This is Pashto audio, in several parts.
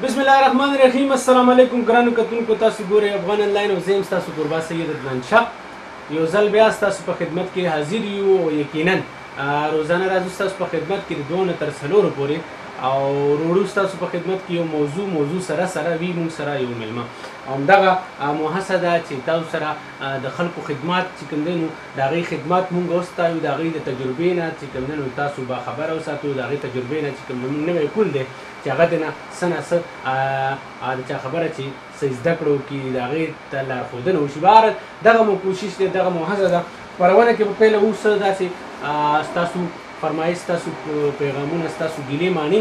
بسم الله الرحمن الرحیم. السلام علیکم ګرانو کتونکو، تاسو ګورئ افغان انلاین او زه یم ستاسو کوربه سید عدنان شاه. یو ځل بیا ستاسو په خدمت کې حاضر یو او یقینا روزانه راځو ستاسو په خدمت کې د 2 نه تر 4 پورې او روړو ستاسو په خدمت کې یو موضوع سره سره وي، موږ سره یو مېلمه. همدغه مو هڅه ده چې تاسو سره د خلکو خدمات چې کوم دی نو د هغې خدمات موږ وستایو، د هغې د تجربې نه چې کوم دی نو تاسو باخبره وساتو، د هغې تجربې نه چې کوم زموږ نوی کول دی چې هغه دې نه څه نه څه د چا خبره چې څه زده کړه وکړي، د هغې ته لارښودنه وشي. بهرحال دغه مو کوشش دی، دغه مو هڅه ده. خپرونه کې به پیله اوسه داسې ستاسو فرمایش، ستاسو پیغامونه، ستاسو ګیلې معنې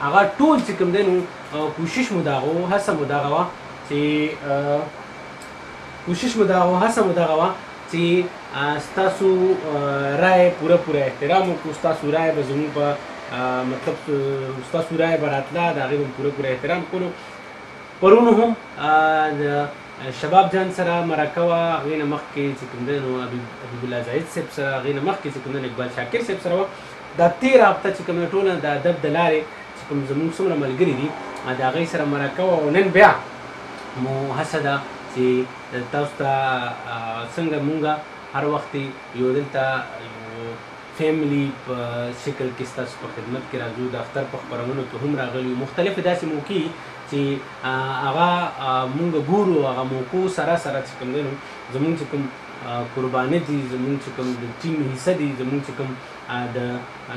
هغه ټول چې کوم دی نو کوشش مو دغه و، هڅه مو دغه وه چې کوشش مو دغه و، هڅه مو دغه وه چې ستاسو رایې پوره پوره احترام وکړو. ستاسو رایې به زموږ په مطلب ستاسو رایې به راتله، د هغې به پوره پوره احترام کولو. پرون هم د شباب جان سره مرکه وه، هغې نه مخکې چې کوم دی نو حبیب الله زاهد صاحب سره، هغې نه مخکې چې کوم دی نو اقبال شاکر صاحب سره وه. دا تېره هفته چې کوم دی ټوله د ادب د لارې چې کوم زموږ څومره ملګري دي د هغې سره مرکه وه. او نن بیا مو هڅه ده چې تاسو ته څنګه مونږ هر وخت یو دلته یو فیملی په شکل کې ستاسو په خدمت کې راځو. د اختر په خپرونو کې هم راغلي یو، مختلفې داسې موقع چې هغه مونږ ګورو، هغه موقعو سره سره چې کوم دی نو زمونږ چې کوم قرباني دي، زمونږ چې کوم د ټیم حصه دي، زمونږ چې کوم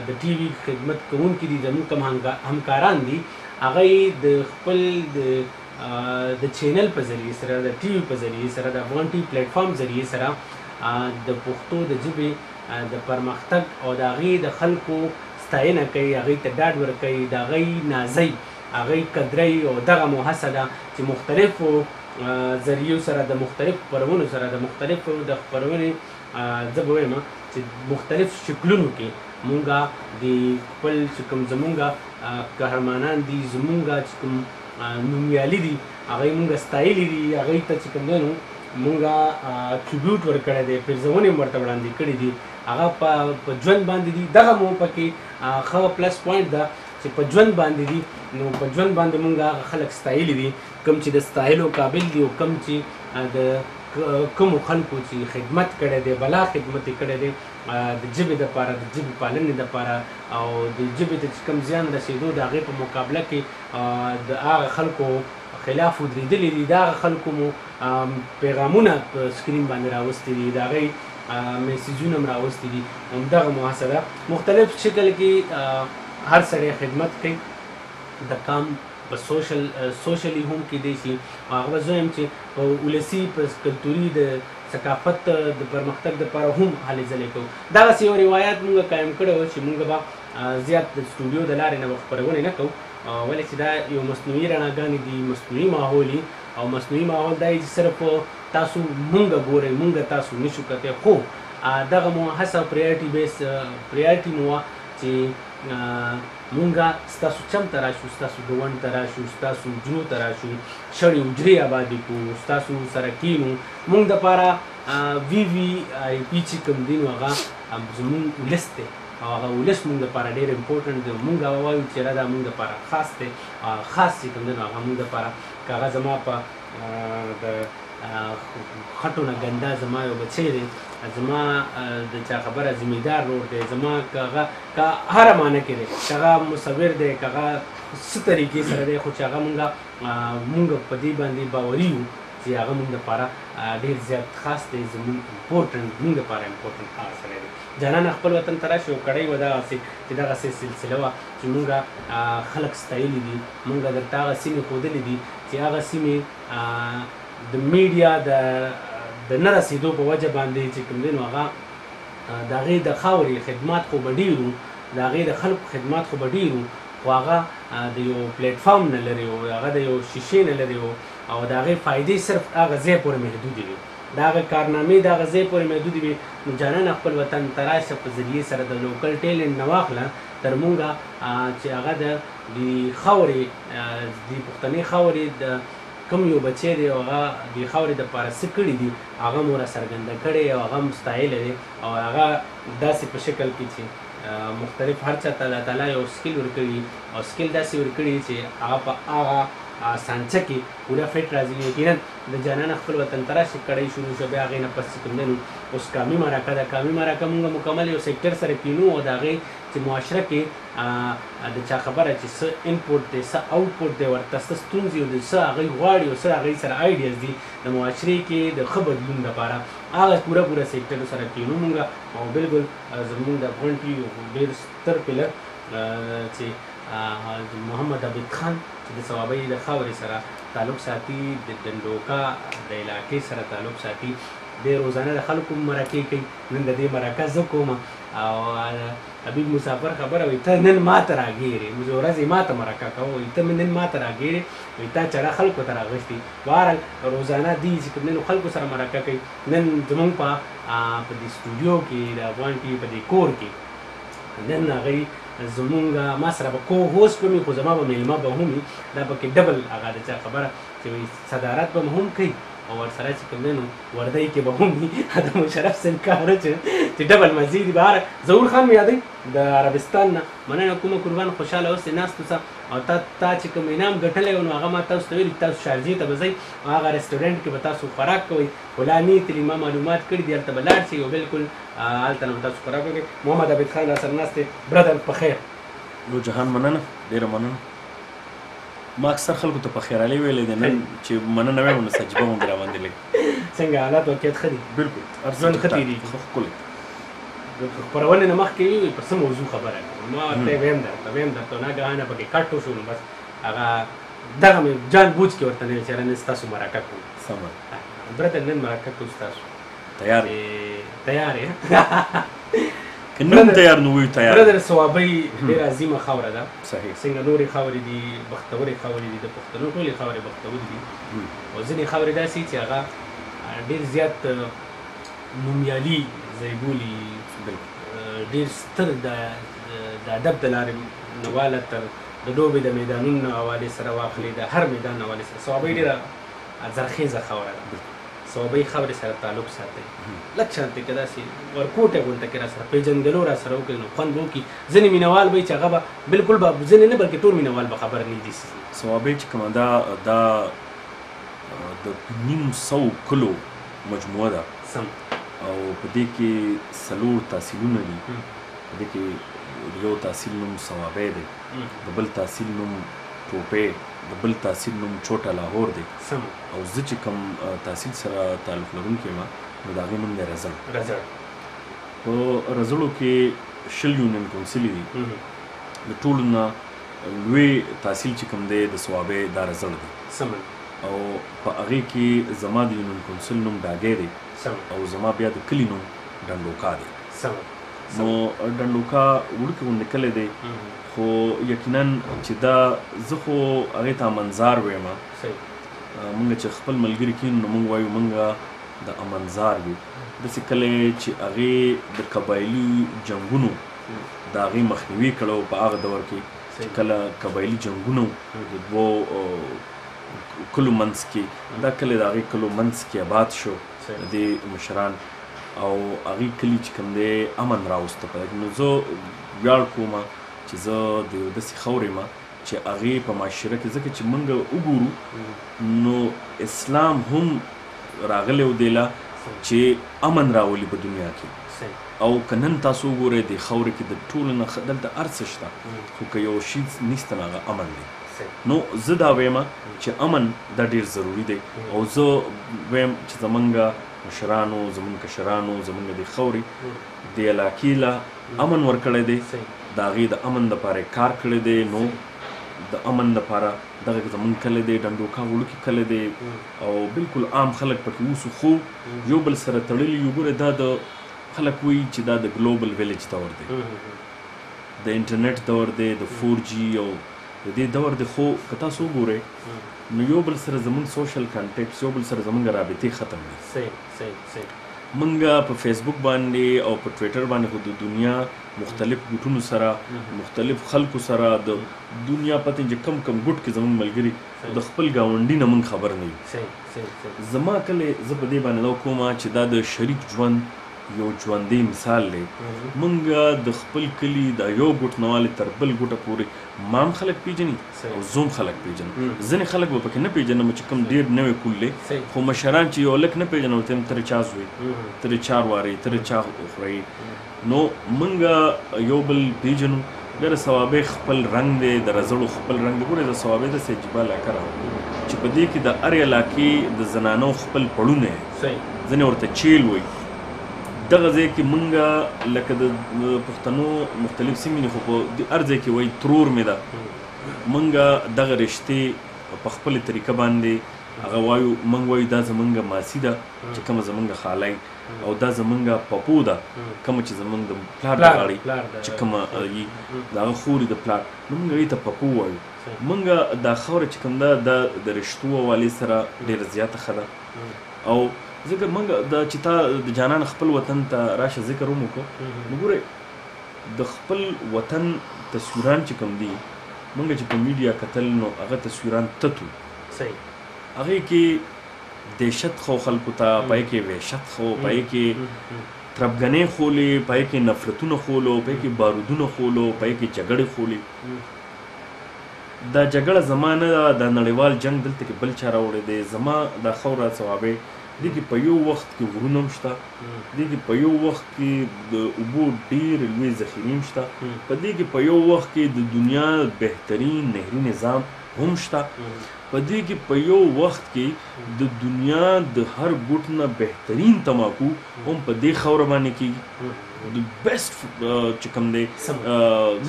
د ټي وي خدمت کوونکي دي، زمونږ کوم همکاران دي، هغه یې د خپل د چینل په ذریعې سره، د ټي وي په ذریعې سره، د افغان ټي وي پلیټ فارم ذریعې سره د پښتو د ژبې د پرمختګ او د هغې د خلکو ستاینه کوي، هغې ته ډاډ ورکوي، د هغې نازوي، هغې قدروي. او دغه مو هڅه ده چې مختلفو ذریعو سره، د مختلفو خپرونو سره، د مختلفو د خپرونې زه به وایم چې مختلف شکلونو کې مونږ د خپل چې کوم زمونږ قهرمانان دي، زمونږ چې کوم نومیالي دي، هغې مونږ ستایلي دي، هغې ته چې کوم دی نو مونږ ټریبیوټ ورکړی دی، پیرزونې هم ورته وړاندې کړي دي، هغه په ژوند باندې دي. دغه مو پکې ښه پلس پوینټ ده چې په ژوند باندې دي، نو په ژوند باندې مونږ هغه خلک ستایلي دي کوم چې د ستایلو قابل دي او کوم چې د کومو خلکو چې خدمت کړی دی، بلا خدمت یې کړی دی د ژبې دپاره، د ژبې پالنې دپاره، او د ژبې ته چې کوم زیان رسېدو د هغې په مقابله کې د هغه خلکو خلاف ودرېدلي دي. د هغه خلکو مو پیغامونه په سکرین باندې راوستي دي، د هغې میسیجونه هم راوستي دي. همدغه مو هڅه ده مختلف شکل کې هر سړی خدمت کوي د کام په سوشلی هم کېدای شي. هغه به زه وایم چې په ولسي، په کلتوري، د ثقافت د پرمختګ دپاره هم هلې ځلې کوو. دغسې یو روایت مونږ قایم کړی و چې مونږ به زیات د سټوډیو د لارې نه به خپرونې نه کوو، ولې چې دا یو مصنوعي رڼاګانې دي، مصنوعي ماحول وي، او مصنوعي ماحول دا چې صرف تاسو مونږ ګورئ، مونږ تاسو نشو کتی. خو دغه مو هڅه پریارټي بیس پریارټي مو وه چې مونږ ستاسو چم ته راشو، ستاسو ګاونډ ته راشو، ستاسو حجرو ته راشو، شړې حجرې آبادې کړو، ستاسو سره کینو. مونږ دپاره وي وي آی پي چې کوم دی نو هغه زمونږ ولس دی، او هغه ولس مونږ دپاره ډېر امپورټنټ دی. مونږ هغه وایو چې دا مونږ دپاره خاص دی، خاص چې کوم دی نو هغه مونږ دپاره که هغه زما په د خټو نه ګنده زما یو بچی دی، زما د چا خبره ذمهدار ورور دی، زما که هغه که هره معنی کې دی، که هغه مصور دی، که هغه څه طریقې سره دی، خو چې هغه مونږ په دې باندې باوري یو چې هغه مونږ دپاره ډېر زیات خاص دی، زمونږ امپورټنټ، مونږ دپاره امپورټنټ هغه سړی دی. جانانه خپل وطن ته راشي او کړی وه دغسې چې دغسې سلسله وه چې مونږ خلک ستایلي دي، مونږ درته هغه سیمې ښودلې دي چې هغه سیمې د میډیا د نه رسېدو په وجه باندې چې کوم دی نو هغه د هغې د خاورې خدمات خو به ډېر وو، د هغې د خلکو خدمات خو به ډېر وو، خو هغه د یو پلیټ فارم نه لري و، هغه د یو شیشې نه لري و، او د هغې فایدې صرف هغه ځای پورې محدودې وي، د هغه کارنامې د هغه ځای پورې محدودې وي. نو جانانه خپل وطن ته راشه په ذریعې سره د لوکل ټیلنټ نه واخله تر مونږه چې هغه د خاورې، د پښتنې خاورې د کوم یو بچی دی او هغه د خاورې دپاره څه کړي دي هغه مو راڅرګنده کړې او هغه مو ستایلی دی، او هغه داسې په شکل کې چې مختلف هر چا ته الله تعالی یو سکیل ورکړي او سکیل داسې ورکړي چې هغه په هغه سانچه کې پوره فټ راځي. یقینا د جانانه خپل وطن ته راشي کړۍ شروع شوه، بیا هغې نه پس چې کوم دی نو اوس قامي مرکه ده. قامي مرکه مونږ مکمل یو سیکټر سره کینو او د هغې چې معاشره کې د چا خبره چې څه انپوټ دی، څه آوټپوټ دی، ورته څه ستونزې او د څه هغوی غواړي او څه هغوی سره آیډیاز دي د معاشرې کې د ښه بدلون دپاره، هغه پوره پوره سیکټر سره کینو مونږ. او بالکل زمونږ د افغان ټي وي ډېر ستر پلر چې محمد عابد خان چې د صوابۍ د خاورې سره تعلق ساتي، د ډنډوکا د علاقې سره تعلق ساتي، دی روزانه د خلکو مرکې کوي. نن د دې مرکه زه کوم او حبیب مسافر خبره وایي ته نن ماته راګیرې، موږ ورځې ماته مرکه کوه، وایي ته نن ماته راګیرې، وایي تا چړه خلکو ته راغوښتي. بهرحال روزانه دی چې کوم دی نو خلکو سره مرکه کوي. نن زمونږ په دې سټوډیو کې د افغان ټي وي په دې کور کې نن هغوی زمونږ ما سره به کو هوست به وي، خو زما به مېلمه به هم وي، دا پکې ډبل هغه د چا خبره چې وایي صدارت به هم کوي او ورسره چې کوم دی نو وردۍ کې به هم وي. د مشرف صاحب کار چې ډبل مزې دي. بهر ظهور خان مې یادوي د عربستان نه، مننه کومه قربان، خوشحاله اوسئ ناست اوسه. او تا چې کوم انعام ګټلی و نو هغه ما تاسو ته ویلي چې تاسو شارجې ته به ځئ او هغه رسټورانټ کې به تاسو خوراک کوئ، خو لا نه یې تللي، ما معلومات کړي دي، هلته به لاړ شئ او بلکل هلته نه به تاسو خوراک وکړئ. محمد عابد خان راسره ناست دی. برادر په خیر. نو جهان مننه، ډېره مننه. ما اکثر خلکو ته په خیرالي ویلې دی، نن چې مننه وایم نو سجبه مو را باندې لګي. څنګه حالات واقعیت ښه دي؟ بالکل، هر څه ژوند ښه تېرېږي، ښه ښکلی. خپرونې نه مخکې وي په څه موضوع خبره کوي، ما ورته ویم درته ویم درته ناګهانه پکې کټ وشو، نو بس هغه دغه مې جان بوج کې ورته نه ویل چې نن ستاسو مرکه کوو. سمه برادر نن مرکه کوو ستاسو. تیار تیار یې؟ که نن تیار نو ویو تیار. برادر صوابۍ ډېره عظیمه خاوره ده. صحیح. څنګه نورې خاورې دي بختورې خاورې دي، د پښتنو ټولې خاورې بختورې دي، او ځینې خاورې داسې چې هغه ډېر زیات نومیالي ځای بولي، ډېر ستر د ادب د لارې نه واله تر د لوبې د میدانونو نه حوالې سره واخلې، د هر میدان حوالې سره صوابۍ ډېره زرخیزه خاوره ده. صوابۍ خاورې سره تعلق ساتي، لږ شانتې که داسې ورکوټی غونته کې را سره پېژندګلو را سره وکړي نو خوند به وکړي. ځینې مینهوال به وي چې هغه به بلکل به ځینې نه بلکې ټول مینهوال به خبر نه دي. صوابۍ چې کومه ده دا د 550 کلو مجموعه ده. سم. او په دې کې 4 تحصیلونه دي. په دې کې یو تحصیل نوم صوابۍ دی، د بل تحصیل نوم ټوپی، د بل تحصیل نوم چوټه لاهور دی. سم. او زه چې کوم تحصیل سره تعلق لرونکی یم نو د هغې نوم دی رزړ. رزړ. په رزړو کې 20 یونین کونسلې دي. د ټولو نه لوی تحصیل چې کوم دی د صوابۍ دا رزړ دی. سم. او په هغې کې زما د یونین کونسل نوم ډاګی دی. سم. او زما بیا د کلي نوم ډنډوکا دی. سم. نو ډنډوکا وړوکی غوندې کلی دی، خو یقینا چې دا زه خو هغې ته امنزار وایم. مونږ چې خپل ملګري کښېنو نو مونږ وایو مونږ د امنزار یو. داسې کلی چې هغې د قبایلي جنګونو د هغې مخنیوي کړی و په هغه دور کې چې کله قبایلي جنګونه وو د دوو کلو منځ کې، دا کلی د هغې کلو منځ کې آباد شو د دې مشران، او هغې کلي چې کوم دی امن راوسته په دې کې. نو زه ویاړ کوم چې زه د یو داسې خاورې یم چې هغې په معاشره کې، ځکه چې موږ وګورو نو اسلام هم راغلی و دی له چې امن راولي په دنیا کې. او که نن تاسو وګورئ دې خاورې کې د ټولو نه ښه دلته هر څه شته، خو که یو شی نشته نو هغه امن دی. نو زه دا وایم چې امن دا ډېر ضروري دی، او زه وایم چې زمونږ مشرانو، زمونږ کشرانو، زمونږ دې خاورې دې علاقې له امن ورکړی دی، د هغې د امن دپاره یې کار کړی دی. نو د امن دپاره دغه زمونږ کلی دی، ډنډوکا وړوکی کلی دی، او بالکل عام خلک پکې اوسو، خو یو بل سره تړلي یو. ګوره دا د خلک وایي چې دا د ګلوبل ویلیج دور دی، د انټرنیټ دور دی، د 4G او د دې دور دی، خو که تاسو وګورئ نو یو بل سره زمونږ سوشل کانټیکټس، یو بل سره زمونږ رابطې ختم دي. صحیح. مونږ په فیسبوک باندې او په ټویټر باندې خو د دنیا مختلف ګوټونو سره، مختلف خلکو سره، د دنیا پته چې کم کم ګوټ کې زمونږ ملګري د خپل ګاونډي نه مونږ خبر نه یو. صحیح. زما کلی زه په دې باندې دا کوم چې دا د شریک ژوند یو ژوندی مثال دی. مونږ د خپل کلي د یو ګوټ نه والې تر بل ګوټه پورې ما هم خلک پیژني او زه هم خلک پیژنم. ځینې خلک به پکې نه پیژنم چې کوم ډېر نوی کول دی، خو مشران چې یو هلک نه پیژنم ورته وایم ته د چا زوی، ته د چا وارې، ته د چا خورې. نو مونږ یو بل پیژنو. بیا د صوابۍ خپل رنګ دی، د رزړو خپل رنګ دی. ګورې د صوابۍ داسې عجیبه علاقه ده چې په دې کې د هرې علاقې د زنانو خپل پړونه دی، ځینې ورته چیل وایي. دغه ځای کې مونږ لکه د پښتنو مختلف سیمې دي، خو په هر ځای کې وایي ترور مې ده. مونږ دغه رشتې په خپلې طریقه باندې هغه وایو. مونږ وایو دا زمونږ ماسي ده چې کومه زمونږ خاله او دا زمونږ پپو ده کومه چې زمونږ د پلار د غاړې چې کومه یي د هغه خورې د پلار، نو مونږ هغې ته پپو وایو. مونږ دا خاوره چې کوم ده دا د رشتو حوالې سره ډېره زیاته ښه ده. او ځکه مونږ دا چې تا د جانان خپل وطن ته راشه ذکر هم وکړو، نو ګورې د خپل وطن تصویران چې کوم دي مونږ چې په میډیا کتل نو هغه تصویران تتو، هغې کې دهشت خو خلکو ته، په هغې کې وحشت خو، په هغې کې تربګنۍ ښولې، په هغې کې نفرتونه ښولو، په هغې کې بارودونه ښولو، په هغې کې جګړې ښولې. دا جګړه زما نه ده، دا نړیوال جنګ دلته کې بل چا راوړی دی. زما دا خاوره صوابۍ دې کې په یو وخت کې غرونه هم شته، دې کې په یو وخت کې د اوبو ډېرې لوی ذخیرې هم شته، په دې کې په یو وخت کې د دنیا بهترین نهري نظام هم شته، په دې کې په یو وخت کې د دنیا د هر ګوټ نه بهترین تماکو هم په دې خاوره باندې کېږي، د بیسټ چې کوم دی.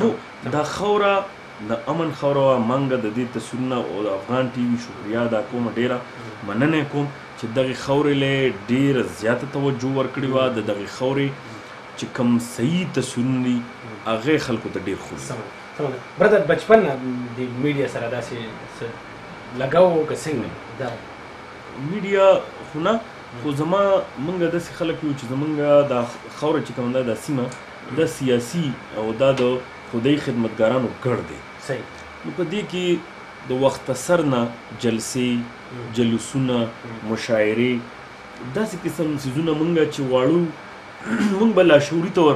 نو دا خاوره د امن خاوره وه. مونږ د دې تصویرونه او د افغان ټي وي شکریا ادا کوم، ډېره مننه کوم چې دغې خاورې له ډېره زیاته توجه ورکړې وه. د دغې خاورې چې کوم صحیح تصویرونه دي هغې خلکو ته ډېر ښه. برادر بچپن نه د میډیا سره داسې لګاو که څنګه؟ دا میډیا خو نه، خو زما مونږ داسې خلک یو چې زمونږ دا خاوره چې کوم ده، دا سیمه دا سیاسي او دا د خدای خدمتګارانو ګړ دی. نو په دې کې د وخت سر نه جلسې، جلوسونه، مشاعرې، داسې قسم څیزونه مونږ چې واړو مونږ به لاشعوري طور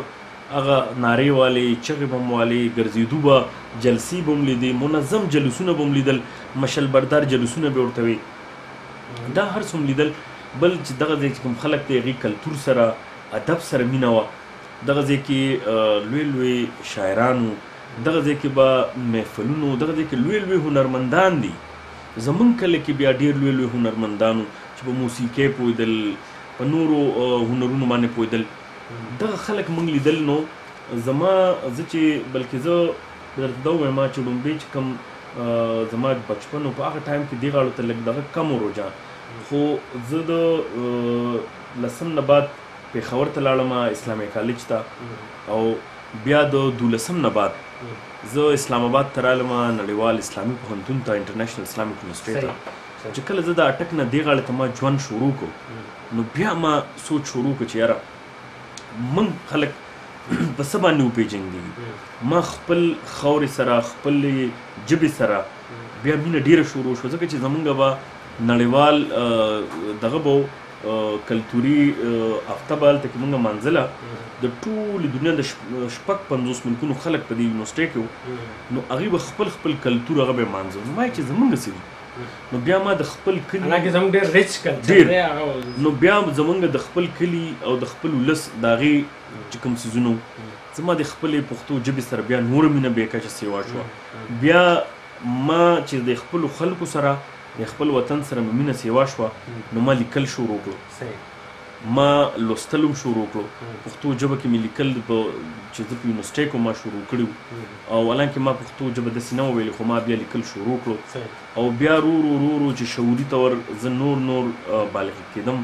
هغه نارې والې، چغې به هم والې، ګرځېدو به، جلسې به هم لیدې، منظم جلوسونه به هم لیدل، مشل بردار جلوسونه به ورته وي، دا هر څه هم لیدل. بل چې دغه ځای چې کوم خلک دی هغې کلتور سره، ادب سره مینه وه. دغه ځای کې لوی لوی شاعران وو، دغه ځای کې به محفلونو، دغه ځای کې لوی لوی هنرمندان دي. زمونږ کله کې بیا ډېر لوی لوی هنرمندان وو چې په موسیقۍ پوهېدل، په نورو هنرونو باندې پوهېدل. دغه خلک مونږ لیدل. نو زما زه چې بلکې زه درته دا ووایم چې ړومبی چې کوم زما بچپن و په هغه ټایم کې دې غاړو ته لږ دغه کم و رجحان، خو زه د لسم نه بعد پېښور ته لاړم اسلامي کالج ته، او بیا د دولسم نه بعد زه اسلام آباد ته رالم نړیوال اسلامي پوهنتون ته، انټرنیشنل اسلامک یونیورسټۍ ته. چې کله زه د اټک نه دې غاړې ته ما ژوند شروع کړو، نو بیا ما سوچ شروع کړو چې یاره موږ خلک په څه باندې وپېژندېږي. ما خپل خاورې سره، خپلې ژبې سره بیا مینه ډېره شروع شوه، ځکه چې زمونږ به نړیوال دغه به کلتوري هفته به هلته کې مونږ منځله، د ټولې دنیا د 56 ملکونو خلک په دې یونیورسټۍ کې وو، نو هغوی به خپل خپل کلتور هغه به یې مانځه. نو ما یې چې زمونږ څه دي، نو بیا ما د خپل کلي، حالانکه زمونږ ډېر ریچ کلچر دی هغه، نو بیا زمونږ د خپل کلي او د خپل ولس د هغې چې کوم څیزونه وو، زما د خپلې پښتو ژبې سره بیا نوره مینه بې کچه سیوا شوه. بیا ما چې د خپلو خلکو سره، د خپل وطن سره مې مینه سیوا شوه، نو ما لیکل شروع کړو، ما لوستل هم شروع کړو. پښتو ژبه کې مې لیکل چې زه په یونیورسټۍ کې ما شروع کړي وو، او حالانکه ما پښتو ژبه داسې نه وه ویلې، خو ما بیا لیکل شروع کړو. او بیا رو رو رو رو چې شعوري طور زه نور نور بالغ کېدم،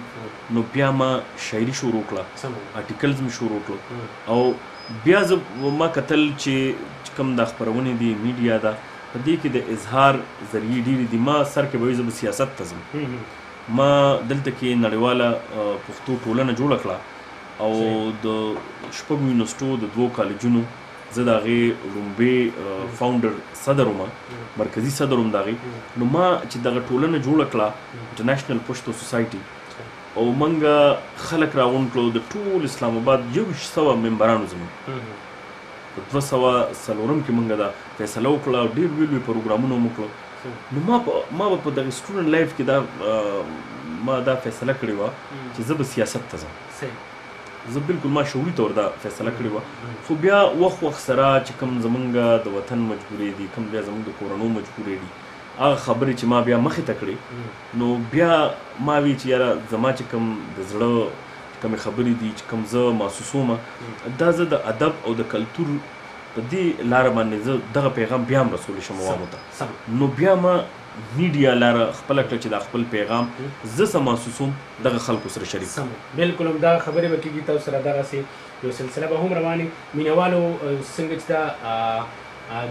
نو بیا ما شاعري شروع کړه، آرټیکلز مې شروع کړو. او بیا زه ما کتل چې کوم دا خپرونې دي، میډیا ده، په دې کې د اظهار ذریعې ډېرې دي. ما سر کې به وي زه به سیاست ته ځم، ما دلته کې نړیواله پښتو ټولنه جوړه کړه، او د 6 یونیورسټو د 2 کالجونو زه د هغې ړومبی فاونډر صدر وم، مرکزي صدر وم د هغې. نو ما چې دغه ټولنه جوړه کړه، انټرنیشنل پښتو سوسایټي، او مونږ خلک راغونډ کړو د ټول اسلام آباد 2100 ممبرانو زموږ په 204 کې مونږ دا فیصله وکړه او ډېر لوی لوی پروګرامونه مو وکړو. نو ما به په دغه student life کې دا ما دا فیصله کړې وه چې زه به سیاست ته ځم. زه بالکل ما شعوري طور دا فیصله کړې وه. خو بیا وخت وخت سره چې کوم زمونږ د وطن مجبورې دي، کوم بیا زمونږ د کورنو مجبورې دي، هغه خبرې چې ما بیا مخې ته کړې، نو بیا ما وی چې یاره زما چې کوم د زړه کومې خبرې دي چې کوم زه محسوسوم، دا زه د ادب او د کلتور په دې لاره باندې زه دغه پیغام بیا هم رسولی شم عوامو ته. نو بیا ما میډیا لاره خپله کړه چې دا خپل پیغام زه څه محسوسوم دغه خلکو سره شریک کړم. بالکل همدا خبرې به کېږي تاسو سره، دغسې یو سلسله به هم روانې. مینهوالو څنګه چې دا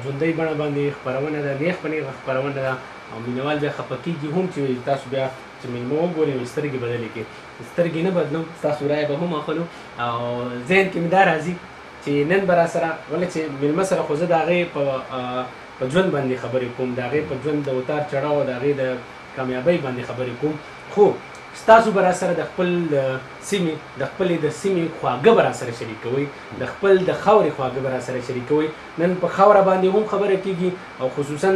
ژوندۍ بڼه باندې خپرونه ده، نېغ په نېغه خپرونه ده، او مینهوال بیا خفه کېږي هم چې تاسو بیا چې مېلمه وګورئ نو سترګې بدلې کړئ. سترګې نه بدلوم، ستاسو رایه به هم اخلو. او ذهن کې مې دا راځي چې نن به راسره ولې چې مېلمه سره خو زه د هغې په ژوند باندې خبرې کوم، د هغې په ژوند د اتار چړاو، د هغې د کامیابۍ باندې خبرې کوم، خو ستاسو به راسره د خپل سیمې، د خپلې د سیمې خواږه به راسره شریکوئ، د خپل د خاورې خواږه به راسره شریکوئ. نن په خاوره باندې هم خبره کېږي، او خصوصا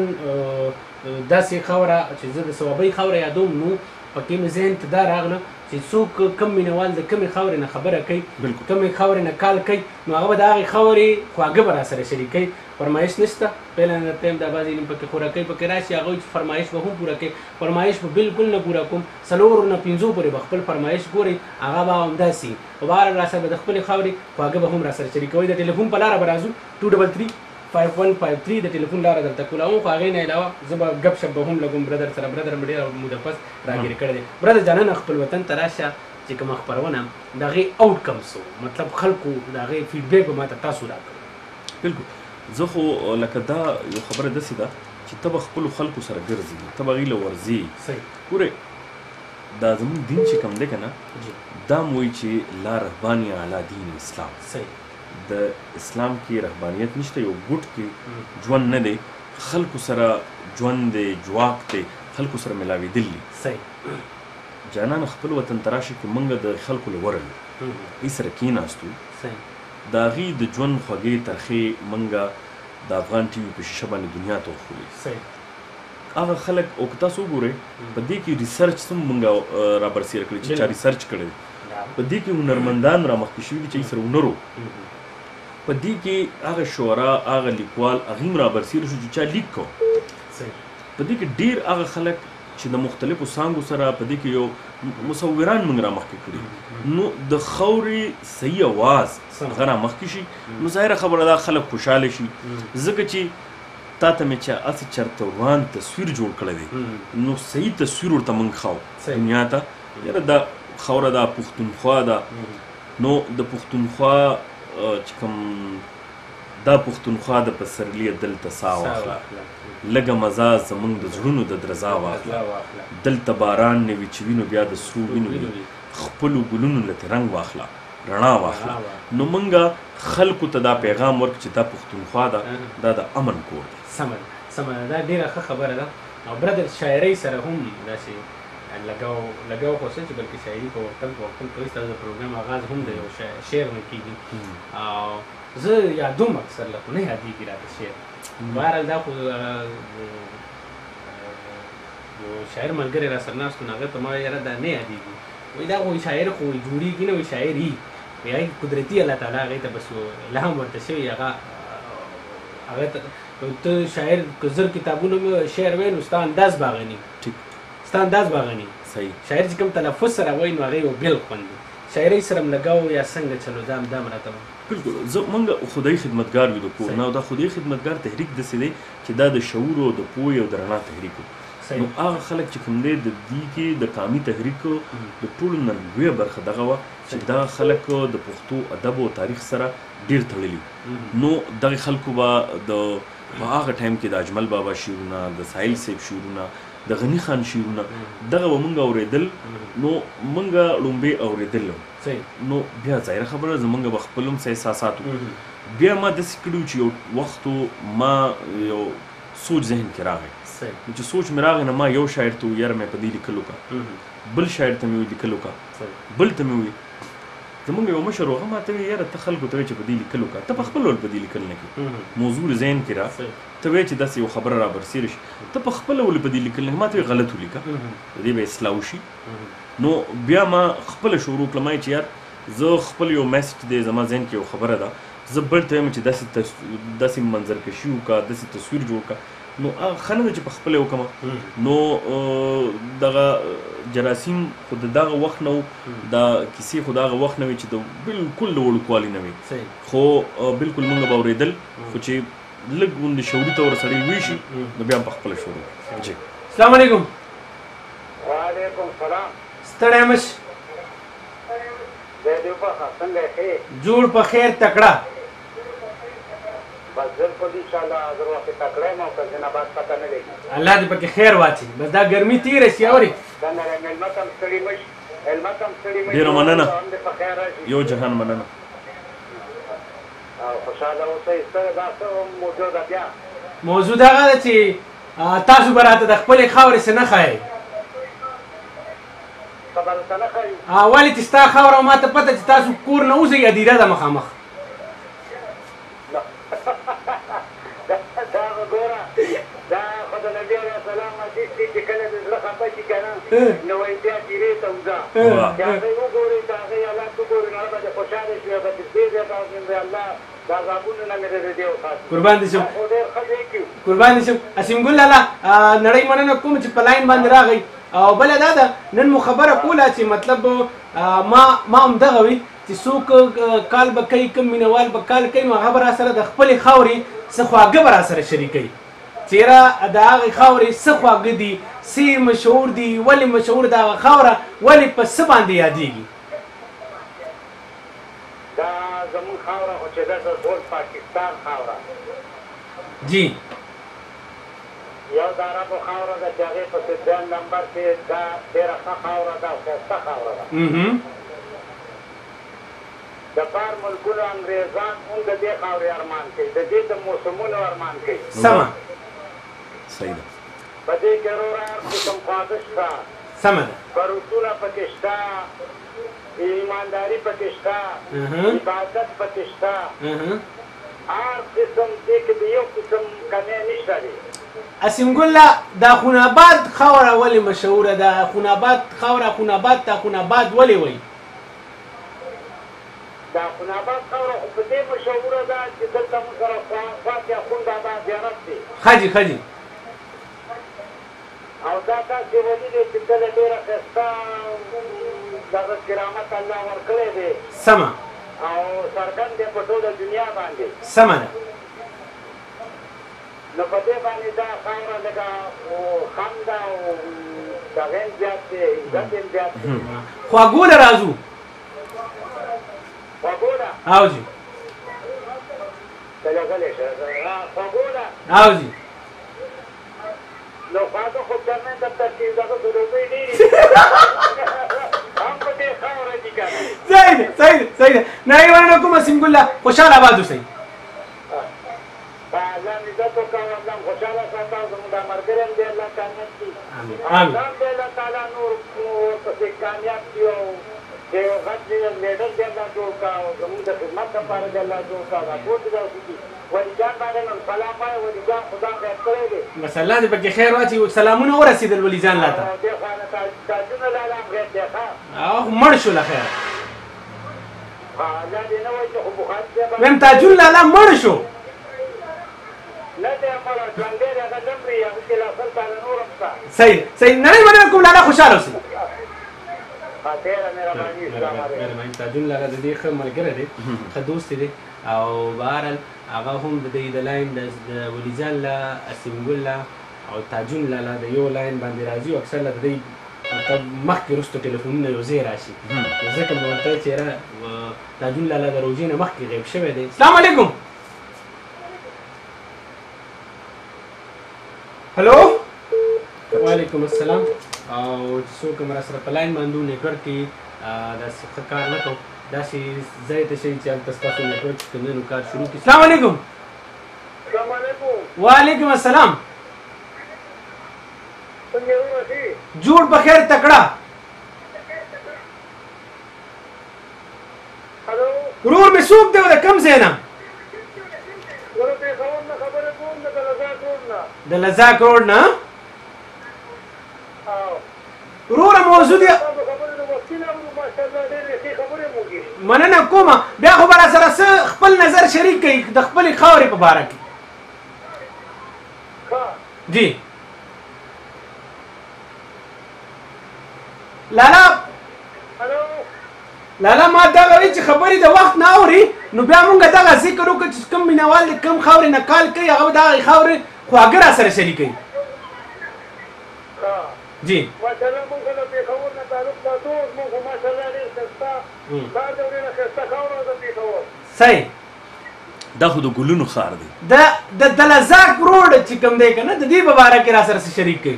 داسې خاوره چې زه د صوابۍ خاوره یادوم، نو پکې مې ذهن ته دا راغله چې څوک کم مینهوال د کمې خاورې نه خبره کوي، کمې خاورې نه کال کوي، نو هغه به د هغې خاورې خواږه به راسره شریکوي. فرمایش نشته، پهله نه ټایم دا بعضې نیم پکې خوراکۍ پکې راشي، هغه چې فرمایش به هم پوره کوي، فرمایش به بالکل نه پوره کوم، 4 نه 5 پورې به خپل فرمایش ګورئ، هغه به همداسې. خو بهرحال راسره به د خپلې خاورې خواږه به هم راسره شریکوئ. د ټلیفون په لاره به راځو، 2335153 د ټلیفون لاره درته کولاوم. خو هغې نه علاوه زه به ګپ شپ به هم لګوم برادر سره. برادر مې ډېره موده پس راګیر کړی دی. برادر جانانه خپل وطن ته راشه چې کومه خپرونه د هغې outcome څه و، مطلب خلکو د هغې feedback به ماته تاسو راکړئ. بالکل، زه خو لکه دا یو خبره داسې ده چې ته به خپلو خلکو سره ګرځې، ته به هغوی له ورځې. ګورې دا زموږ دین چې کوم دی که نه، دا مو وایي چې لا رهبانیه علی دین اسلام. د اسلام کې رهبانیت نشته، یو ګوټ کې ژوند نه دی، خلکو سره ژوند دی، جواک دی، خلکو سره ملاوېدل دي. جانان خپل وطن ته راشه کې موږ د خلکو له ورغلو، هغوی سره کېناستو، د هغوی د ژوند خوږې ترخې موږ د افغان ټي وي په شیشه باندې دنیا ته وښولې. هغه خلک، او که تاسو وګورئ په دې کې research هم موږ رابرسېره کړی چې چا research کړی دی، په دې کې هنرمندان رامخکې شوي دي چې هغوی سره هنر و. په دې کې هغه شعرا، هغه لیکوال، هغوی هم رابرسېره شو چې چا لیک کو. په دې کې ډېر هغه خلک چې د مختلفو څانګو سره په دې کې یو مصوران موږ رامخکې کړي، نو د خاورې صحیح اواز هغه رامخکې شي، نو ظاهره خبره ده خلک خوشحاله شي، ځکه چې تا ته مې چې هسې چېرته وران تصویر جوړ کړی دی، نو صحیح تصویر ورته موږ ښاو دنیا ته، یاره دا خاوره ده، پښتونخوا ده. نو د پښتونخوا چې کوم دا پښتونخوا د پسرلي دلته سا واخله، لږه مزه زموږ د زړونو د درزا واخله، دلته باران نه وي چې وینو بیا د سرو وینو وي، خپلو ګلونو له ترې رنګ واخله، رڼا واخله. نو موږ خلکو ته دا پیغام ورکړو چې دا پښتونخوا ده، دا د امن کور دی. سمه ده، سمه ده، دا ډېره ښه خبره ده. او برادر شاعرۍ سره هم داسې لګاو خو څه چې بلکې شاعري په وختن په وختن کوي. ستاسو د پروګرام آغاز هم د یو شعر نه کېږي، او زه یادوم اکثر له خو نه یادېږي راته شعر. بهرحال دا خو یو شاعر ملګری را سره ناست و، نو هغه ته ما ویل یاره دا نه یادېږي، وایي دا خو شاعر خو جوړېږي نه، وایي شاعر یي، وایي قدرتي الله تعالی هغې ته بس الهام ورته شوی، هغه هغه ته شاعر که 1000 کتابونه شعر وایي نو ستا انداز به هغه نه، ستا انداز به هغه نه. شاعر چې کوم تلفظ سره وایي نو هغه یو بل خوند دی. شاعرۍ سره هم لګاو یا څنګه چلو، دا هم راته وایي. بالکل، زه موږ خدایي خدمتګار یو د کور نه، او دا خدایي خدمتګار تحریک داسې دی چې دا د شعور او د پوهې او د رڼا تحریک و. نو هغه خلک چې کوم دی د دې کې د قامي تحریک د ټولو نه لویه برخه دغه وه چې دغه خلک د پښتو ادب او تاریخ سره ډېر تړلي وو. نو دغه خلکو به د په هغه ټایم کې د اجمل بابا شعرونه، د ساحل صاحب شعرونه، د غني خان شعرونه، دغه به مونږ اورېدل. نو مونږ ړومبی اورېدل، نو بیا ظاهره خبره زمونږ به خپل هم څه احساسات وو. بیا ما داسې کړي وو چې یو وخت ما یو سوچ ذهن کې راغی نو چې سوچ مې راغی نو ما یو شاعر ته وویل یاره مې په دې لیکل وکړه، بل شاعر ته مې وویل لیکل وکړه، بل ته مې وویل. زمونږ یو مشر و، هغه ما ته وویل یاره ته خلکو ته وایې چې په دې لیکل وکړه، ته په خپل ول په دې لیکل نه کوې، موضوع دې ذهن کې را، ته وایې چې داسې یو خبره را برسېره شي، ته په خپله ولې په دې لیکل نه کوې؟ ما ته وویل غلط ولیکه، د دې به اصلاح وشي. نو بیا ما خپله شروع کړه، ما چې یار زه خپل یو میسج دی زما ذهن کې یو خبره ده، زه بل ته وایم چې داسې داسې منظرکشي وکړه، داسې تصویر جوړ کړه، نو هغه ښه نه ده چې په خپله یې وکړم. نو دغه جراثیم خو د دغه وخت نه و، دا کیسې خو د هغه وخت نه وې چې د بالکل د وړوکوالي نه وې، خو بالکل موږ به اورېدل، خو چې لږ غوندې شعوري طور سړی لوی شي نو بیا هم په خپله شروع کړي. جی السلام علیکم. وعلیکم السلام. ستړی مه شې. جوړ په خیر تکړه. بس بالکل ان شاء الله زه ورته تکړه یم او که ځینې بعد پته نه لګي. الله دې پکې خیر واچي. بس دا ګرمي تېره شي اورې. څنګه مېلمه ته هم ستړي مه شي، مېلمه ته هم ستړي مه شي. ډېره مننه، یو جهان مننه. او خوشحاله اوسئ. ستړی دا څه موضوع ده بیا؟ موضوع دغه ده چې تاسو به راته د خپلې خاورې څه نه ښایئ. څه به درته نه ښایو؟ ولې چې ستا خاوره ما ته پته چې تاسو کور نه وځئ، هدیره ده مخامخ. دا وګوره، دا خو د نبي علیه السلام حدیث دی چې کله د زړه خفه شي که نه نو وایي بیا دیرې ته وځه، چې هغوی وګوري، چې هغوی حالات وګوري نو هغه به دې خوشحاله شي، به دې دې ځای ته وځي، الله د عذابونو نه مې د دې وساتي. قربان دې شم، خو ډېر ښه ځای کې. قربان دې شم اسیم ګل لالا، نړۍ مننه کوم چې په لاین باندې راغی. او بله دا ده نن مو خبره کوله چې مطلب ما هم دغه وي چې څوک کال به کوي، کوم مینهوال به کال کوي، نو هغه به راسره د خپلې خاورې څه خواږه به راسره شریکوي، چې یاره د هغې خاورې څه خواږه دي، څه مشهور دي، ولې مشهور ده هغه خاوره، ولې په څه باندې یادېږي. دا زموږ خاوره خو چې ده د ټول پاکستان خاوره جی، یو د عربو خاوره ده چې هغې پسې دویم نمبر کې دا ډېره ښه خاوره ده او ښایسته خاوره ده. د بار ملکونو انګریزان هم د دې خاورې ارمان کوي، د دې د موسمونو ارمان کوي. سمه صحیح ده. په دې کې وروره هر قسم خواږه شته، سمه ده، بروتونه پکې شته، ایمانداري پکې شته، عبادت پکې شته، هر قسم دې کې د یو قسم کمی نشته دی. اسیم ګل دا خوناباد خاوره ولې مشهوره ده؟ خوناباد خاوره، خوناباد ته خوناباد ولې وایي؟ دا خوناباد خاوره خو په دې مشهوره ده چې دلته موږ سره خوا کې اخوند بابا زیارت دی. ښه جي، ښه جي. او دا داسې ولي دی چې کله ډېره ښایسته دغه کرامت الله ورکړی دی. سمه. او څرګند دی په ټوله دنیا باندې. سمه ده. نو په دې باندې دا خاوره لږه خم ده او دغه هم زیات دی، عزت هم زیات دی. خواږو له راځو. خوږو له؟ او جي. کله غلی شه. خوږو له؟ او جي. نو خواږه خو چرمن دفتر کې دغه ضروري ډېرې دي، هم په دې خاوره دي که نه. صحیح ده، صحیح ده، صحیح ده. نړۍ مننه کوم اسیم ګل، خوشحاله آباد اوسئ. الله مې عزت وکړه او الله مې خوشحاله ساته او زموږ دا ملګری هم دې الله کامیاب کړي. آمین، او آمین. ځان دې الله تعالی نور ورپسې کامیاب کړي او چې یو غټ لیډر دې الله جوړ کړه او زموږ د خدمت لپاره دې الله جوړ کړه. دا ټول دې داسې دي. ولي جان باندې نن سلام وایه، ولي جان خو ځان غیب کړی دی. بس الله دې پکې خیر واچوي. سلامونه ورسېدل ولي جان لاته. او دې خوا نه تاجونه لالا هم غیب دی. ښه هغه خو مړ شو له خیره. الله دې نه وایي چې خو بخاري صاحب ویم تاجون لالا مړ شو. نه دی مړ، ژوندی دی، هغه نه مري، هغه کې لا سل کاله نور هم شته. صحیح ده، صحیح. نړۍ مننه کوم لالا، خوشحاله اوسئ. ډېره مهرباني، اسلام علیکم. مهرباني. تاجون لالا د دې ښه ملګری دی، ښه دوست دی، او بهرحال هغه هم د دې د لاین د ولي جان لا، اسیم ګل لا او تاجون لالا د یو لاین باندې راځي، او اکثر له د دې مطلب مخکې وروسته ټلیفونونه یو ځای راشي، نو ځکه مې ورته چې یاره تاجون لالا د روژې نه مخکې غیب شوی دی. السلام علیکم. هلو. وعلیکم السلام. او چې څوک هم راسره په لاین باندې نیټورک کې داسې ښه کار نه کوو، داسې ځای ته شئ چې هلته ستاسو نیټورک چې کوم دی نو کار شروع کړي. السلام علیکم. السلام علیکم. وعلیکم السلام. څنګه ورته؟ جوړ په خیر تکړه. هلو ورور مې څوک دی او د کوم ځای نه؟ زه د پېښور نه خبرې کوم، د لزاک روډ نه. د لزاک روډ نه؟ وروره موضوع دی مننه کومه. بیا خو به راسره څه خپل نظر شریک کړئ د خپلې خاورې په باره کې. جی لالا لالا ما دغه وی چې خبرې د وخت نه اوري، نو بیا مونږ دغه ذکر وکړو چې کوم مینوال د کوم خاورې نه کال کوي هغه به دغه خاورې خواږه راسره شریکوي. جی ماشاءالله مونږ له پېښور نه تعلق ساتو، مونږ خو ماشاءالله ډېر ښایسته ښار دی، ډېره ښایسته خاوره ده پېښور. صحیح. دا خو د ګلونو ښار دی. د دلزاک روډ چې کوم دی که نه، د دې په باره کې راسره څه شریک کړئ.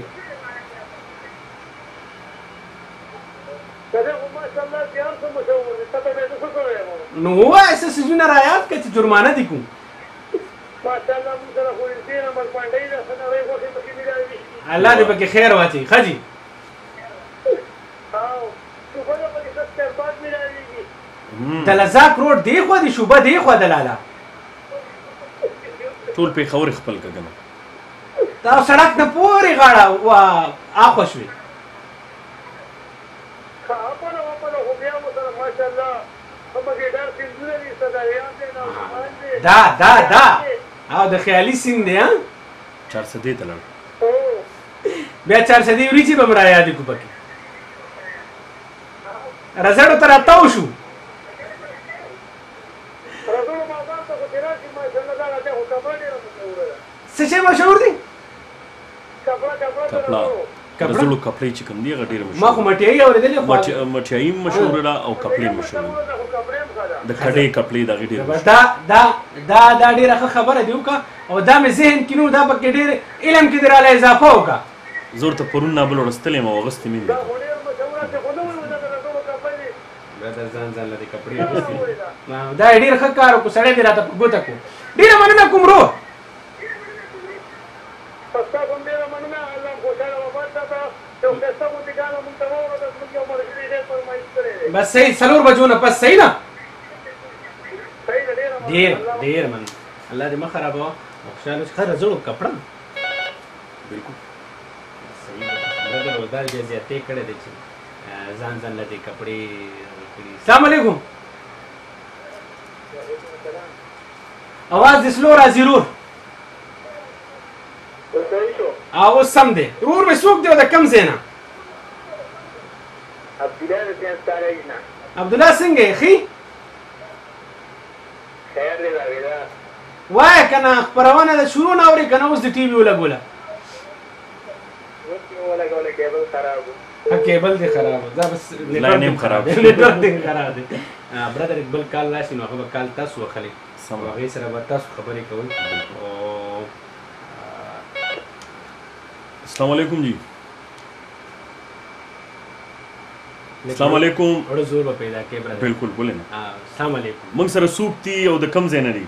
نو ووایه څه څیزونه را یاد کړه چې جرمانه دې کوم. ماشاءالله مونږ سره خو نږدې نمبر پانډۍ ده، ښه نرۍ غوښې پکې ملاوېږي. الله دې پکې خیر واچوي. ښه جي. شوبه ده پکې ښه شربت ملاوېږي. د لزاک روډ دې خوا دي، شوبه دې خوا ده لالا. ټول پېښور یې خپل که که نه؟ دا سړک نه پورې غاړه اخوا شوې. ښه خپله خپله خو بیا ورسره ماشاءالله ښه پکې ډار سیندونه دي، صدریان دی، ناظمان دی. دا دا دا او د خیالي سیند دی. ها چارسدې ته لاړ. بیا چارسدې وریجې به هم را یادې کړو پکې. رزړو ته راتاو شو. رزړو بازار ته خو چې راشي ماشاءالله دغه ځای خو کپړه ډېره مشهوره ده. څه شی مشهور دی؟ کپړه کپړه د رزړو. رزړو کپړې چې کوم دی هغه ډېره مشهوره. ما خو مټیایي اورېدلې خو مټیایي هم مشهوره ده او کپړې هم مشهوره ده. د کډې کپړې د هغې ډېره مشهوره. دا دا دا دا ډېره ښه خبره دې وکړه او دا مې ذهن کې نو دا پکې ډېر علم کې دې راله اضافه وکړه. زه ورته پرون نابل ورستلی یم او اغوستې مې نه دي. برادر ځان ځان له دې کپړې اغوستې. دا یې ډېر ښه کار وکړو، سړی دې راته په ګوته کړو. ډېره مننه کوم ورور. ستاسو هم ډېره مننه، الله مو خوشحاله او اباد ساته. یو ښایسته غوندې ګانه مونږ ته واوره، زموږ یو ملګري ډېر فرمایش کړی دی. بس صحیح، 4 بجو نه پس صحیح ده؟ صحیح ده، ډېره مننه. ډېر ډېر مننه، الله دې مه خرابوه او خوشحاله اوسې. ښه رزړو کپړه. بالکل صحیح ده برادر. اوس دا بیا زیاتې کړی دی چې ځان ځان له دې کپړې کړي. السلام علیکم. اواز دې سلو راځي ورور. اوس سم دی. ورور مې څوک دی او د کوم ځای نه؟ عبدالله د ساینس کالج نه. عبدالله څنګه یې؟ ښي؟ خیر دی راغله. وایه که نه خپرونه د شروع نه اورې که نه اوس دې ټي وي ولګوله؟ اوس مې ولګوله، کیبل خراب و. کیبل دې خراب و، دا بس لاین هم خراب دی، نېټورک دې خراب دی. برادر بل کال راشي نو هغه به کال تاسو واخلئ، هغې سره به تاسو خبرې کوئ. او السلام علیکم جی. السلام علیکم. اړو زور به پیدا کړې برادر. بالکل بولې نه. السلام علیکم. موږ سره څوک دي او د کوم ځای نه دي؟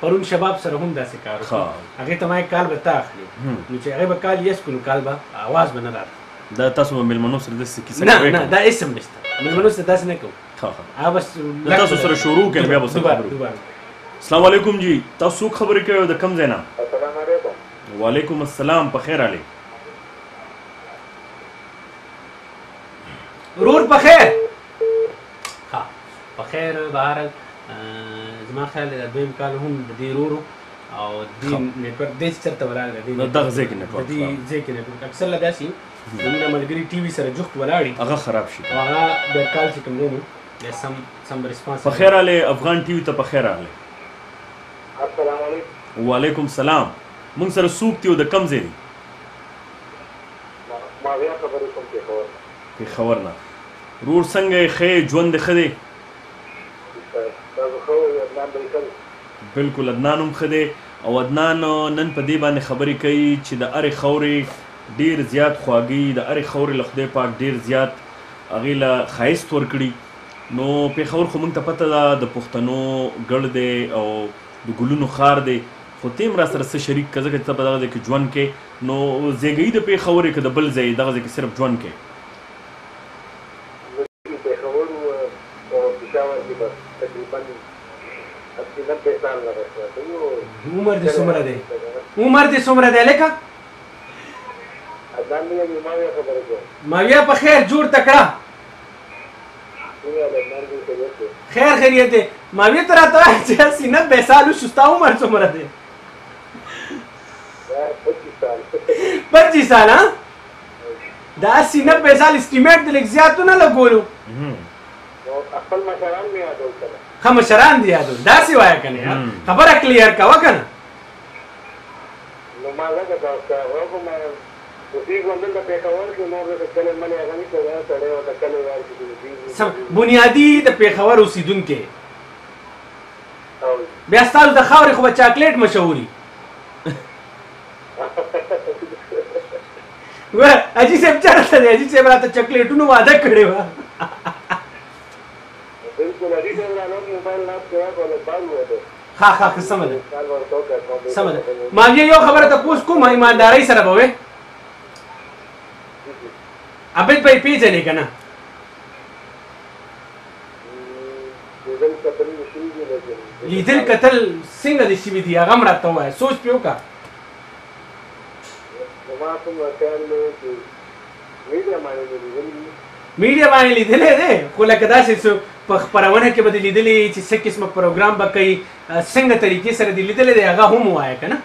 پرون شباب سره هم داسې کار وکړو. هغې ته ما یې کال به تا اخلي، نو چې هغې به کال یس کړو نو کال به اواز به نه راته. دا تاسو به مېلمنو سره داسې کیسه کوئ؟ نه نه، دا هېڅ هم نشته، مېلمنو سره داسې نه کوو. ښه ښه، هغه بس تاسو سره شروع کړئ بیا به سره خبرې. السلام علیکم جی، تاسو څوک خبرې کوئ او د کوم ځای نه؟ السلام علیکم. وعلیکم السلام، په خیر راغلې. ورور په خیر. ښه په خیر. بهرحال زما خیال دی دا دویم کال هم د دې ورور او دې نېټورک دې چېرته ولاړ دی، دغه ځای کې نېټورک، د دې ځای کې نېټورک اکثر له داسې زموږ ملګري ټي وي سره جوخت ولاړ وي، هغه خراب شي، او هغه بیا کال چې کوم دی نو بیا سم سم ریسپانس. په خیر راغلې افغان ټي وي ته، په خیر راغلې. السلام علیکم. وعلیکم السلام. موږ سره څوک دي او د کوم ځای دي؟ ما بیا خبرې کوم پېښور نه. پېښور نه. ورور څنګه یې؟ ښه یې؟ ژوند دې ښه دی؟ تاسو ښه وایي؟ عدنان به ښه دی. بالکل عدنان هم ښه دی. او عدنان نن په دې باندې خبرې کوي چې د هرې خاورې ډېر زیات خواږه، د هرې خاورې له خدای پاک ډېر زیات هغې له ښایست ورکړي. نو پېښور خو موږ ته پته ده د پښتنو ګړ دی او د ګلونو ښار دی، خو ته هم راسره څه شریک که، ځکه چې ته په دغه ځای کې ژوند کې، نو زیږوي د پېښور یې که د بل ځای دغه ځای کې صرف ژوند کې؟ پېښور او پېښور کې بس تقریبا 80 90 سال لګښت عمر دې څومره دی؟ عمر دې څومره دی لکه؟ ماویا په خیر جوړ تکړه خیر خیریت دی. ماویا ته راته وایه چې 80 90 سال وشو، ستا عمر څومره دی؟ 25 سال. ها دا 80 90 سال estimate دې لږ زیات نه لګولو. خپل مشران مې یادول کنه. ښه مشران دې یادول، داسې وایه که نه خبره clear کوه که نه. نو ما لږه دا اوسېږو همدلته پېښور کې، نور د کلی ملی هغه نشته، دا سړی ورته کلی وایي چې اوسېږي. بنیادي د پېښور اوسېدونکی. بیا ستاسو د خاورې خو به چاکلیټ مشهوري. وه حاجي صاحب چېرته دی؟ حاجي صاحب راته چاکلیټونو وعده کړې وه. ښه ښه ښه سمه ده سمه ده. ماویه یو خبره تپوس کوم، ایماندارۍ سره به وې. عابد به یې پېژنې که نه؟ لیدل کتل څنګه دې شوي دي هغه هم راته ووایه، سوچ پرې وکړه. میډیا باندې لیدلی دی، خو لکه داسې څه په خپرونه کې به دې لیدلی چې څه قسمه پروګرام به کوي، څنګه طریقې سره دې لیدلی دی هغه هم ووایه که نه.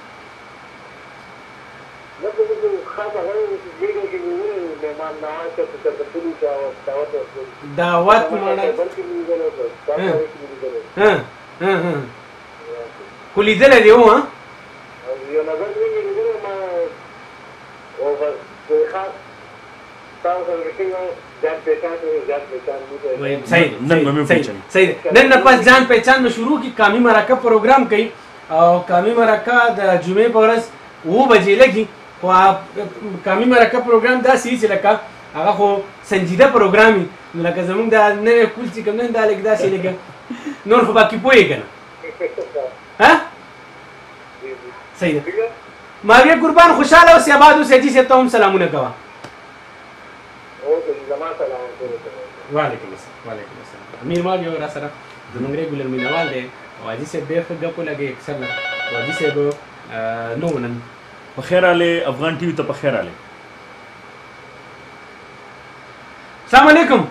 دعوت مړه خو لیدلی دی و. صحیح دی. نن نه پس جان پہچان به شروع کی، قامي مرکه پروګرام کوي او قامي مرکه د جمعې په ورځ 7 بجې لګي. خو قامي مرکه پروګرام داسې چې لکه هغه خو سنجیده پروګرام وي، نو لکه زموږ دا نوی کول چې کوم دی دا لږ داسې لږه نور خو باقي پوهېږي که نه. ها صحیح ده. ماویه قربان خوشحاله اوسې، اباد اوسې. حاجي صاحب ته هم سلامونه کوه. وعلیکم السلام. وعلیکم السلام. امیر ماویه را سره زموږ regular مینهوال دی او حاجي صاحب ډېر ښه ګپ ولګوي اکثر. او حاجي صاحب نو نن په خیر راغلې افغان ټي وي ته، په خیر راغلې. السلام علیکم.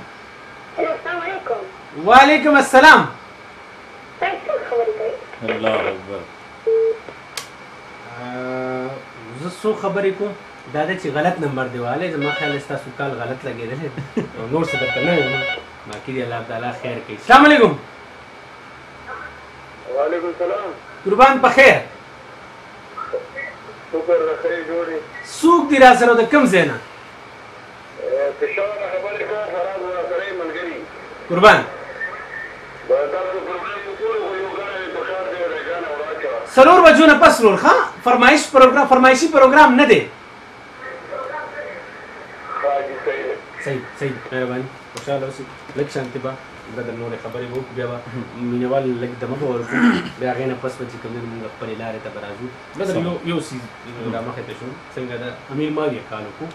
السلام علیکم. وعلیکم السلام. تاسو څوک خبرې کوئ؟ الله اکبر. زه څو خبرې کوم، دا ده چې غلط نمبر دی والی، زما خیال ستاسو کال غلط لګېدلی او نور څه درته نه وایم، باقي دې الله تعالی خیر کوي. السلام علیکم. وعلیکم السلام. قربان په خیر. شکر د خیر جوړې. څوک دي را سره د کوم ځای نه؟ پېښور نه خبرې کوم، فراز راسره یې ملګري. قربان تاسو پروګرام وکړو، خو یو ګاڼه مې پکار دی، دا ګاڼه وراچوه. 4 بجو نه پس ورور. ښه فرمایش پروګرام، فرمایشي پروګرام نه دی. صحیح صحیح، مهرباني، خوشحاله اوسئ. لږ شانتې به دا د نورې خبرې به وکړو، بیا به مینهوال لږ دمه به ورکړو، بیا هغې نه پس به چې کوم دی موږ خپلې لارې ته به راځو. مثلا یو څیز را مخې ته شو، څنګه د امیر ماویه کال وکړو،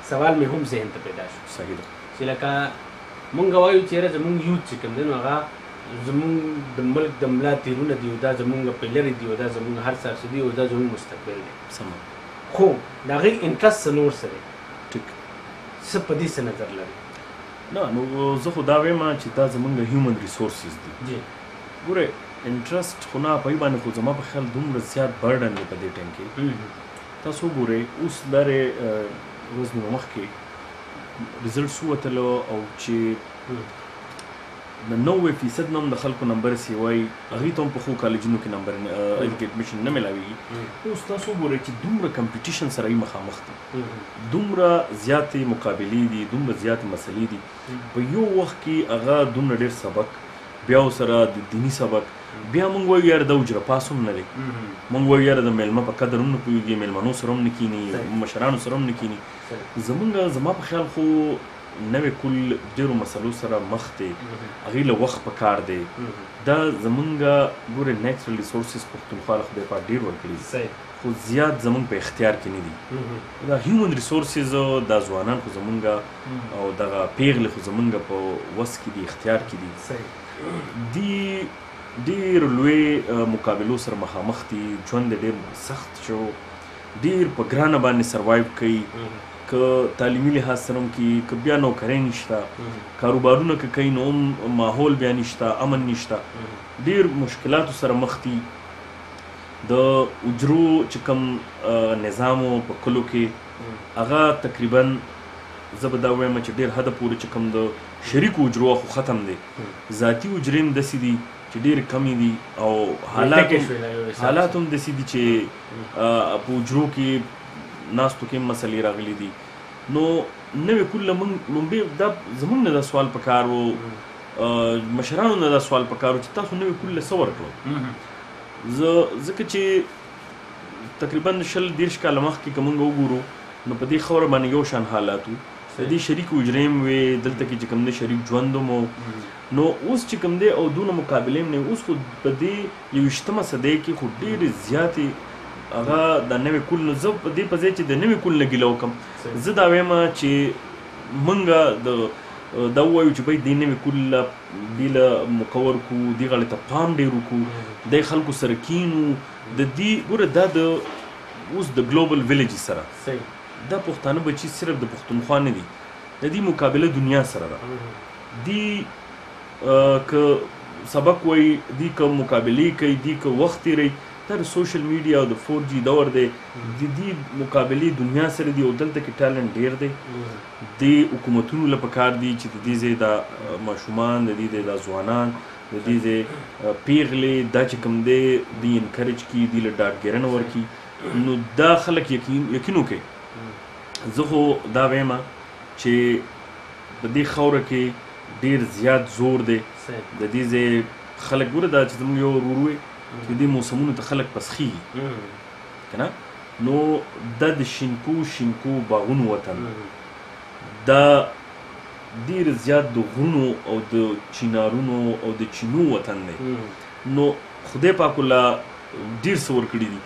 سوال مې هم ذهن ته پیدا شو. صحیح ده. چې لکه مونږ وایو چې یاره زمونږ youth چې کوم دی نو هغه زمونږ د ملک د ملا تیرونه دي، او دا زمونږ pillar دي، او دا زمونږ هر څه دي، او دا زمونږ مستقبل دی. سمه. خو د هغې interest څه نور څه دی؟ ټیک. څه په دې څه نظر لري؟ نه نو زه خو دا وایم چې دا زمونږ human resources دي. جی. ګوره interest خو نه په باندې، خو زما په خیال دومره زیات burden دی په دې ټایم کې. تاسو وګورئ اوس لرې ورځ نیمه مخکې results ووتلو، او چې د 90% نه هم د خلکو نمبر سیوای، هغوی ته هم په ښو کالجونو کې نمبر کې admission نه میلاویږي. اوس تاسو وګورئ چې دومره competition سره یې مخامخ دي، دومره زیاتې مقابلې دي، دومره زیاتې مسلې دي. په یو وخت کې هغه دومره ډېر سبق، بیا ورسره د دیني سبق، بیا موږ وایو یاره دا حجره پاس هم نه دی، موږ وایو یاره د میلمه په قدر هم نه پوهېږي، میلمنو سره هم نه کښېني، مشرانو سره هم نه کښېني. زمونږ زما په خیال خو نوې کول ډېرو مسلو سره مخ دی، هغې له وخت په کار دی. دا زمونږ ګورې نیچرل ریسورسز پښتونخوا له خدای پاک ډېر ورکړي دي، خو زیات زمونږ په اختیار کې نه دي. دا هیومن ریسورسز، دا ځوانان خو زمونږ او دغه پیغلې خو زمونږ په وس کې دي، اختیار کې دي. دی ډېر لوی مقابلو سره مخامخ دي، ژوند یې ډېر سخت شو، ډېر په ګرانه باندې سروایو کوي، که تعلیمي لحاظ سره هم کوي، که بیا نوکرۍ نشته، کاروبارونه که کوي نو هم ماحول بیا نشته، امن نشته، ډېر مشکلاتو سره مخ دي. د اجرو چې کوم نظام و په کلو کې، هغه تقریبا زه به دا ووایم چې ډېر حده پورې چې کوم د شریکو اجرو خو ختم دی، ذاتي اجرې هم داسې دي چې ډېرې کمې دي، او حالات هم داسې دي چې په اجرو کې ناستو کې هم مسلې راغلي دي. نو نوې کول له موږ لومبی دا زموږ نه دا سوال پکار و، مشرانو نه دا سوال پکار و چې تاسو نوې کول له څه ورکړو. زه ځکه چې تقریبا 20-30 کاله مخکې که موږ وګورو نو په دې خاوره باندې یو شان حالات وو، د دې شریک حجرې هم وې، دلته کې چې کوم دی شریک ژوند هم و. نو اوس چې کوم دی او دونه مقابلې هم نه، اوس خو په دې 21مه صدۍ کې خو ډېرې زیاتې هغه د نوې کول. نو زه په دې په ځای چې د نوې کول نه ګیله وکړم، زه دا وایم چې موږ د دا ووایو چې بھائی دې نوې کول له دې له موقع ورکړو، دې غاړې ته پام ډېر وکړو، دې خلکو سره کینو. د دې ګوره دا د اوس د ګلوبل ویلیج سره دا پښتانه بچي صرف د پښتونخوا نه دي، د دې مقابله دنیا سره ده. دې که سبق وایي، دې که مقابلې کوي، دې که وخت تېروي، دا د سوشل میډیا او د 4G دور دی، د دې مقابلې دنیا سره دي. او دلته کې ټالنټ ډېر دی، دې حکومتونو له پکار دي چې د دې ځای دا ماشومان، د دې ځای دا ځوانان، د دې ځای پیغلې دا چې کوم دی دې انکریج کړي، دې له ډاډګیرنه ورکړي. نو دا خلک یقین وکړي. زه خو دا وایم چې په دې خاوره کې ډېر زیات زور دی د دې ځای خلک. ګوره دا چې زموږ یو ورور وي چې دې موسمونو ته خلک پسخېږي که نه، نو دا د شینکو شینکو باغونو وطن، دا ډېر زیات د غرونو او د چینارونو او د چینو وطن دی. نو خدای پاک له ډېر څه ورکړي دي.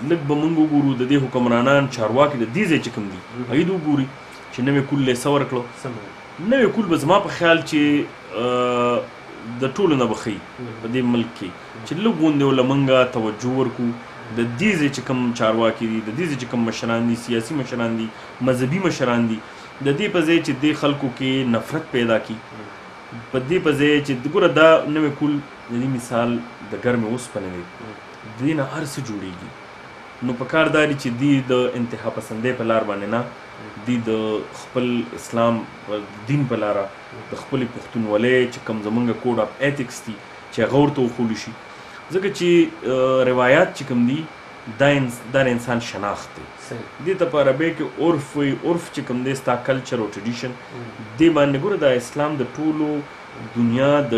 لږ به موږ وګورو د دې حکمرانان چارواکي د دې ځای چې کوم دي هغوی دې وګوري چې نوې کول له یې څه ورکړو. نوې کول به زما په خیال چې د ټولو نه به ښه وي په دې ملک کې چې لږ غوندې له موږ توجه ورکړو. د دې ځای چې کوم چارواکي دي، د دې ځای چې کوم مشران دي، سیاسي مشران دي، مذهبي مشران دي، د دې په ځای چې دې خلکو کې نفرت پیدا کړي، په دې په ځای چې ګوره دا نوې کول د دې مثال د ګرمې اوسپنې دی، دې نه هر څه جوړېږي. نو په کار دا دی چې دی د انتها پسندۍ په لار باندې نه، دی د خپل اسلام دین په لاره، د خپلې پښتونولۍ چې کوم زمونږ کوډ اف ایتکس دي چې هغه ورته وښول شي. ځکه چې روایات چې کوم دي دا د انسان شناخت دی. دې ته په عربۍ کې عرف وایي. عرف چې کوم دی ستا کلچر او ټریډیشن دې باندې ګوره دا اسلام د ټولو دنیا د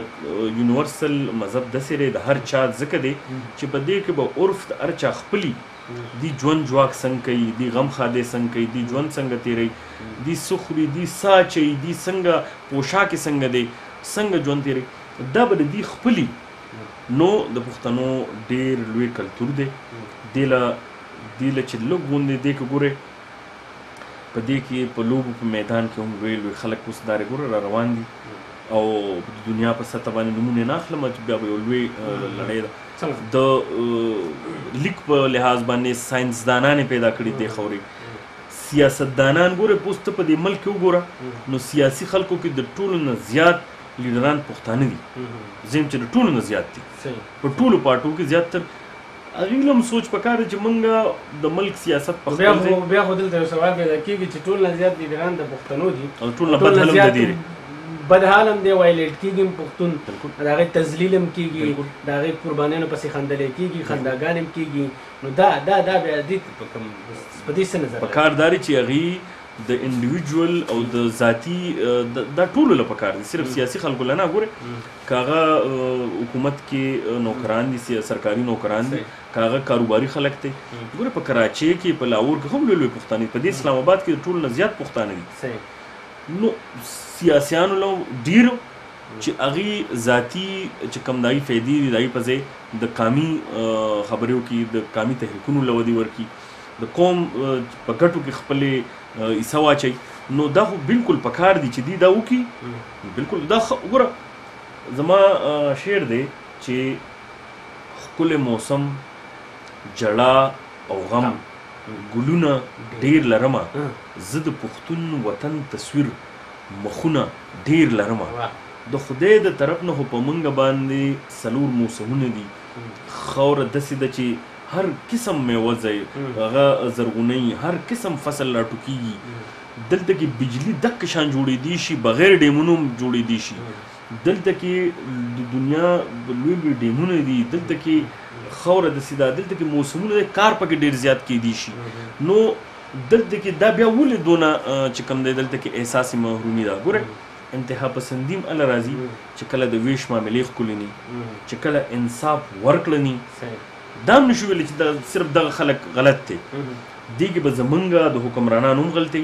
یونیورسل مذهب داسې دی، د هر چا ځکه دی چې په دې کې به عرف د هر چا خپلي دی، ژوند ژواک څنګه کوي، دی غم ښادی څنګه کوي، دی ژوند څنګه تېروي، دی څه خوري، دی څه اچوي، دی څنګه پوشاک یې څنګه دی، څنګه ژوند تېروي، دا به د دې خپلي. نو د پښتنو ډېر لوی کلتور دی. دې له چې لږ غوندې دې که ګورې په دې کې په لوبو په میدان کې هم لوی لوی خلک اوس دارې ګوره را روان دي، او د دنیا په سطح باندې نومونه نه اخلم چې بیا به یو لوی لړۍ ده. د لیک په لحاظ باندې ساینسدانان یې پیدا کړي دې خاورې، سیاستدانان ګوره اوس ته په دې ملک کې وګوره نو سیاسي خلکو کې د ټولو نه زیات لیډران پښتانه دي، زه یم چې د ټولو نه زیات دي په ټولو پارټو کې زیات تر هغوی له هم سوچ پکار دی چې موږ د ملک سیاست په خپل ځای. بیا خو دلته یو سوال پیدا کېږي چې ټول نه زیات لیډران د پښتنو دي او ټول نه بد حال هم د دې دی، بد حال هم دی، وایلیټ کېږي هم پښتون، د هغې تذلیل هم کېږي، د هغې قربانیانو پسې خندلی کېږي، خنداګانې هم کېږي. نو دا دا دا بیا دې په کوم په دې څه نظر پکار دا دی چې هغوی د انډیویجوال او د ذاتي دا ټولو له پکار دي، صرف سیاسي خلکو له نه. ګورې که هغه حکومت کې نوکران دي، سرکاري نوکران دي، که هغه کاروباري خلک دی. ګوره په کراچۍ کې، په لاهور کې هم لوی لوی پښتانه دي، په دې اسلام آباد کې د ټولو نه زیات پښتانه دي. نو سیاسیانو له ډېر چې هغې ذاتي چې کوم د هغې فایدې دي د هغې په ځای د قامي خبرې وکړي، د قامي تحریکونو له ودې ورکړي، د قوم په ګټو کې خپلې حصه واچوي. نو دا خو بالکل پکار دي چې دوی دا وکړي. بالکل دا وګوره زما شعر دی چې ښکلی موسم، جړا او غم، ګلونه ډیر لرمه، زه د پښتون وطن تصویر مخونه ډیر لرمه. د خدای د طرف نه خو په مونږ باندې څلور موسمونه دي. خاوره داسې ده چې هر قسم میوه ځای هغه زرغونی، هر قسم فصل راټوکېږي. دلته کې بجلی دک شان جوړېدی شي، بغیر ډیمونو هم جوړېدی شي. دلته کې د دنیا لوی لوی ډیمونه دي، دلته کې خاوره داسې ده، دلته کې موسمونه دی، کار پکې ډېر زیات کېدی شي. نو دلته کې دا بیا ولې دونه چې کوم دی دلته کې احساس محرومي ده. ګوره انتها پسندي هم هله راځي چې کله د ویش معاملې ښکلې ني، چې کله انصاف ورکړه ني. دا هم نشو ویلی چې دا صرف دغه خلک غلط دی، دې کې به زمونږ د حکمرانانو هم غلطي.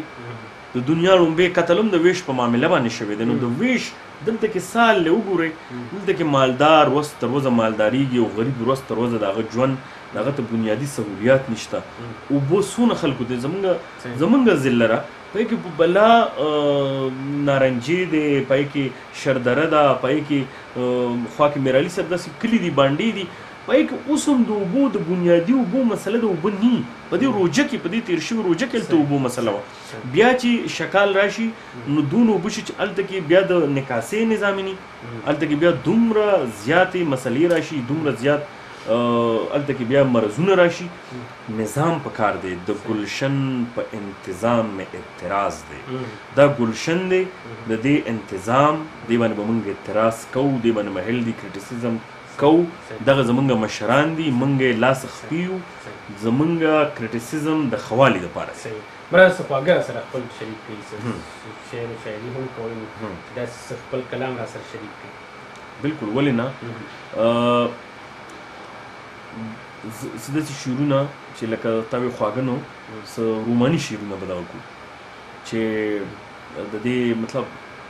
د دنیا لومبی قتل هم د ویش په معامله باندې شوی دی. نو د ویش دلته کې سال له وګورئ، دلته کې مالدار ورځ تر ورځه مالدارېږي او غریب ورځ تر ورځه د هغه ژوند د هغه ته بنیادي سهولیات نشته. اوبه څونه خلکو ته زمونږ ضلع را په کې په بلا نارنجې دی، په کې شردره ده، په کې خوا کې میرعلي صاحب داسې کلي دي، بانډې دي، په کې اوس هم د اوبو د بنیادي اوبو مسله د اوبه نی. په دې روژه کې، په دې تېر شوي روژه کې هلته اوبو مسله وه. بیا چې شکال راشي نو دونه اوبه شي چې هلته کې بیا د نکاسې نظام نی، هلته کې بیا دومره زیاتې مسلې راشي، دومره زیات هلته کې بیا مرضونه راشي. نظام پکار دی. د ګلشن په انتظام مې اعتراض دی. دا ګلشن دی، د دې انتظام دې باندې به موږ اعتراض کوو، دې باندې به هیلدي کریټیسیزم کوو. دغه زمونږ مشران دي، موږ یې لاس خپیو، زمونږ کریټیسیزم د ښه والي دپاره دی. مراد څه خواږه راسره خپل شریک کړي، شعر و شاعري هم کوئ، داسې څه خپل کلام راسره شریک کړي. بالکل، ولې نه. څه داسې شعرونه چې لکه تا وې خواږه، نو څه روماني شعرونه به دغه کړو چې د دې مطلب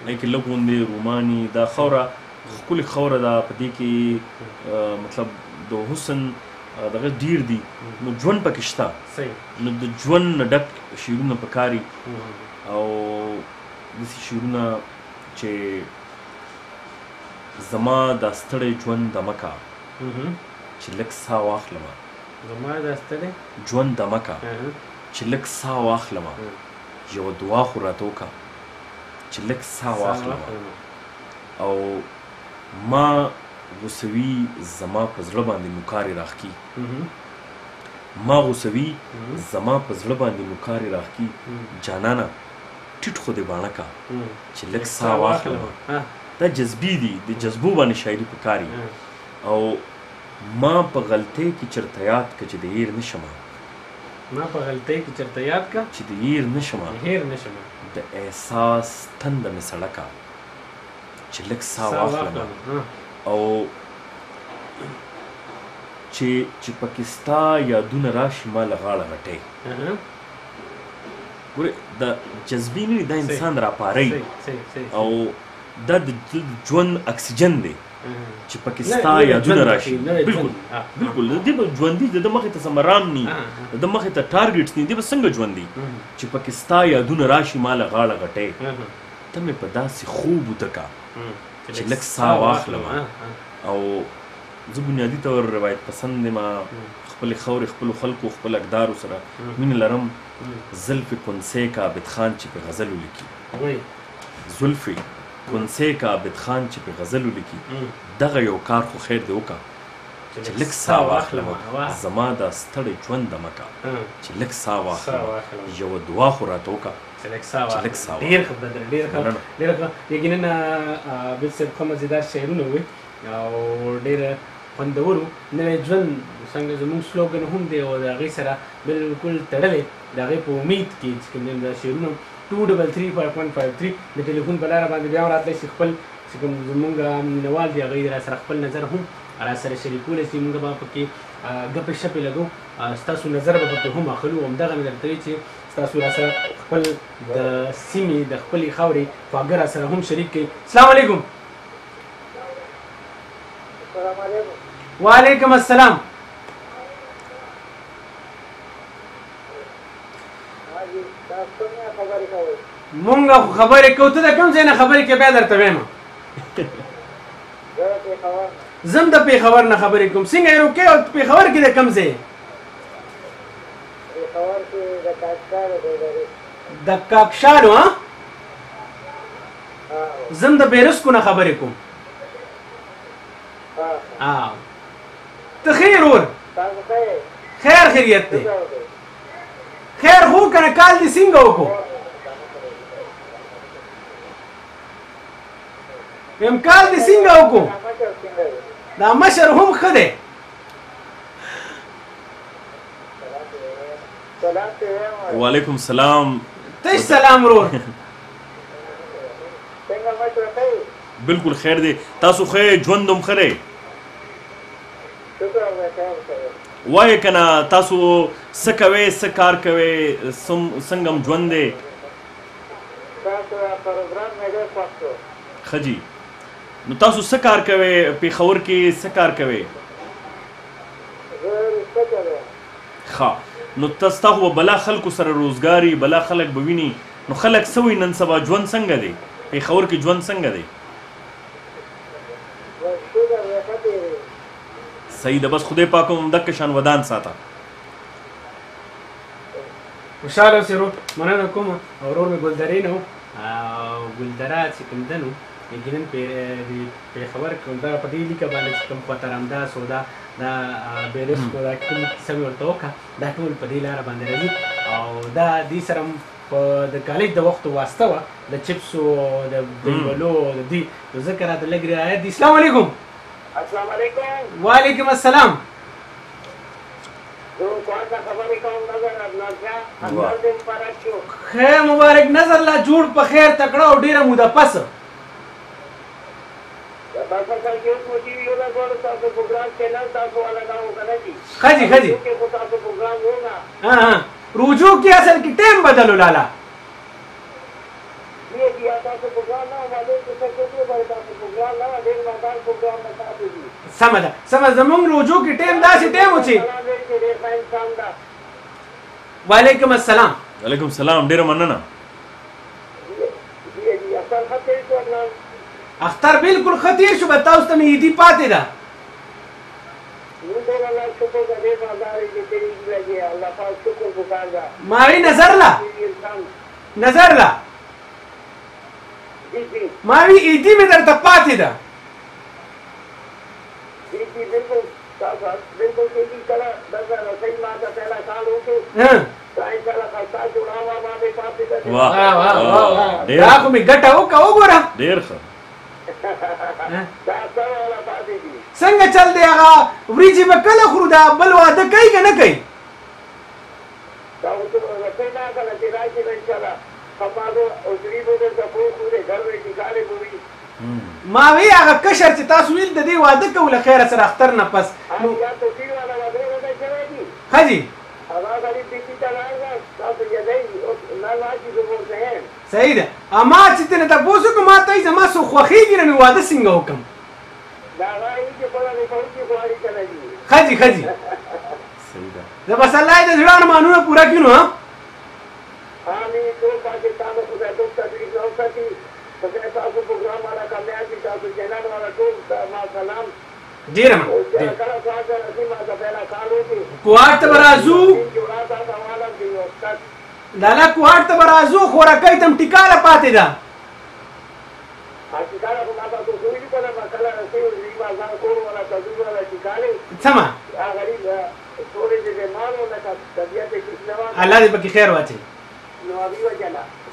هغې کې لږ غوندې روماني، دا خاوره ښکلې خاوره ده، په دې کې مطلب د حسن دغه ډېر دي، نو ژوند پکې شته. نو د ژوند نه ډک شعرونه پکاري، او داسې شعرونه چې زما دا ستړی ژوند دمه کا چې لږ ساه واخلمه، زما دا ستړی ژوند دمه کا چې لږ ساه واخلمه، یوه دعا خو راته وکړه چې لږ ساه واخلمه. او ما غوسوي زما په زړه باندې نوکارې راښکي، ما غوسوي زما په زړه باندې نوکارې راښکي، جانانه ټیټ خو دې باڼه کا چې لږ ساه واخلمه. دا جذبې دي، د جذبو باندې شاعري پکاري. او ما په غلطۍ کې چېرته یاد که چې د هېر نه شمه، ما په غلطۍ کې چېرته یاد که چې د هېر نه شمه، هېر نه شمه، د احساس تنده مې سړه کا چې لږ ساه واخلمه. او چې پکې ستا یادونه راشي ما له غاړه غټی. ګورې دا جذبې نه دي، دا انسان راپاروي، او دا د ژوند اکسیجن دی چې پکې ستا یادونه راشي. بالکل بالکل، دې به ژوندي، د ده مخې ته څه مرام ني، د ده مخې ته ټارګټس ني، دې به څنګه ژوندي چې پکې ستا یادونه راشي ما له غاړه غټی، ته مې په داسې خوب وده کا چې لږ ساه واخلمه. او زه بنیادي طور روایت پسند یم، خپلې خاورې، خپلو خلکو، خپل اقدارو سره مینه لرم. زلفې کنسې کا عابد خان چې په غزل ولیکي، زلفې کنسې کا عابد خان چې په غزل ولیکي، دغه یو کار خو خیر دی وکړه چې لږ ساه واخلمه، زما دا ستړی ژوند دمه کا چې لږ ساه واخلمه، یوه دعا خو راته وکړه چې لږ ساه واخلمه. ډېر ښه بدر، ډېر ښه، ډېر ښه. یقیناً عابد صاحب ښه مزېدار شعرونه وي او ډېر خوندور و. نوی ژوند څنګه زموږ سلوګن هم دی او د هغې سره بالکل تړلی، د هغې په امید کې چې کوم دی دا شعرونه 2335153 د ټلیفون په لاره باندې بیا هم راتلی شي. خپل چې کوم زموږ مینهوال دي هغوی را سره خپل نظر هم را سره شریکولی شي. موږ به پکې ګپې شپې لګو، ستاسو نظر به پکې هم اخلو. همدغه مې درته وایي چې ستاسو راسره خپل د سیمې د خپلې خاورې خواږه راسره هم شریک کړئ. السلام علیکم. السلام علیکم. وعلیکم السلام. مونږ خو خبرې کوو، ته د کوم ځای نه خبرې کوې؟ بیا درته وایم. زه هم د پېښور نه خبرې کوم. څنګه یې روکې؟ او پېښور کې د کوم ځای؟ د کاکشالو. ها، زه هم د بیرسکو نه خبرې کوم. ته ښه یې ورور؟ خیر خیریت دی. خیر خو که نه کال دې څنګه وکړو؟ ویم کال دې څنګه وکړو؟ دا مشر هم ښه دی. وعلیکم سلام. تش سلام ورور. بالکل خیر دی، تاسو ښه یې؟ ژوند هم ښه دی؟ وایې که نه تاسو څه کوئ، څه کار کوئ، څنګه هم ژوند دی؟ ښه جي، نو تاسو څه کار کوئ پېښور کې؟ څه کار کوئ؟ ښه، نو ستا خو به بلا خلکو سره روزګار وي، بلا خلک به ویني، نو خلک څه وایي نن سبا ژوند څنګه دی پېښور کې؟ ژوند څنګه دی؟ صحیح ده، بس خدای پاک هم دقه شان ودان ساته. خوشحاله اوسې ورور، مننه کوم. ورور مې ګلدرې نه و، او ګلدره چې کوم ده نو یقینا پېښور کوم دغه په دې لیکه باندې چې کوم خواته رامداس او دا دا بیلسکو دا کوم کیسه مې ورته وکړه، دا ټول په دې لاره باندې راځي. او دا دې سره هم په د کالج د وخت واسطه وه، د چپسو د دیولو د دې، نو ځکه راته لږ رعایت دي. السلام علیکم. السلام علیکم. وعلیکم السلام. خیر مبارک نظر لا جوړ په خیر تکړه او ډیره موده پس. ښه جي، ښه جي. روجو کې اصل کې ټایم بدلو لالا. سمه ده، سمه. زمونږ روجو کې ټایم داسې ټایم و چې وعلیکم السلام. وعلیکم السلام، ډېره مننه. اختر بالکل ښه تېر شو، به تاسو ته مې عیدي پاتې ده. ما وی نظر لا، نظر لا ما وی عیدي مې درته پاتې ده. دا خو مې ګټه وکړه، وګوره ډېر ښه. څنګه چل دی؟ هغه وریجې به کله خورو؟ دا بل واده کوي که نه کوي؟ ما وی هغه کشر چې تاسو ویل د دې واده کوو له خیره سره اختر نه پس. ښه جي، صحیح ده. ما چې ترې تپوس وکړو، ما ته یې زما څوک خوښېږي نه، مې واده څنګه وکړم؟ ښه جي، ښه جي. زه بس الله یې د زړه ارمانونه پوره کړي. نو ډېره مننه. کوهاټ ته به راځو لالا، کوهاټ ته به راځو. خوراکۍ ته هم ټیکاله پاتې ده. سمه، الله دې پکې خیر واچوي.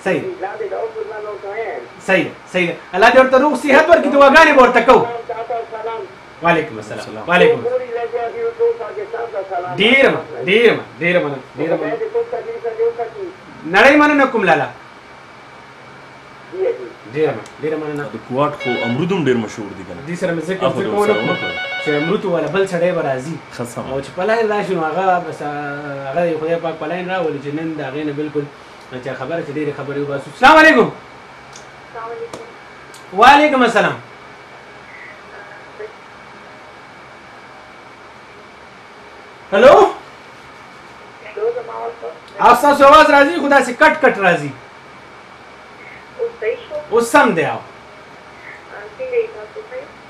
صحیح صحیح صحیح ده. الله دې ورته روغ صحت ورکړي، دعاګانې به ورته کوو. وعلیکم السلام. وعلیکم. ډېره مننه، ډېره مننه، ډېره مننه، ډېره مننه. نړۍ مننه کوم لالا. ډېره مننه. د کوهاټ خو امرود هم ډېر مشهور دي که نه؟ دې سره مې ځکه ونه کړو چې امرود والا بل سړی به راځي او چې په line راشي نو هغه بس هغه د خدای پاک په line راولي چې نن د هغې نه بلکل چې خبره چې ډېرې خبرې وباسو. السلام علیکم. وعلیکم السلام. هلو، ستاسو اواز راځي خو داسې کټ کټ راځي. اوس سم دی. او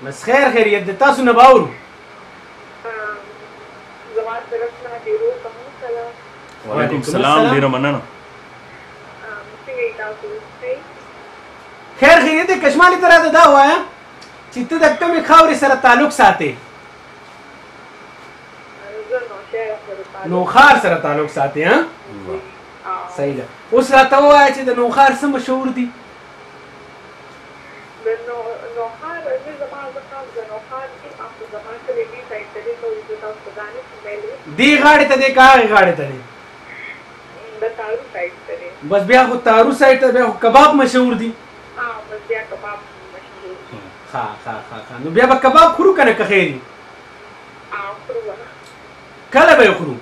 بس خیر خیریت دی، تاسو نه به اورو. وعلیکم السلام، ډېره مننه. خیر خیریت دی. کشمالي ته راته دا ووایه چې ته د کومې خاورې سره تعلق ساتې؟ نوښار سره تعلق ساتې. ها صحیح ده. اوس راته ووایه چې د نوښار څه مشهور دي؟ د نوښار زه زما زه د نوښار یم، خو زما کلی دې سایډ ته دی، زه تاسو ته دا نه شم ویلی. دې غاړې ته دی که هغې غاړې ته دی؟ د تارو سایډ ته دی. بس بیا خو تارو سایډ ته بیا خو کباب مشهور دي. بس بیا کباب مشهور دي. ښه ښه ښه ښه، نو بیا به کباب خورو که نه که خیر وي؟ خورو به. کله به یې خورو؟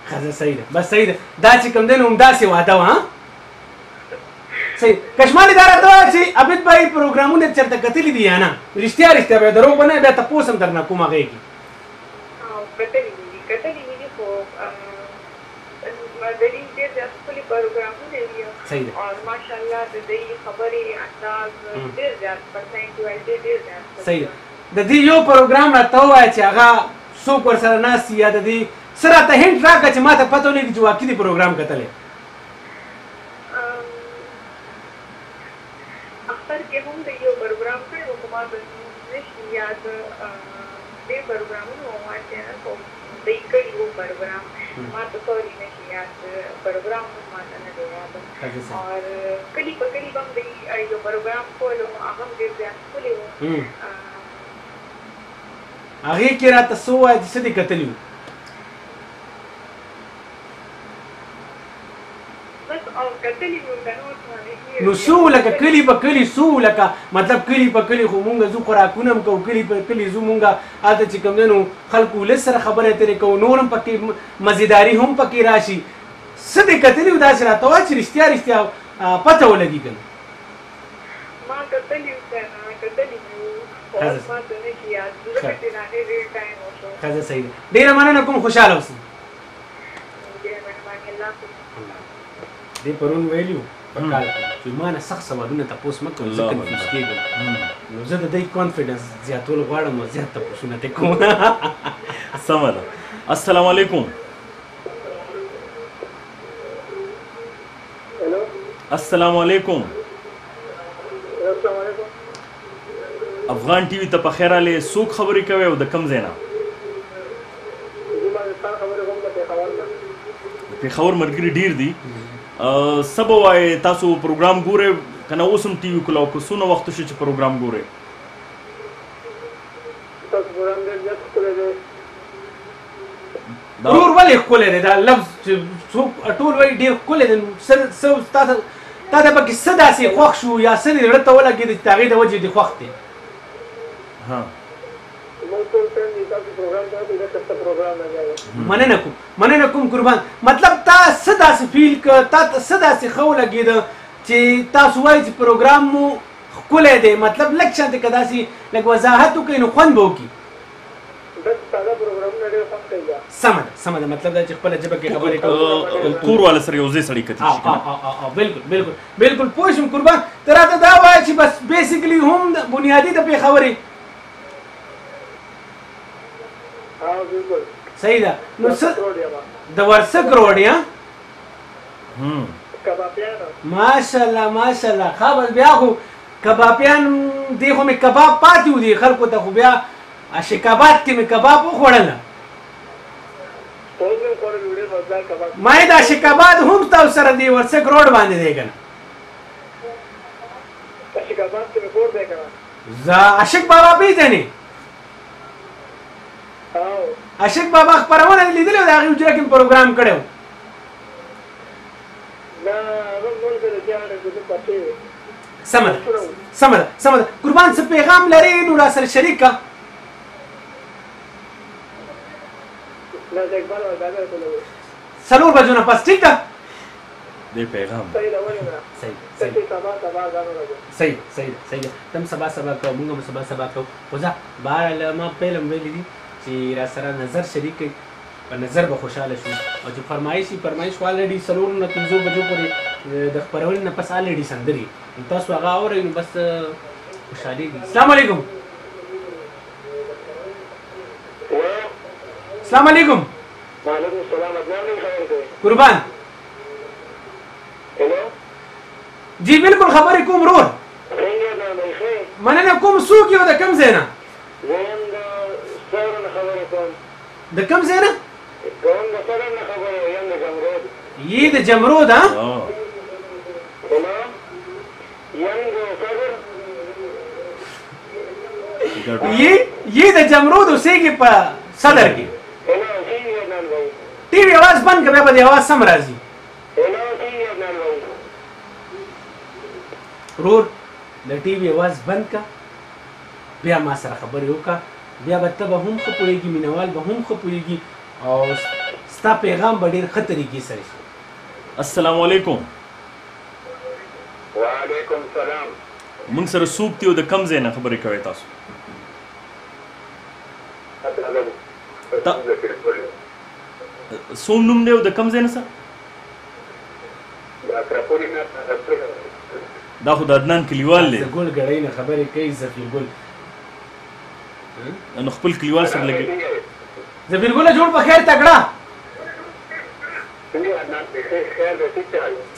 ښه صحیح ده، بس صحیح ده. دا چې کوم دی نو همداسې وعده وه. صحیح. کشمالي دا راته ووایه چې عابد بھائی پروګرامونه چېرته کتلي دي یا نه؟ رښتیا رښتیا به دروغ به نه، بیا تپوس هم درنه کوم هغې کې. کتلي مې دي، کتلي مې دي، خو د دې ډېر زیات ښکلي پروګرامونه وي. صحیح ده. او ماشاءالله د دې خبرې انداز ډېر زیات پرسنټ وایي، ډېر ډېر زیات. صحیح ده. د دې یو پروګرام راته ووایه چې هغه څوک ورسره ناست یا د دې څه راته hint راکړه چې ما ته پته ولګي چې واقعي دې پروګرام کتلی. اختر کې هم د یو پروګرام کړی و، خو ما ته نه شي یاد. ډېر پروګرامونه وو ما چې نه، خو دوی کړي وو پروګرام، ما ته سوري نه شي یاد، پروګرام هم ما ته نه دی یاد. او کلي په کلي به هم دوی یو پروګرام کولو، هغه هم ډېر زیات ښکلی و. هغې کې راته څه ووایه چې څه دې کتلي وو؟ نو څو لکه کلي په کلي څو لکه مطلب کلي په کلي خو مونږ ځو خوراکونه هم کوو، کلي په کلي ځو مونږ هلته چې کوم دی نو خلکو ولس سره خبرې اترې کوو، نور هم پکې مزیداري هم پکې راشي. څه دې کتلي وو داسې راته ووایه چې رښتیا رښتیا پته ولګي که نه؟ ما کتلي وو که نه، کتلي مې وو، خو اوس ما ته نه شي یاد، ځکه چې د هغې ډېر time وشو. ښه صحیح ده، ډېره مننه کوم، خوشحاله اوسئ. ډېره مهرباني، الله حافظ. دې پرون ویلي وو په کال کې چې ما نه سخت سوالونه تپوس مه کوئ، زه confuse کېږم، نو زه د دې confidence زیاتول غواړم او زیات تپوسونه ترې کوم. سمه ده. السلام علیکم. السلام علیکم. افغان ټي وي ته په خیر راغلې. څوک خبرې کوي او د کوم ځای نه؟ د پېښور ملګري ډېر دي. څه به وایې، تاسو پروګرام ګورئ که نه؟ اوس هم ټي وي کولاو که څونه وخت شو چې پروګرام ګورئ؟ ورور ولې ښکلی دی دا لفظ چې څوک ټول وایي ډېر ښکلی دی، نو څه تا ته پکې څه داسې خوښ شو یا څه دې زړه ته ولګېده چې د هغې د وجې دې خوښ دی؟ مننه کوم، مننه کوم قربان. مطلب تا څه داسې feel که تا ته څه داسې ښه ولګېده چې تاسو وایئ چې پروګرام مو ښکلی دی، مطلب لږ شانتې که داسې لږ وضاحت وکړئ نو خوند به وکړي. سمه ده، سمه ده. مطلب دا چې خپله ژبه کې خبرې کوو، کور والا سره یو ځای سړی کتلی شي که نه؟ بالکل بالکل بالکل پوه شوم قربان. ته راته دا وایه چې بس basically هم بنیادي د پېښور یې؟ صحیح ده. نو څه د ورسک روډ یې؟ ماشاءالله ماشاءالله. ښه بس بیا خو کبابیان دی، خو مې کباب پاتې و دي خلکو ته، خو بیا اشکاباد کې مې کباب وخوړله. ما یې د اشکاباد هم تاسو سره دی ورسک روډ باندې دی که نه؟ زه عاشق بابا پېژنې؟ عاشق بابا خپرونه دې لیدلې وه؟ د هغې حجره کې مې پروګرام کړی و. دا هغه ملک د جاړه د پته. سمه ده سمه ده سمه ده. قربان څه پیغام لرې نو را سره شریک کړه. 4 بجو نه پس ټیک ده؟ دې پیغام صحیح ده ولې نه؟ صحیح صحیح صحیح صحیح صحیح ده. تم سبا سبا کوو، موږ هم سبا سبا کوو. خو ځه بهرحال ما پیل هم ویلي دي چې را سره نظر شریک کړئ، په نظر به خوشحاله شو. او چې فرمایش وي، فرمایش خو already 4 نه 5 بجو پورې د خپرونې نه پس already سندرې، نو تاسو هغه اورئ نو بس خوشحالېږئ. السلام علیکم. السلام علیکم. وعلیکم السلام. عدنان خبرې کوي؟ قربان. هلو. جی بالکل خبرې کوم ورور. څنګه عدنان بھائی ښه یې؟ مننه کوم. څوک یې او د کوم ځای نه؟ زه یم د صدر نه خبرې کوم. د کوم ځای نه؟ کوم د صدر نه خبرې یم، د جمرود. یې د جمرود؟ ها هلو یم د صدر. یې د جمرود اوسېږي په صدر کې. ټي وي اواز بند کړه، بیا به دې اواز سم راځي. ورور د ټي وي اواز بند کړه، بیا ما سره خبرې وکړه، بیا به ته به هم ښه پوهېږي، مینوال به هم ښه پوهېږي، او ستا پیغام به ډېر ښه طریقې سره شي. السلام علیکم. وعلیکم السلام. موږ سره څوک دی او د کوم ځای نه خبرې کوئ تاسو؟ څوم نوم دی او د کوم ځای نه سر؟ دا خو د عدنان کلیوال دی. د ګل ګړۍ نه خبرې کوي ظفیر ګل. نو خپل کلیوال سره لګي. ظفیر ګله جوړ په خیر تکړه.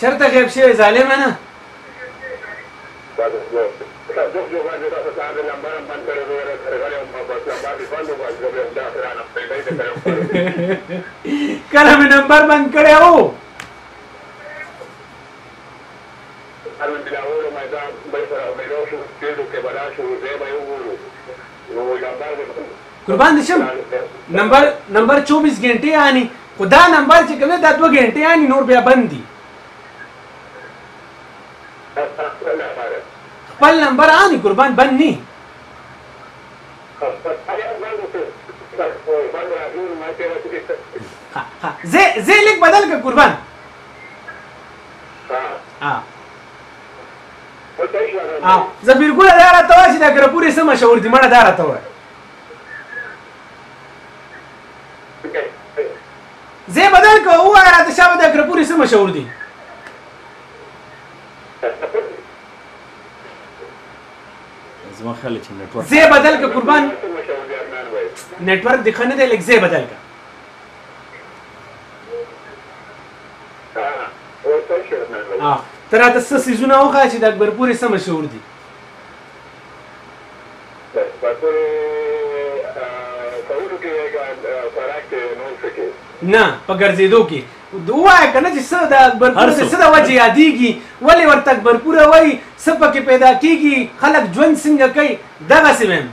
چېرته غیب شوی ظالمه؟ نه کله مې نمبر بند کړی و. قربان دې شم. نمبر نمبر 24 غنټې آني، خو دا نمبر چې کوم دی دا 2 غنټې آني، نور بیا بند دي. خپل نمبر آني قربان، بند نی. زه لیک بدل که قربان. ظفیر ګله دا راته وایه چې دا ګرپورې څه مشهور دي، مړه دا راته وایه. زه بدل که ووایه راته شابه دا ګرپورې څه مشهور دي. زما خیال چې نېټورک زه بدل که قربان. نېټورک دې ښه نه دی، لږ زه بدل که. ته راته څه څیزونه وښایه چې د اکبرپورې څه مشهور دي. نه په ګرځېدو کې ووایه که نه چې څه د اکبرپور د څه د وجې یادېږي، ولې ورته اکبرپوره وایي، څه پکې پیدا کېږي، خلک ژوند څنګه کوي، دغسې وایم.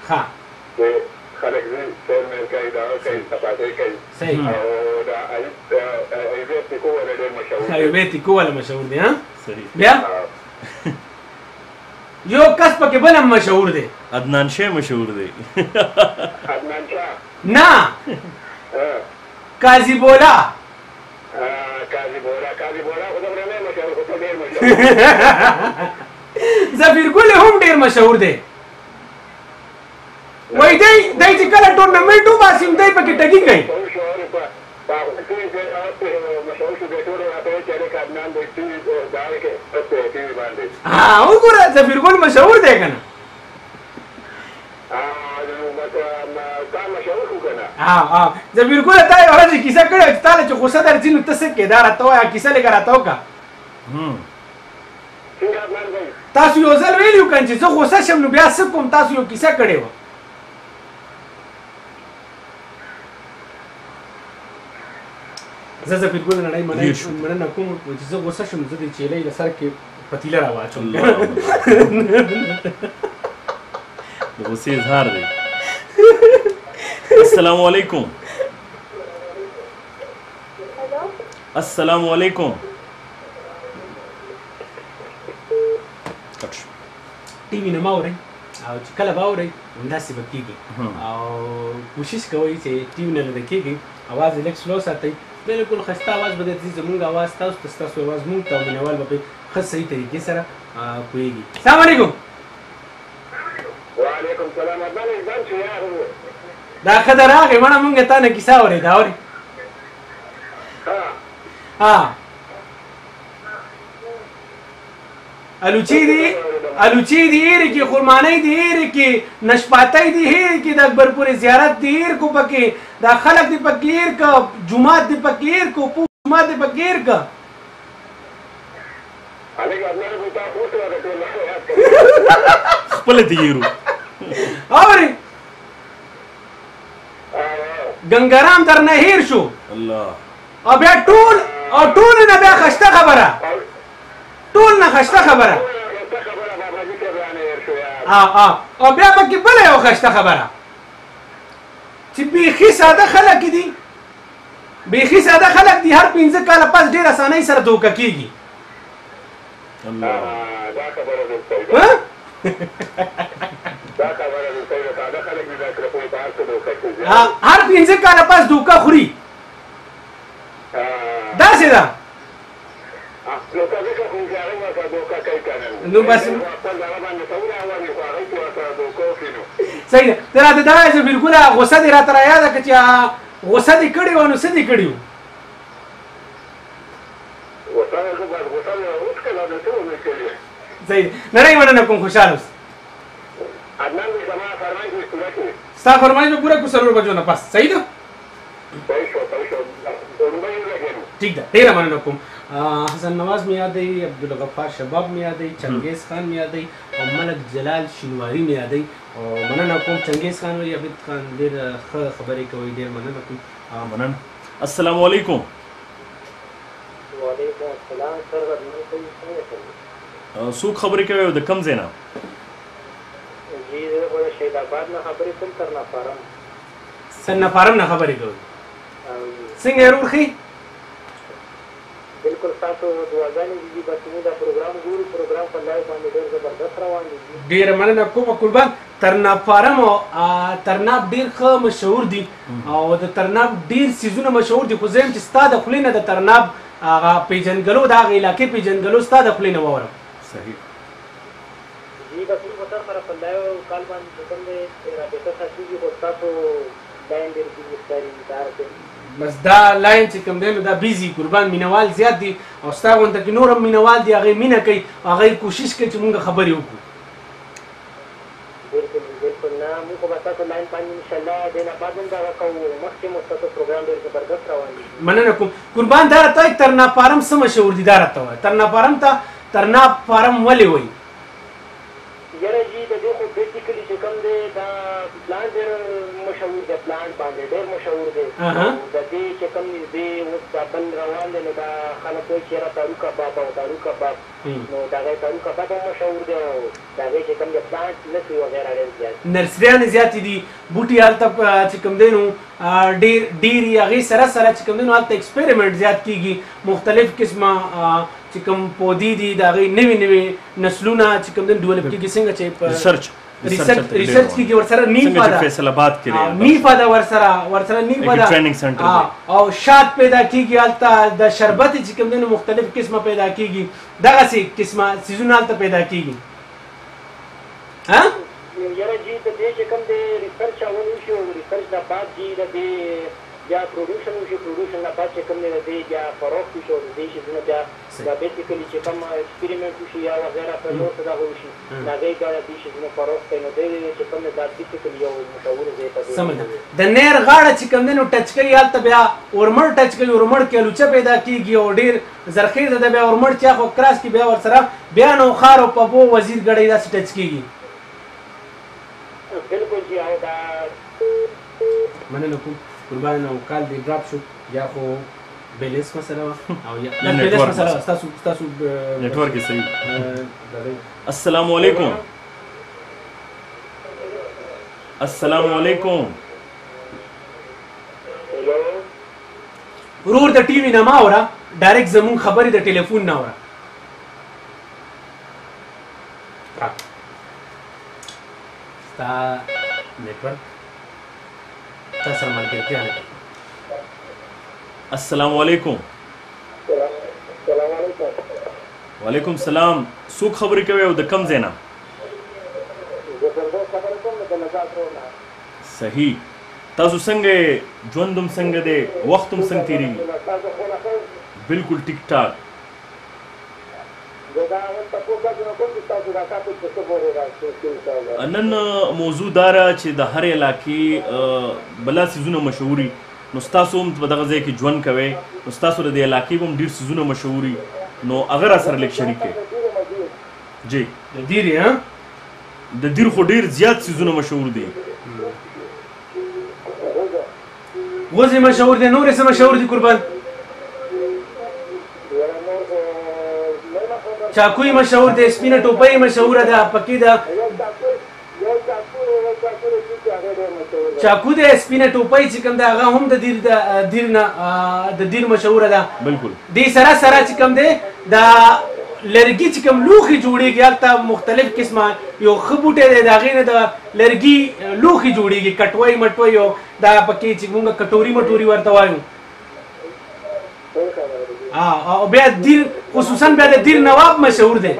ښه خلک ځي سیر میر کوي، دا کوي، چپاتۍ کوي. صحیح. او دا ایوبې تیکو والا ډېر مشهور دی. ایوبې تیکو والا مشهور دی. ها صحیح. بیا یو کس پکې بل هم مشهور دی. عدنان شاه مشهور دی. عدنان شاه؟ نه، قاضي بولا. قاضي بولا، قاضي بولا خو دومره نه مشهور، خو ته ډېر مشهور. ظفیر ګل هم ډېر مشهور دی. وای دی دی چې کله ټورنمنټ وباسي نو دی پکې ټګي کوي. ها وګوره ظفیر ګل مشهور دی که نه؟ ها ها ظفیر ګله تا یوه ورځ کیسه کړې وه چې تا له چې غوسه درځي نو ته څه کوې، دا راته ووایه، کیسه لږه راته وکړه. تاسو یو ځل ویلي وو که نه چې زه غوسه شم نو بیا څه کوم، تاسو یو کیسه کړې وه. زه ظفیر ګل نړۍ مننه کوم چې زه غوسه شم زه د چیلۍ له سر کې پتیله راواچوم. د غصې اظهار دی. السلام علیکم. السلام علیکم. کټ شو. ټي وي نه مه اورئ، او چې کله به اورئ همداسې به کېږي، او کوشش کوئ چې ټي وي نه لرې کېږئ، اواز یې لږ سلو ساتئ، بالکل ښایسته اواز به درځي. زموږ اواز تاسو ته، ستاسو اواز موږ ته، او مینهوال به پرې ښه صحیح طریقې سره پوهېږي. السلام علیکم. وعلیکم سلام. دا ښه ده راغی، مړه مونږ تا نه کیسه اورېده. اورې؟ ها، الوچې دي، الوچې دي هېرې کړې، خرمانۍ دي هېرې کړې، نشپاتۍ دي هېرې کړې، د اکبرپورې زیارت دي هېر کړو پکې، دا خلک دې پکې هېر کړه، جومات دې پکې هېر کړو، پوخ جومات دې پکې هېر کړه. خپله دې هېرو. اورې؟ ګنګرام درنه هېر شو. الله. او بیا ټول، او ټول نه بیا خسته خبره، ټول نه خسته خبره، او بیا پکې بله یو خسته خبره چې بیخي ساده خلک دي، بیخي ساده خلک دي، هر 5 کاله پس ډېر اسانۍ سره دوکه کېږي. هر 5 کاله پس دوکه خوري، داسې ده. نو بس صحیح ده. ته راته دا وایه چې بالکل غوسه دې راته رایاده کړه، چې غوسه دې کړې وه نو څه دې کړي وو؟ صحیح ده. نړۍ مننه کوم، خوشحاله اوسې. ستا فرمایش به پوره کړو 4 بجو نه پس. صحیح ده؟ ټیک ده، ډېره مننه کوم. حسن نواز مې یادوي، عبدالغفار شباب مې یادوي، چنګیز خان مې یادوي، او ملک جلال شینواری مې یادوي. او مننه کوم. چنګیز خان وایي عابد خان ډېر ښه خبرې کوي، ډېر مننه کوم. مننه. السلام علیکم. وعلیکم السلام. سر څوک خبرې کوي او د کوم ځای نه؟ جی زه خو د شهید آباد نه خبرې کوم، ترنا فارم. ترنا فارم نه خبرې کوي. څنګه یې ورور ښه؟ بالکل تاسو دعاګانې دي، بس موږ دا پروګرام ګورو، پروګرام په لایو باندې ډېر زبردست روان دي. ډېره مننه کوم قربان. ترناب فارم او ترناب ډېر ښه مشهور دي، او د ترناب ډېر څیزونه مشهور دي، خو زه یم چې ستا د خولې نه د ترناب هغه پېژندګلو، د هغې علاقې پېژندګلو ستا د خولې نه واورم. صحیح. جی بس موږ تر سره په لایو کال باندې چې کوم دی رابطه ساتېږي، خو ستاسو لاین ډېر بیزي ښکاري. بس دا لاین چې کوم دی نو دا بیزي قربان، مینوال زیات دي، او ستا غونته کې نور هم مینوال دي، هغې مینه کوي، هغې کوشش کوي چې مونږ خبرې وکړو. بالکل بالکل. نه موږ خو به ستاسو لاین باندې انشاءالله دې نه بعد هم دغه کوو، مخکې مو ستاسو پروګرام ډېر زبردست روان دي. مننه کوم قربان. دا راته وایي ترنا فارم څه مشهور دي؟ دا راته وایي ترنا فارم ته ترنا فارم ولې وایي؟ یاره جی د دې خو بیسیکلي چې کوم دی دا پلان ډېر مشهور دی، پلان باندې ډېر مشهور دی. د دې چې کوم نږدې اوس دا بل روان دی، نو دا خلک وایي چې یاره تارو کباب او تارو کباب، نو د هغې تارو کباب هم مشهور دی، او د هغې چې کوم دی پلانټ نرسري وغیره ډېر زیات دي، نرسریانې زیاتې دي، بوټي هلته چې کوم دی نو ډېر ډېر یې هغې سره سره چې کوم دی نو هلته اکسپریمنټ زیات کېږي، مختلف قسمه چې کوم پودې دي د هغې نوي نوي نسلونه چې کوم دی ډیولپ کېږي. څنګه چې په ریسرچ کېږي ورسره نیفا ده، فیصل آباد کې نیفا ده، ورسره نیفا ده، ټریننګ سنټر دی، او شات پیدا کېږي هلته، د شربت چې کوم دی نو مختلف قسمه پیدا کېږي، دغسې قسمه څیزونه هلته پیدا کېږي. ها یاره جی د دې چې کوم دی ریسرچ اول وشي، او ریسرچ نه بعد جی د دې بیا پروډکشن وشي، پروډکشن نه بعد چې کوم دی د دې بیا فروخت وشي، او د دې څیزونه بیا دا بیسیکلي چې کوم اکسپریمنټ وشي یا وغیره په نور څه دغه وشي، د هغې بیا د دې څیزونو فروخت کوي. نو دی چې کوم دی دا بیسیکلي یو مشهور ځای په دې. سمه ده. د نیر غاړه چې کوم دی نو ټچ کوي، هلته بیا اورمړ ټچ کوي، اورمړ کې الوچه پیدا کېږي او ډېر زرخېزه ده، بیا اورمړ چې هاخوا کراس کې بیا ورسره بیا نو ښار او پبو وزیر ګړۍ داسې ټچ کېږي. بالکل جی. او دا مننه کوم قربان. او کال دې ډراپ شو، یا خو بیلنس مسله وه او یا بیلنس مسله وه. ستاسو نټورک یې صحیح. السلام علیکم. السلام علیکم. ورور د ټي وي نه ما اوره، ډایرکټ زمونږ خبرې د ټلیفون نه اوره. ستا نېټورک تا سره ملګرتیا نه کوي. السلام علیکم. السلام علیکم. وعلیکم سلام. څوک خبرې کوي او د کوم ځای نه؟ صحیح. تاسو څنګه یې؟ ژوند هم څنګه دی؟ وخت هم څنګه تېرېږي؟ بالکل ټیک ټاک. نن موضوع دا ده چې د هرې علاقې بلا څیزونه مشهوري، نو ستاسو هم په دغه ځای کې ژوند کوئ، نو ستاسو د دې علاقې به هم ډېر څیزونه مشهوري، نو هغه را سره لږ شریک کړئ. جی د دیرې؟ ها د دیر خو ډېر زیات څیزونه مشهور دي. غوزې مشهور دی، نورې څه مشهور دي قربان؟ چاکوی مشهور دی، سپینه ټوپۍ مشهوره ده، پکې ده چاکو دی، سپینه ټوپۍ چې کوم ده هغه هم د دیر دیر نه د دیر مشهوره ده. بالکل. دې سره سره چې کوم دی د لرګي چې کوم لوښي جوړېږي، هلته مختلف قسمه یو ښه بوټی دی، د هغې نه د لرګي لوښي جوړېږي، کټوۍ مټوۍ او دا پکې چې مونږ کټوري مټوري ورته وایو. او بیا دیر خصوصا بیا د دیر نواب مشهور دی،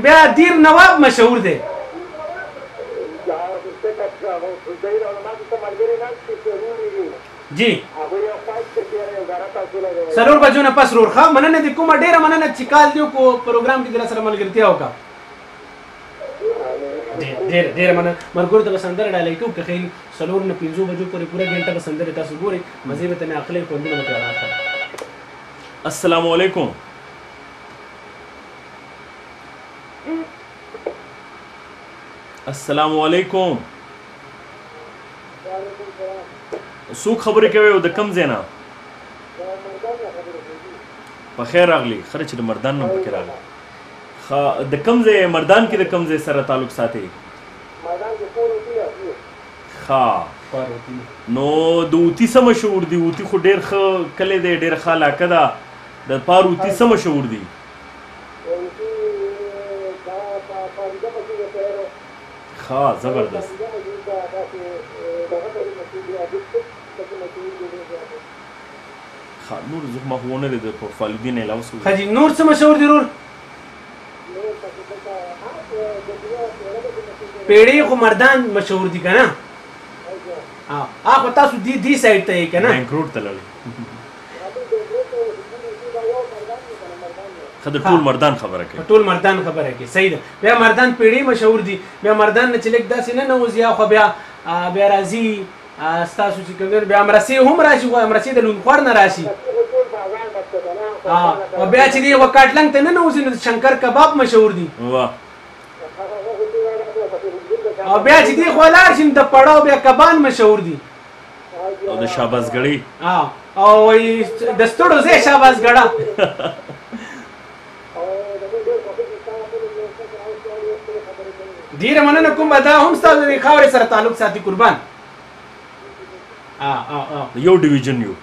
بیا دیر نواب مشهور دی. جی 4 بجو نه پس ورور. ښه مننه دې کومه، ډېره مننه چې کال دې وکړو پروګرام کې دې را سره ملګرتیا وکړه. ډېره ډېره مننه. ملګرو ته به سندره ډالۍ کوو، که خیر 4 نه 5 بجو پورې پوره ګنټه به سندرې تاسو ګورئ، مزې به ترې اخلئ، خوندونه به ترې راخلئ. السلام علیکم. السلام علیکم. څوک خبرې کوي او د کوم ځای نه؟ په خیر راغلی. ښه چې د مردان نه پکې راغلی. ښه د کوم ځای؟ مردان کې د کوم ځای سره تعلق ساتي؟ ښه نو د اوتي څه مشهور دي؟ اوتي خو ډېر ښه کلی دی، ډېره ښه علاقه ده. د پار اوتي څه مشهور دي؟ ښه زبردست. ښه نور زه ما خو ونه لیده په فالودین علاوه څه. ښه جي نور څه مشهور دي ورور؟ پیړې خو مردان مشهور دي که نه؟ خو تاسو دې سایډ ته یې که نه؟ بینک روډ ته لاړئ. ښه د ټول مردان خبره کوي. ټول مردان خبره کوي، صحیح ده. بیا مردان پیړې مشهور دي، بیا مردان نه چې لږ داسې نه ننوځي خو بیا بیا راځي ستاسو چې کوم دی بیا امرسې هم راشي، خو امرسې د لونخوړ نه راشي. او بیا چې دی وکاټلنګ ته ننوځي نو شنکر کباب مشهور دي. او بیا چې دی خو لاړ شي نو د پړاو بیا کبان مشهور دي. او د شابازګړۍ. او د ستړو ځای شابازګړه. ډېره مننه کوم، دا هم ستاسو د خاورې سره تعلق ساتي قربان. یو ډیویژن یو.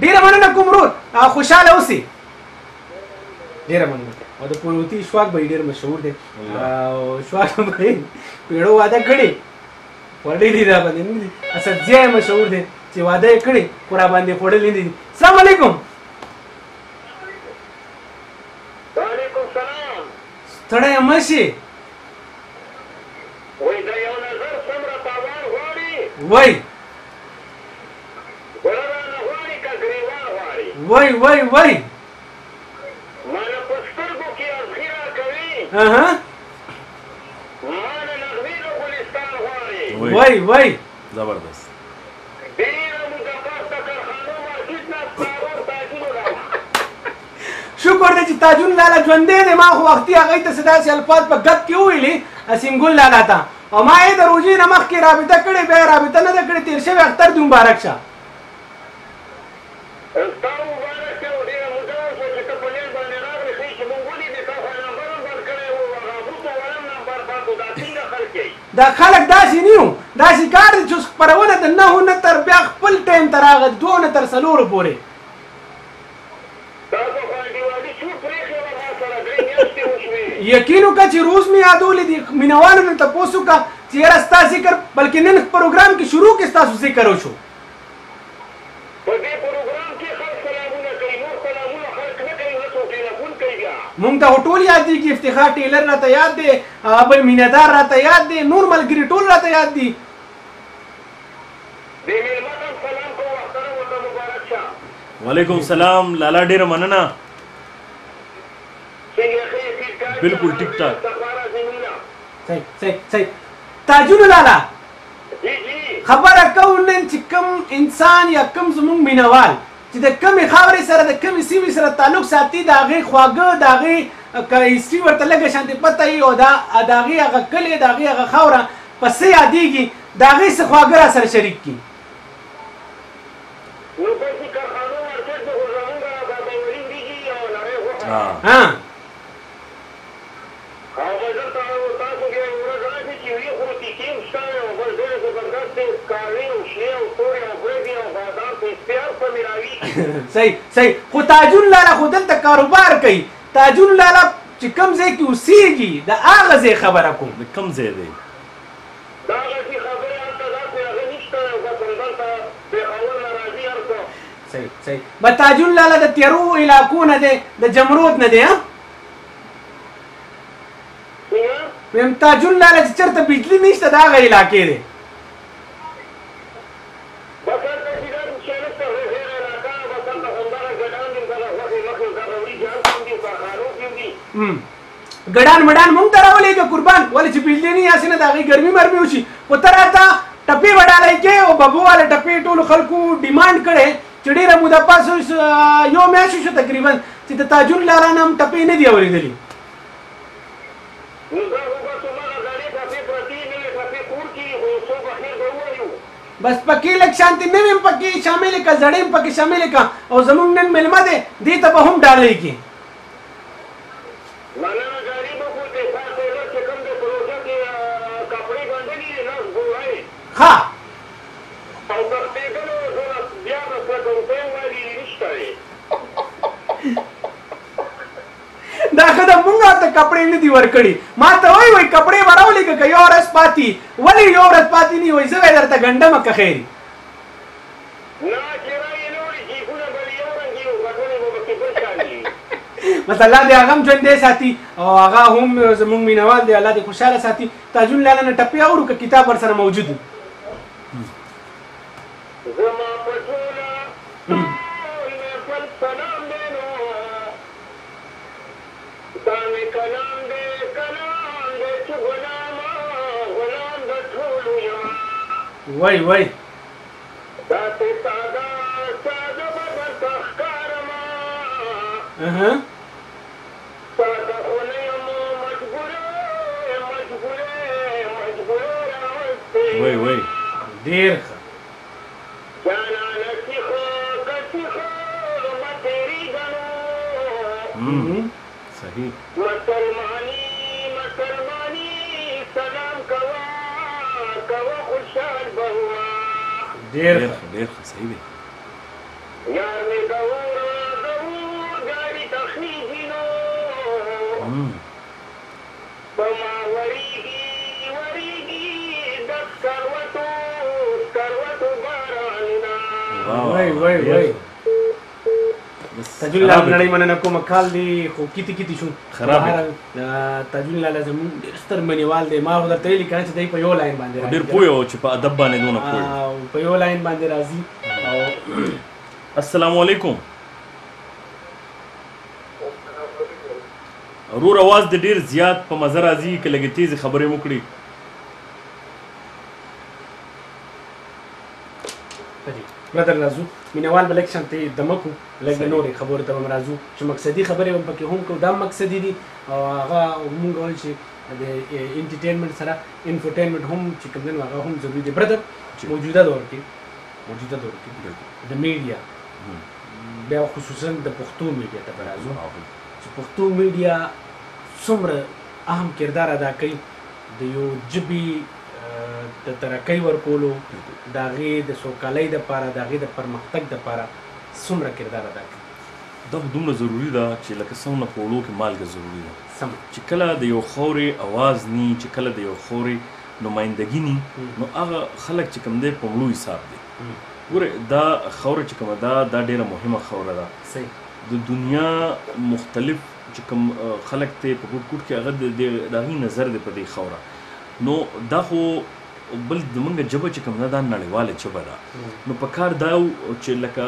ډېره مننه کوم ورور، خوشحاله اوسې. ډېره مننه. او د پروتي شواک به یې ډېر مشهور دی، او شواک به یې پیړو واده کړې خوړلي دي را باندې نه دي. اسدزی یې مشهور دی چې واده یې کړې خو را باندې خوړلي نه دي. السلام علیکم. وعلیکم سلام. ستړی مه شې. وایي د یو نظر څومره تاوان غواړي؟ وایي ګوره رانه غواړي که ګریوان غواړي؟ وای وای وای مانه په سترګو کې ازغي راکوي، مانه نغمې د ګلستان غواړي. وای وای زبردست. ډېره موده پس د کارخانو مارکیټ نه ستا ورور تاجونو لالا. شکر دی چې تاجون لالا ژوندی دی. ما خو وختي هغوی ته څه داسې الفاظ په ګپ کې وویلې اسیم ګل لالا ته، او ما یې د روژې نه مخکې رابطه کړې، بیا یې رابطه نه ده کړې. تېر شوی اختر دې مبارک شه. ستا مبارک شه. او ډېره موده وشوه چې ته په لین باندې راغلې، ښیي چې موږ ولیدې. تا خو نمبر هم بند کړی و، هغه بوټو ولم نمبر بند و، دا دا خلک داسې نه یو، داسې کار دی چې خپرونه د 9 نه تر بیا خپل ټایم ته راغله، 2 نه تر 4 پورې. یقین وکړه چې روز مې یادولې دي، مینوالو نه تپوس وکړه چې یاره ستا ذکر، بلکې نن پروګرام کې شروع کې ستاسو ذکر وشو. په دې پروګرام کې خلک سلامونه کوي، نور سلامونه خلک نه کوي، نه څوک ټیلیفون کوي. بیا مونږ ته خو ټول یادېږي، افتخار ټیلر راته یاد دی، بل مینهدار راته یاد دی، نور ملګري ټول راته یاد دي. دې مېلمه ته هم سلام کوو، اختر ورته مبارک شه. وعلیکم سلام لالا، ډېره مننه. بالکل ټیک ټاک. صحیح صحیح صحیح. تاجونو لالا خبره کوو نن چې کوم انسان یا کوم زموږ مینوال چې د کومې خاورې سره د کومې سیمې سره تعلق ساتي، د هغې خواږه، د هغې که هسټري ورته لږه شانتې پته وي، او د هغې هغه کلی، د هغې هغه خاوره په څه یادېږي، د هغې څه خواږه را سره شریک کړي. ها صحیح صحیح. خو تاجون لالا خو دلته کاروبار کوي، تاجون لالا چې کوم ځای کې اوسېږي د هغه ځای خبره کوم. د کوم ځای دی؟ صحیح صحیح. به تاجون لالا د تیرو علاقو نه دی، د جمرود نه دی. ها ویم تاجون لالا چې چېرته بجلي نشته د هغه علاقې دی. ګډان مډان مونږ ته راولېږه قربان، ولې چې بجلي نه هسې نه د هغې ګرمي مرمي وشي. خو ته راته ټپې به ډالۍ کې، او ببو والا ټپې ټولو خلکو ډیمانډ کړی چې ډېره موده پس یو میاشت شو تقریبا چې د تاجون لالا نه هم ټپې نه دي اورېدلي. بس پکې لږ شانتې نوې هم پکې شاملې کړه، زړې هم پکې شاملې کړه، او زمونږ نن مېلمه دی دې ته به هم ډالۍ کړي. ښه دا ښه ده، مونږ ورته کپړې نه دي ورکړي. ما ته وایي وایي کپړې به راولېږه که یو ورځ پاتې، ولې یو ورځ پاتې نه وایي، زه به یې درته ګنډمه که خیر. بس الله دې هغه هم ژوندی ساتي، او هغه هم زموږ مینوال دی، الله دې خوشحاله ساتي. تاجون لالا نه ټپې اورو که کتاب ورسره موجود وي. وای وای وای وای ډېر ښه. صحیح. ډېر ښه ډېر ښه صحیح دی. وای وای وای. تاجون لالا نړۍ مننه کومه، کال دی خو کیتي کیتي شو خراب. تاجون لالا زموږ ډېر ستر مینوال دی، ما خو درته ویلي که نه چې دی په یو لاین باندې راځي، ډېر پوه و چې په ادب باندې دونه پوه، په یو لاین باندې راځي. او السلام علیکم ورور، اواز دې ډېر زیات په مزه راځي، که لږې تېزې خبرې مو کړي. برادر راځو مینوال به لږ شانتې دمه کړو، لږ نورې خبرو ته به هم راځو چې مقصدي خبرې به پکې هم کوو، دا هم مقصدي دي. او هغه مونږ وایو چې د انټرټینمنټ سره انفرټینمنټ هم چې کوم دی نو هغه هم ضروري دی. برادر موجوده دور کې، موجوده دور کې د میډیا بیا خصوصا د پښتو میډیا ته به راځو چې پښتو میډیا څومره اهم کردار ادا کوي د یو ژبې د ترقۍ ورکولو، د هغې د سوکالۍ دپاره، د هغې د پرمختګ دپاره څومره کردار ادا کوي؟ دا خو دومره ضروري ده چې لکه څنګه په اوړو کې مالګه ضروري ده، سمه چې کله د یو خاورې اواز نی، چې کله د یو خاورې نمایندګي نی، نو هغه خلک چې کوم دی په مړو حساب دی. ګوره دا خاوره چې کومه ده دا ډېره مهمه خاوره ده. صحیح. د دنیا مختلف چې کوم خلک دی په ګوټ ګوټ کې هغه د هغوی نظر دی په دې خاوره. نو دا خو بل زمونږ ژبه چې کوم ده دا نړیواله ژبه ده، نو په کار دا چې لکه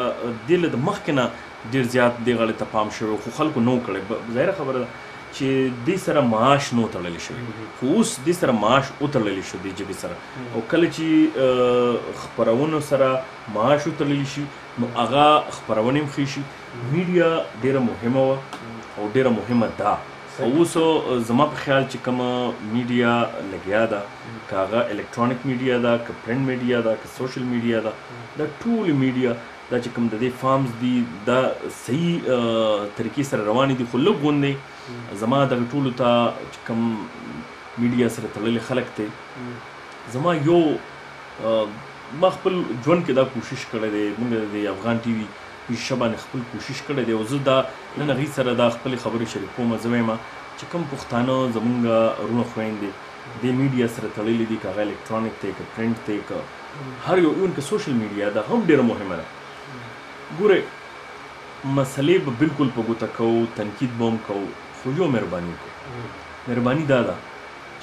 دې له د مخکې نه ډېر زیات دې غاړې ته پام شوی، خو خلکو نه و کړی. ظاهره خبره ده چې دې سره معاش نه و تړلی شوی، خو اوس دې سره معاش وتړلی شو دې ژبې سره. او کله چې خپرونو سره معاش وتړلی شي نو هغه خپرونې هم ښې شي. میډیا ډېره مهمه وه او ډېره مهمه ده. او اوس زما په خیال چې کومه میډیا لګیا ده، که هغه الکترونیک میډیا ده، که پرنټ میډیا ده، که سوشل میډیا ده، دا ټول میډیا دا چې کوم د دې فارمز دي دا صحیح طریقې سره روانې دي. خو لږ غوندې زما دغه ټولو ته چې کوم میډیا سره تړلې خلک دی، زما یو ما خپل ژوند کې دا کوشش کړی دی، موږ د افغان ټي وي په شیشه باندې خپل کوشش کړی دی، او زه دا نن هغوی سره دا خپلې خبرې شریکوم. زه وایم چې کوم پښتانه زمونږ وروڼه خویندې دې میډیا سره تړلې دي، که هغه الکترونیک دی، که پرنټ دی، که هر یو، ایون که سوشل میډیا ده هم ډېره مهمه ده. ګورئ مسلې به بالکل په ګوته کوو، تنقید به هم کوو، خو یو مهرباني وکړو. مهرباني دا ده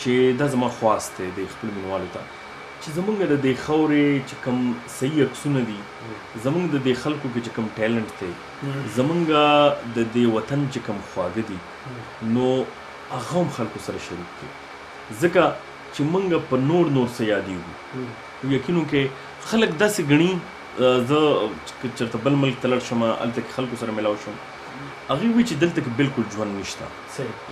چې دا زما خواست دی د خپلو مینوالو ته چې زمونږ د دې خاورې چې کوم صحیح عکسونه دي، زمونږ د دې خلکو کې چې کوم ټیلنټ دی، زمونږ د دې وطن چې کوم خواږه دي، نو هغه هم خلکو سره شریک کړي. ځکه چې مونږ په نور نور څه یادېږو، یقین وکړئ خلک داسې ګڼي. زه چېرته بل ملک ته لاړ شم، هلته کې خلکو سره میلاو شم، هغوی وایي چې دلته کې بالکل ژوند نشته،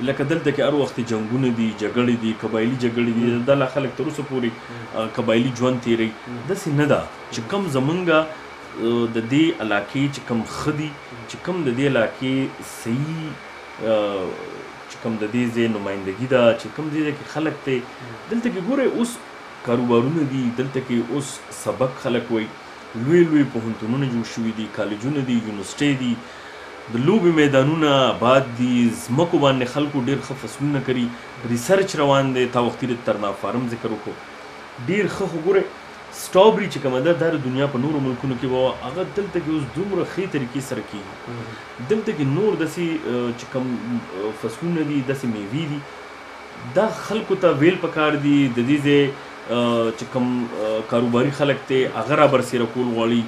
لکه دلته کې هر وخت جنګونه دي، جګړې دي، قبایلي جګړې دي، دا لا خلک تر اوسه پورې قبایلي ژوند تېروي. داسې نه ده چې کوم زمونږ د دې علاقې چې کوم ښه دي، چې کوم د دې علاقې صحیح چې کوم د دې ځای نمایندګي ده، چې کوم دې ځای کې خلک دی. دلته کې ګورئ اوس کاروبارونه دي، دلته کې اوس سبق خلک وایي، لوی لوی پوهنتونونه جوړ شوي دي، کالجونه دي، یونیورسټۍ دي، د لوبې میدانونه آباد دي، ځمکو باندې خلکو ډېر ښه فصلونه کري، ریسرچ روان دی. تا وختي د ترنا فارم ذکر وکړو، ډېر ښه. خو ګورئ سټرابري چې کومه ده دا د دنیا په نورو ملکونو کې به وه، هغه دلته کې اوس دومره ښې طریقې سره کېږي. دلته کې نور داسې چې کوم فصلونه دي، داسې میوې دي، دا خلکو ته ویل پکار دي. د دې ځای چې کوم کاروباري خلک دی هغه را برسېره کول غواړي،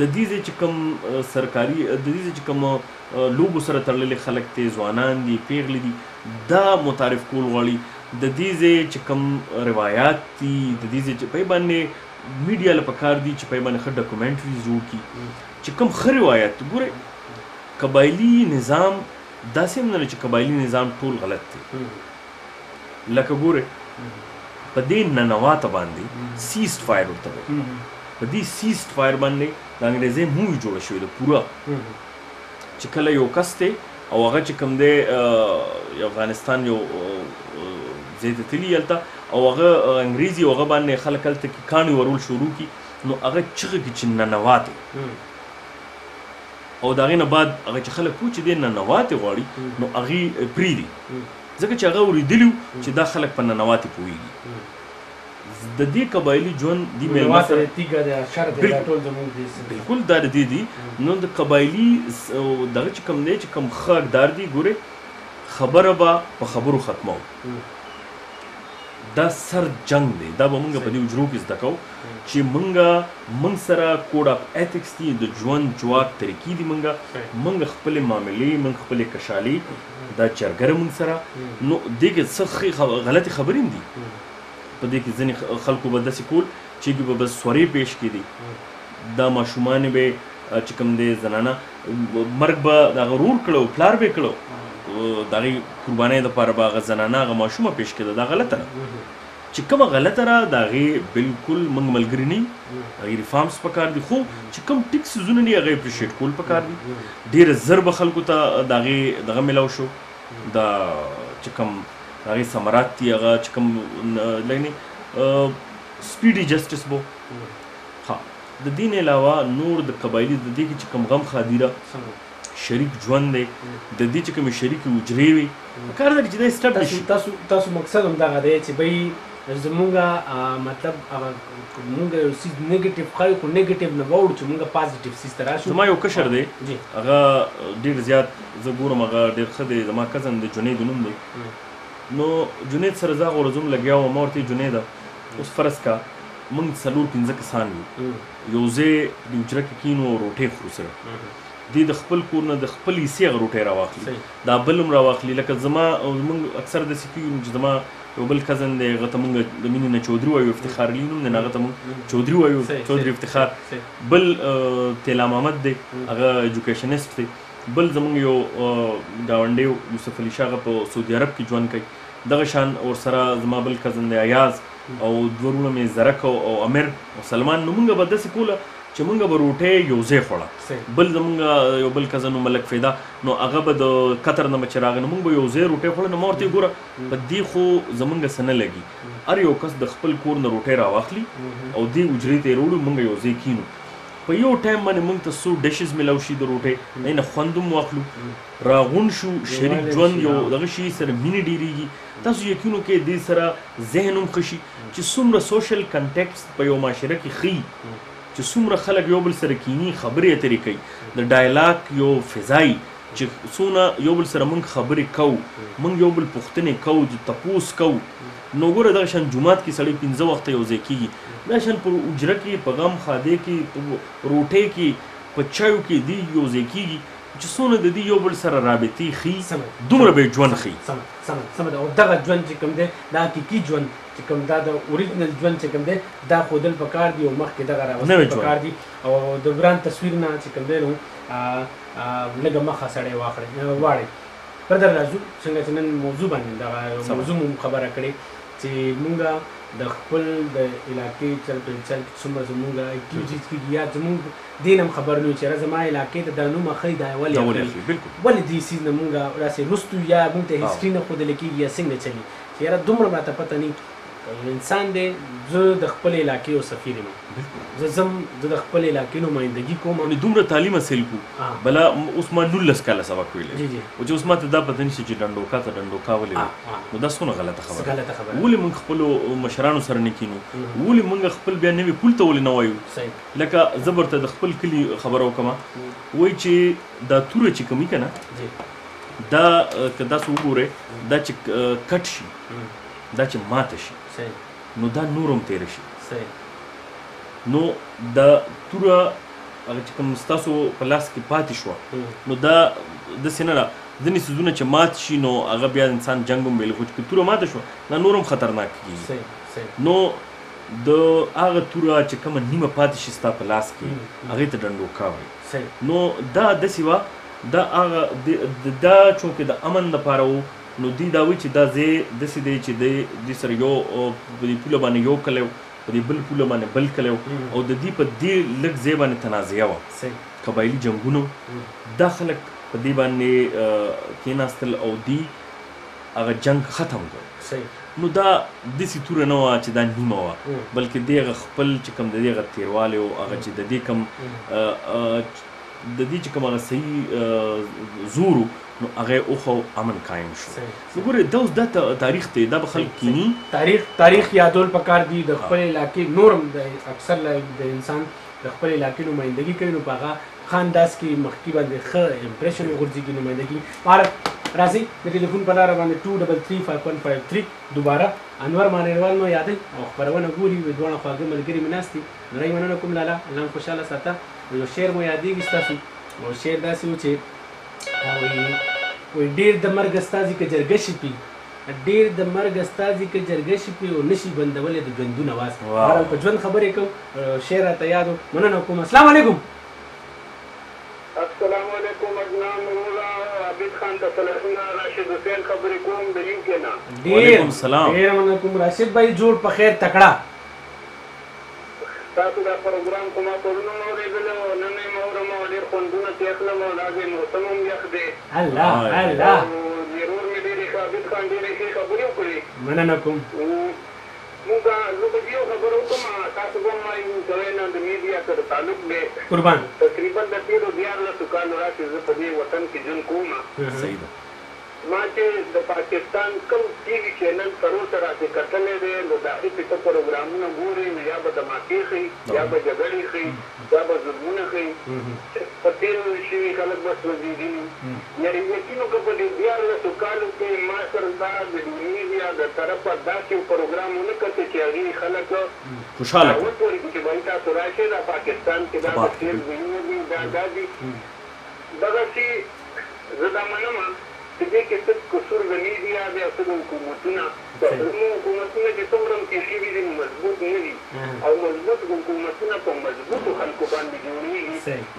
د دې ځای چې کوم سرکاري، د دې ځای چې کوم لوبو سره تړلې خلک دی، ځوانان دي، پیغلې دي، دا متعارف کول غواړي. د دې ځای چې کوم روایات دي، د دې ځای چې په باندې میډیا له پکار دي چې په باندې ښه ډاکومنټریز جوړ کړي، چې کوم ښه روایت. ګورئ قبایلي نظام داسې هم نه دی چې قبایلي نظام ټول غلط دی. لکه ګورئ په دې ننواته باندې سیست فایر ورته وایي، په دې سیست فایر باندې د انګریزۍ مووي جوړه شوې ده پوره، چې کله یو کس دی او هغه چې کوم دی افغانستان یو ځای ته تللی هلته، او هغه انګریزي او هغه باندې خلک هلته کې کاڼي ورول شروع کړي، نو هغه چغه کړي چې ننواته، او د هغې نه بعد هغه چې خلک وو چې دی ننواتې غواړي نو هغې پرېږدي، ځکه چې هغه اورېدلي وو چې دا خلک په ننواتې پوهېږي. د دې قبایلي ژوند دي مېلمه سره بالکل دا د دې دي. نو د قبایلي دغه چې کوم دی چې کوم ښه حقدار دي، ګورې خبره به په خبرو ختموو. دا سر جنگ دی، دا به مونږ په دې حجرو کې زده کوو چې مونږ سره کوډ اف ایتکس دي، د ژوند جواک طریقې دي، مونږ خپلې معاملې، مونږ خپلې کشالې، دا چرګره مونږ سره. نو دې کې څه ښې غلطې خبرې هم دي په دې کې. ځینې خلکو به داسې کول چې به بس سورې پیش کېدې، دا ماشومانې به چې کوم دی زنانه مرګ به د هغه ورور کړو، پلار به یې کړو، د هغې قربانۍ دپاره به هغه زنانه هغه ماشومه پیش کېده. دا غلطه ده، چې کومه غلطه را د هغې بالکل موږ ملګري نه یو، هغې ریفارمز پکار دي. خو چې کوم ټیک څیزونه دي هغه اپریشیټ کول پکار دي. ډېره زر به خلکو ته د هغې دغه میلاو شو، دا چې کوم د هغې ثمرات دي هغه چې کوم لګنې. سپیډي جسټس بو. ها، د دې نه علاوه نور د قبایلی د دې کې چې کوم غم ښادي ده، شریک ژوند دی، د دې چې کومې شریکې حجرې وي، کار دی چې دا اسټبلش شي. تاسو مقصد هم دغه دی چې بھئی زمونږ مطلب هغه مونږ یو څیز نیګیټیو ښایو، خو نیګیټیو نه واوړو چې مونږ پازیټیو څیز ته راشو. زما یو کشر دی، هغه ډېر زیات زه ګورم، هغه ډېر ښه دی، زما کزن دی، جنید نوم دی. نو جنید سره زه هغه ورځ هم لګیا وم، ما ورته جنیده اوس فرض کا موږ 4-5 کسان یو، یو ځای د حجره کې کښېنو او روټۍ خورو سره، دی د خپل کور نه د خپل حصې هغه روټۍ راواخلي، دا بل هم راواخلي. لکه زما موږ اکثر داسې کېږو چې زما یو بل کزن دی، هغه ته موږ د مینې نه چودري وایو، افتخار علي نوم دی، هغه ته موږ چودري وایو، چودري افتخار. بل تیلا محمد دی، هغه ایجوکیشنسټ دی. بل زموږ یو ګاونډی یوسف علي شاه، هغه په سعودي عرب کې ژوند کوي. دغه شان ورسره زما بل کزن دی ایاز، او دوه وروڼه مې زرک او امیر او سلمان. نو موږ به داسې کوله چې موږ به روټۍ یو ځای خوړه. بل زموږ یو بل کزن ملک فیدا، نو هغه به د قطر نه به چې راغی، نو موږ به یو ځای روټۍ خوړه. نو ما ورته ګوره په دې خو زموږ څه نه لګي، هر یو کس د خپل کور نه روټۍ راواخلي او دې حجرې ته یې راوړو، موږ یو ځای کښېنو. په یو ټایم باندې موږ ته څو ډشز میلاو شي د روټۍ، نه خوند هم واخلو، راغونډ شو، شریک ژوند یو دغه شي سره مینې ډېرېږي. تاسو یقین وکړئ دې سره ذهن هم ښه شي چې څومره سوشل کنټیکټس په یو معاشره کې ښه وي، چې څومره خلک یو بل سره کینی، خبرې اترې کوي، د ډایلاګ یو فضا وي چې څونه یو بل سره موږ خبرې کوو، موږ یو بل پوښتنې کوو، چې تپوس کوو. نو ګوره دغه شان جومات کې سړی 5 وخته یو ځای کېږي، دا شان په حجره کې، په غم ښادۍ کې، په روټۍ کې، په چایو کې دی یو ځای کېږي، چې څونه د دې یو بل سره رابطې ښي، دومره به یې ژوند ښي. سمه ده. او دغه ژوند چې کوم دی، دا حقیقي ژوند چې کوم دا د اوریجنل ژوند چې کوم دی، دا ښودل پکار دي او مخکې دغه راوستل پکار دي. او د وران تصویر نه چې کوم دی نو لږه مخه سړی واړی. برادر راځو څنګه چې نن موضوع باندې دغه موضوع مو خبره کړې چې مونږ د خپل د علاقې چل پلچل کې څومره زمونږ اکټیویټیز کېږي، یا زمونږ دې نه هم خبر نه یو چې یاره زما علاقې ته دا نوم اخلي، دا ولې اخلي، ولې دې څیز نه مونږ داسې وروستو، یا مونږ ته هسټري نه ښودل کېږي، یا څنګه چلي چې یاره دومره راته پته نه. یو انسان دی، زه د خپل علاقې یو سفیر یم، زه ځم، زه د خپل علاقې نمایندګي کوم. دومره تعلیم حاصل کړو، بلا اوس ما 19 کاله سبق ویلی او چې اوس ما ته دا پته نشته چې ډنډوکا ته ډنډوکا ولې وایي، نو دا څونه غلطه خبره ده. ولې موږ خپلو مشرانو سره نه کښېنو؟ ولې موږ خپل بیا نوي پول ته ولې نه وایو؟ لکه زه به ورته د خپل کلي خبره وکړم، وایي چې دا توره چې کوم وي که نه، دا که داسې وګورئ، دا چې کټ شي، دا چې ماته شي، نو دا نور هم تېره شي. نو دا توره هغه چې کوم ستاسو په لاس کې پاتې شوه، نو دا داسې نه ده، ځینې څیزونه چې مات شي نو هغه بیا انسان جنګ هم ویلی، خو چې توره ماته شوه دا نور هم خطرناک کېږي. نو د هغه توره چې کومه نیمه پاتې شي ستا په لاس کې، هغې ته ډنډوکا وایي. نو دا داسې وه، دا هغه دا چونکې د امن دپاره و، نو دوی دا وایي چې دا ځای داسې دی چې دی سره یو په دې پوله باندې یو کلی و، په دې بل پوله باندې بل کلی و، او د دې په دې لږ ځای باندې تنازعه وه، قبایلي جنګونه. دا خلک په دې باندې کېناستل او دوی هغه جنګ ختم کړ. نو دا داسې توره نه وه چې دا نیمه وه، بلکې دې هغه خپل چې کوم د دې هغه تېروالی و، هغه چې د دې کوم د دې چې کوم هغه صحیح زور و، نو هغه یې وښو، امن قایم شو. نو ګورئ دا اوس دا تاریخ دی، دا به خلک کښېني، تاریخ یادول پکار دي. د خپل علاقې نور هم د اکثر د انسان د خپل علاقې نمایندګي کوي، نو په هغه ښه انداز کې مخکې باندې ښه امپریشن وغورځېږي نمایندګي. بهرحال راځئ د ټلیفون په لاره باندې 2335153 دوباره انور مانیروال مو یادوي او خپرونه ګوري، وي دواړه خواږه ملګري مې ناست دي. نړۍ مننه کوم لالا، الله مو خوشحاله ساته. یو شعر مو یادېږي ستاسو، او شعر داسې و چې وایي ډېر د مرګ استازي که جرګه شي پي، ډېر د مرګ استازي که جرګه شي پي، او نشي بندولی د ژوندون اواز. بهرحال په ژوند خبرې کوو، شعر راته یاد و. مننه کوم. السلام علیکم. السلام علیکم عدنان وروره، عابد خان ته سلامونه، راشد حسین خبرې کوم د یو کې نه. وعلیکم سلام. ډېره مننه کوم راشد بھائی، جوړ په خیر تکړه. تاسو دا پروګرام خو ما پرون هم اورېدلی او نن یې هم اورم او ډېر خوندونه ترې اخلم، او دا ځای موسم هم یخ دی. الله الله. ورور مې ډېرې ښه، عابد خان ډېرې ښې خبرې وکړې. مننه کوم. موږ زه به یو خبره وکړم، تاسو به هم کوئ نه، د میډیا سره تعلق دی. قربان. تقریبا د تېرو 13 کالو راهیسې زه په دې وطن کې ژوند کوم. صحیح ده. ما چې د پاکستان کوم ټي وي چینل تر اوسه راسې کتلی دی، نو د هغې چې ته پروګرامونه ګورې نو یا به دماکې ښیي، یا به جګړې ښیي، یا به ظلمونه ښیي، په تېل شوي خلک به سوځېدلي. یعنې یقین وکړه په دې 13 کالو کې ما سره دا د میډیا د طرفه داسې یو پروګرام ونه کتل چې هغې خلک خوشحاله کړي. وټوري چې بھائی تاسو راشئ، دا پاکستان کې دا د تېل ځایونه دي، دا دا دي. دغسې زه دا منم چې دې کې څه قصور د میډیا دی او څه د حکومتونه. زموږ حکومتونه چې څومره هم تېر شوي دي مضبوط نه دي، او مضبوط حکومتونه په مضبوطو خلکو باندې جوړېږي.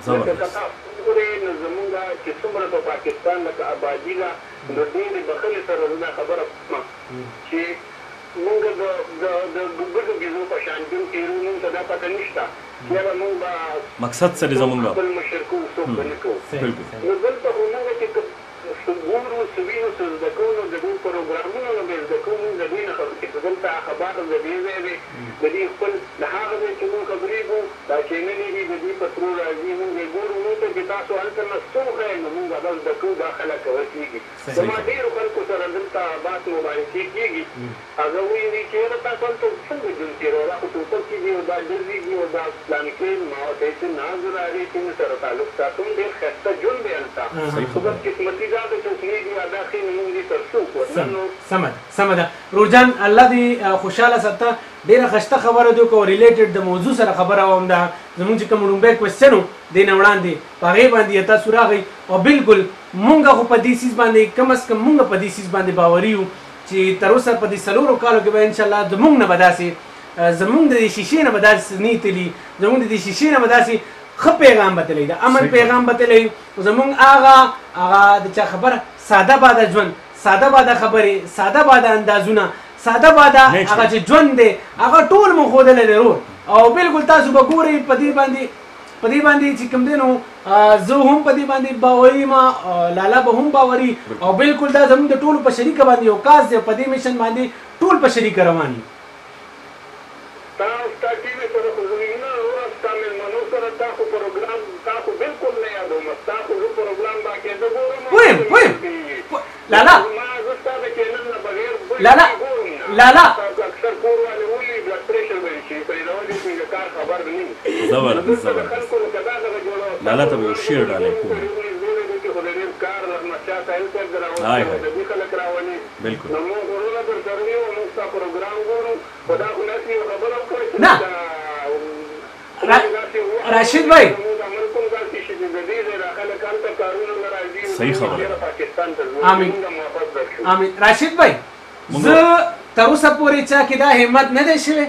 لکه که تاسو وګورئ نو زموږ چې څومره په پاکستان لکه ابادي ده، نو ډېرې بخښنې سره زه دا خبره کوم چې موږ د ګډو ګیزو په شان ژوند تېرو، موږ ته دا پته نشته یاره موږ به مقصد څه دی، زموږ خپل مشر کوو، څوک به نه کوو. نو دلته خو موږ چې څه ګورو، څه وینو، څه زده کوو، نو د دې پروګرامونو نه به یې زده کوو. موږ د دې نه خبر چې دلته اخبار د دې ځای دی، د دې خپل د هغه ځای چې موږ خبرېږو دا چینلې دي، د دې په ترو راځي، موږ یې ګورو. موږ ته چې تاسو هلته نه څه وښایئ نو موږ هغه زده کوو، دا خلک هغه کېږي. زما ډېرو خلکو سره دلته بحث مباحثې کېږي، هغه وایي چې یاره تاسو هلته څنګه ژوند تېروئ، دا خو ټوپک کېږي او دا ډزېږي او دا پلانکې. ما ورته ویل چې نه، زه د هغې سیمې سره تعلق ساتم، ډېر ښایسته ژوند دی هلته، خو بدقسمتي دا ده چې اوس میډیا دا ښیي نو موږ دې تر څه وکړو. سمه ده، سمه ده ورور جان، الله دې خوشحاله ساته. ډېره ښایسته خبره دې وکړه، ریلیټډ د موضوع سره خبره وه. هم ده زموږ چې کوم لومړی کوېسچن و دې نه وړاندې په هغې باندې تاسو راغئ، او بالکل مونږ خو په دې څیز باندې کم از کم مونږ په دې څیز باندې باوري یو چې تر اوسه په دې 4 کالو کې به انشاءالله زمونږ نه به داسې، زمونږ د دې شیشې نه به داسې نه تلي، زمونږ د دې شیشې نه به داسې ښه پیغام به تللی، د امن پیغام به تللی. زمونږ هغه هغه د چا خبره، ساده باده ژوند، ساده باده خبرې، ساده باده اندازونه، ساده باده هغه چې ژوند دی هغه ټول مو ښودلی دی ورور. او بالکل تاسو به ګورئ په دې باندې، په دې باندې چې کوم دی نو زه هم په دې باندې باوري ما، لالا به هم باوري، او بالکل دا زموږ د ټولو په شریکه باندې یو کاز دی، په دې میشن باندې ټول په شریکه روان یو. تا ستا ټي وي سره خو زه نه وروره، ستا مېلمنو سره تا خو پروګرام تا خو بالکل نه یادوم، ستا خو زه پروګرام باقاعده ګورم. پوهېم پوهېم لالا، ما زه ستا د چینل نه بغیر بل لالا ګورم نه. لالا اکثر کور والے ولي بلډ پرېشر به یې شي، پرې د وجې چې د کار خبر نه وي. زبردست زبردست. خلکو لکه دا دغه جوړه لالا ته به یو شعر ډالۍ کوم. خو د ډېر کار رحمت شاه ساحل صاحب د های راوستلو های. د دې خلک راولي. بالکل. نو موږ وروره در سره یو، موږ ستا پروګرام ګورو، خو دا خو داسې یو خبره وکړه چې نه. راشد بھائی، صحیح خبره ده. آمین. آمین. راشد بھائی، زه تر اوسه پورې چا کې دا همت نه دی شوی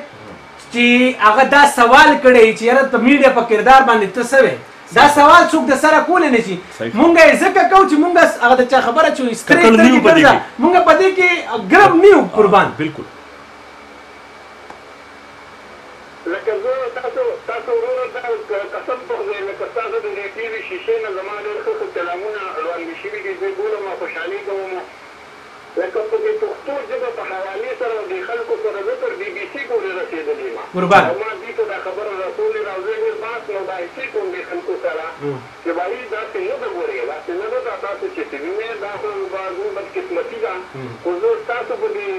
چې هغه دا سوال کړی چې یاره ته میډیا په کردار باندې ته څه وې، دا سوال څوک د سره کولی نه شي. صحیح. مونږ یې ځکه کوو چې مونږ هغه د چا خبره چې سترې ککړ نه یو سترګې په دې ګرځه، کې. مونږ په دې کې ګرم نه یو قربان. بالکل. لکه زه تاسو وروره دا قسم په خدای، لکه ستاسو د دې ټي وي شیشې نه زما ډېر ښه ښه کلامونه وړاندې شوي دي، زه ګورم او خوشحالېږم. لکه په دې پښتو ژبه په حوالې سره او دې خلکو سره زه تر بي بي سي پورې رسېدلی یم. قربان. او ما دوی ته دا خبره رسولې ده، او زه ډېر بحث مباحثې کوم دې خلکو سره چې بھائی داسې نه ده، ګورئ داسې نه ده، دا تاسو چې څه وینئ دا خو زموږ بدقسمتي ده. خو زه ستاسو په دې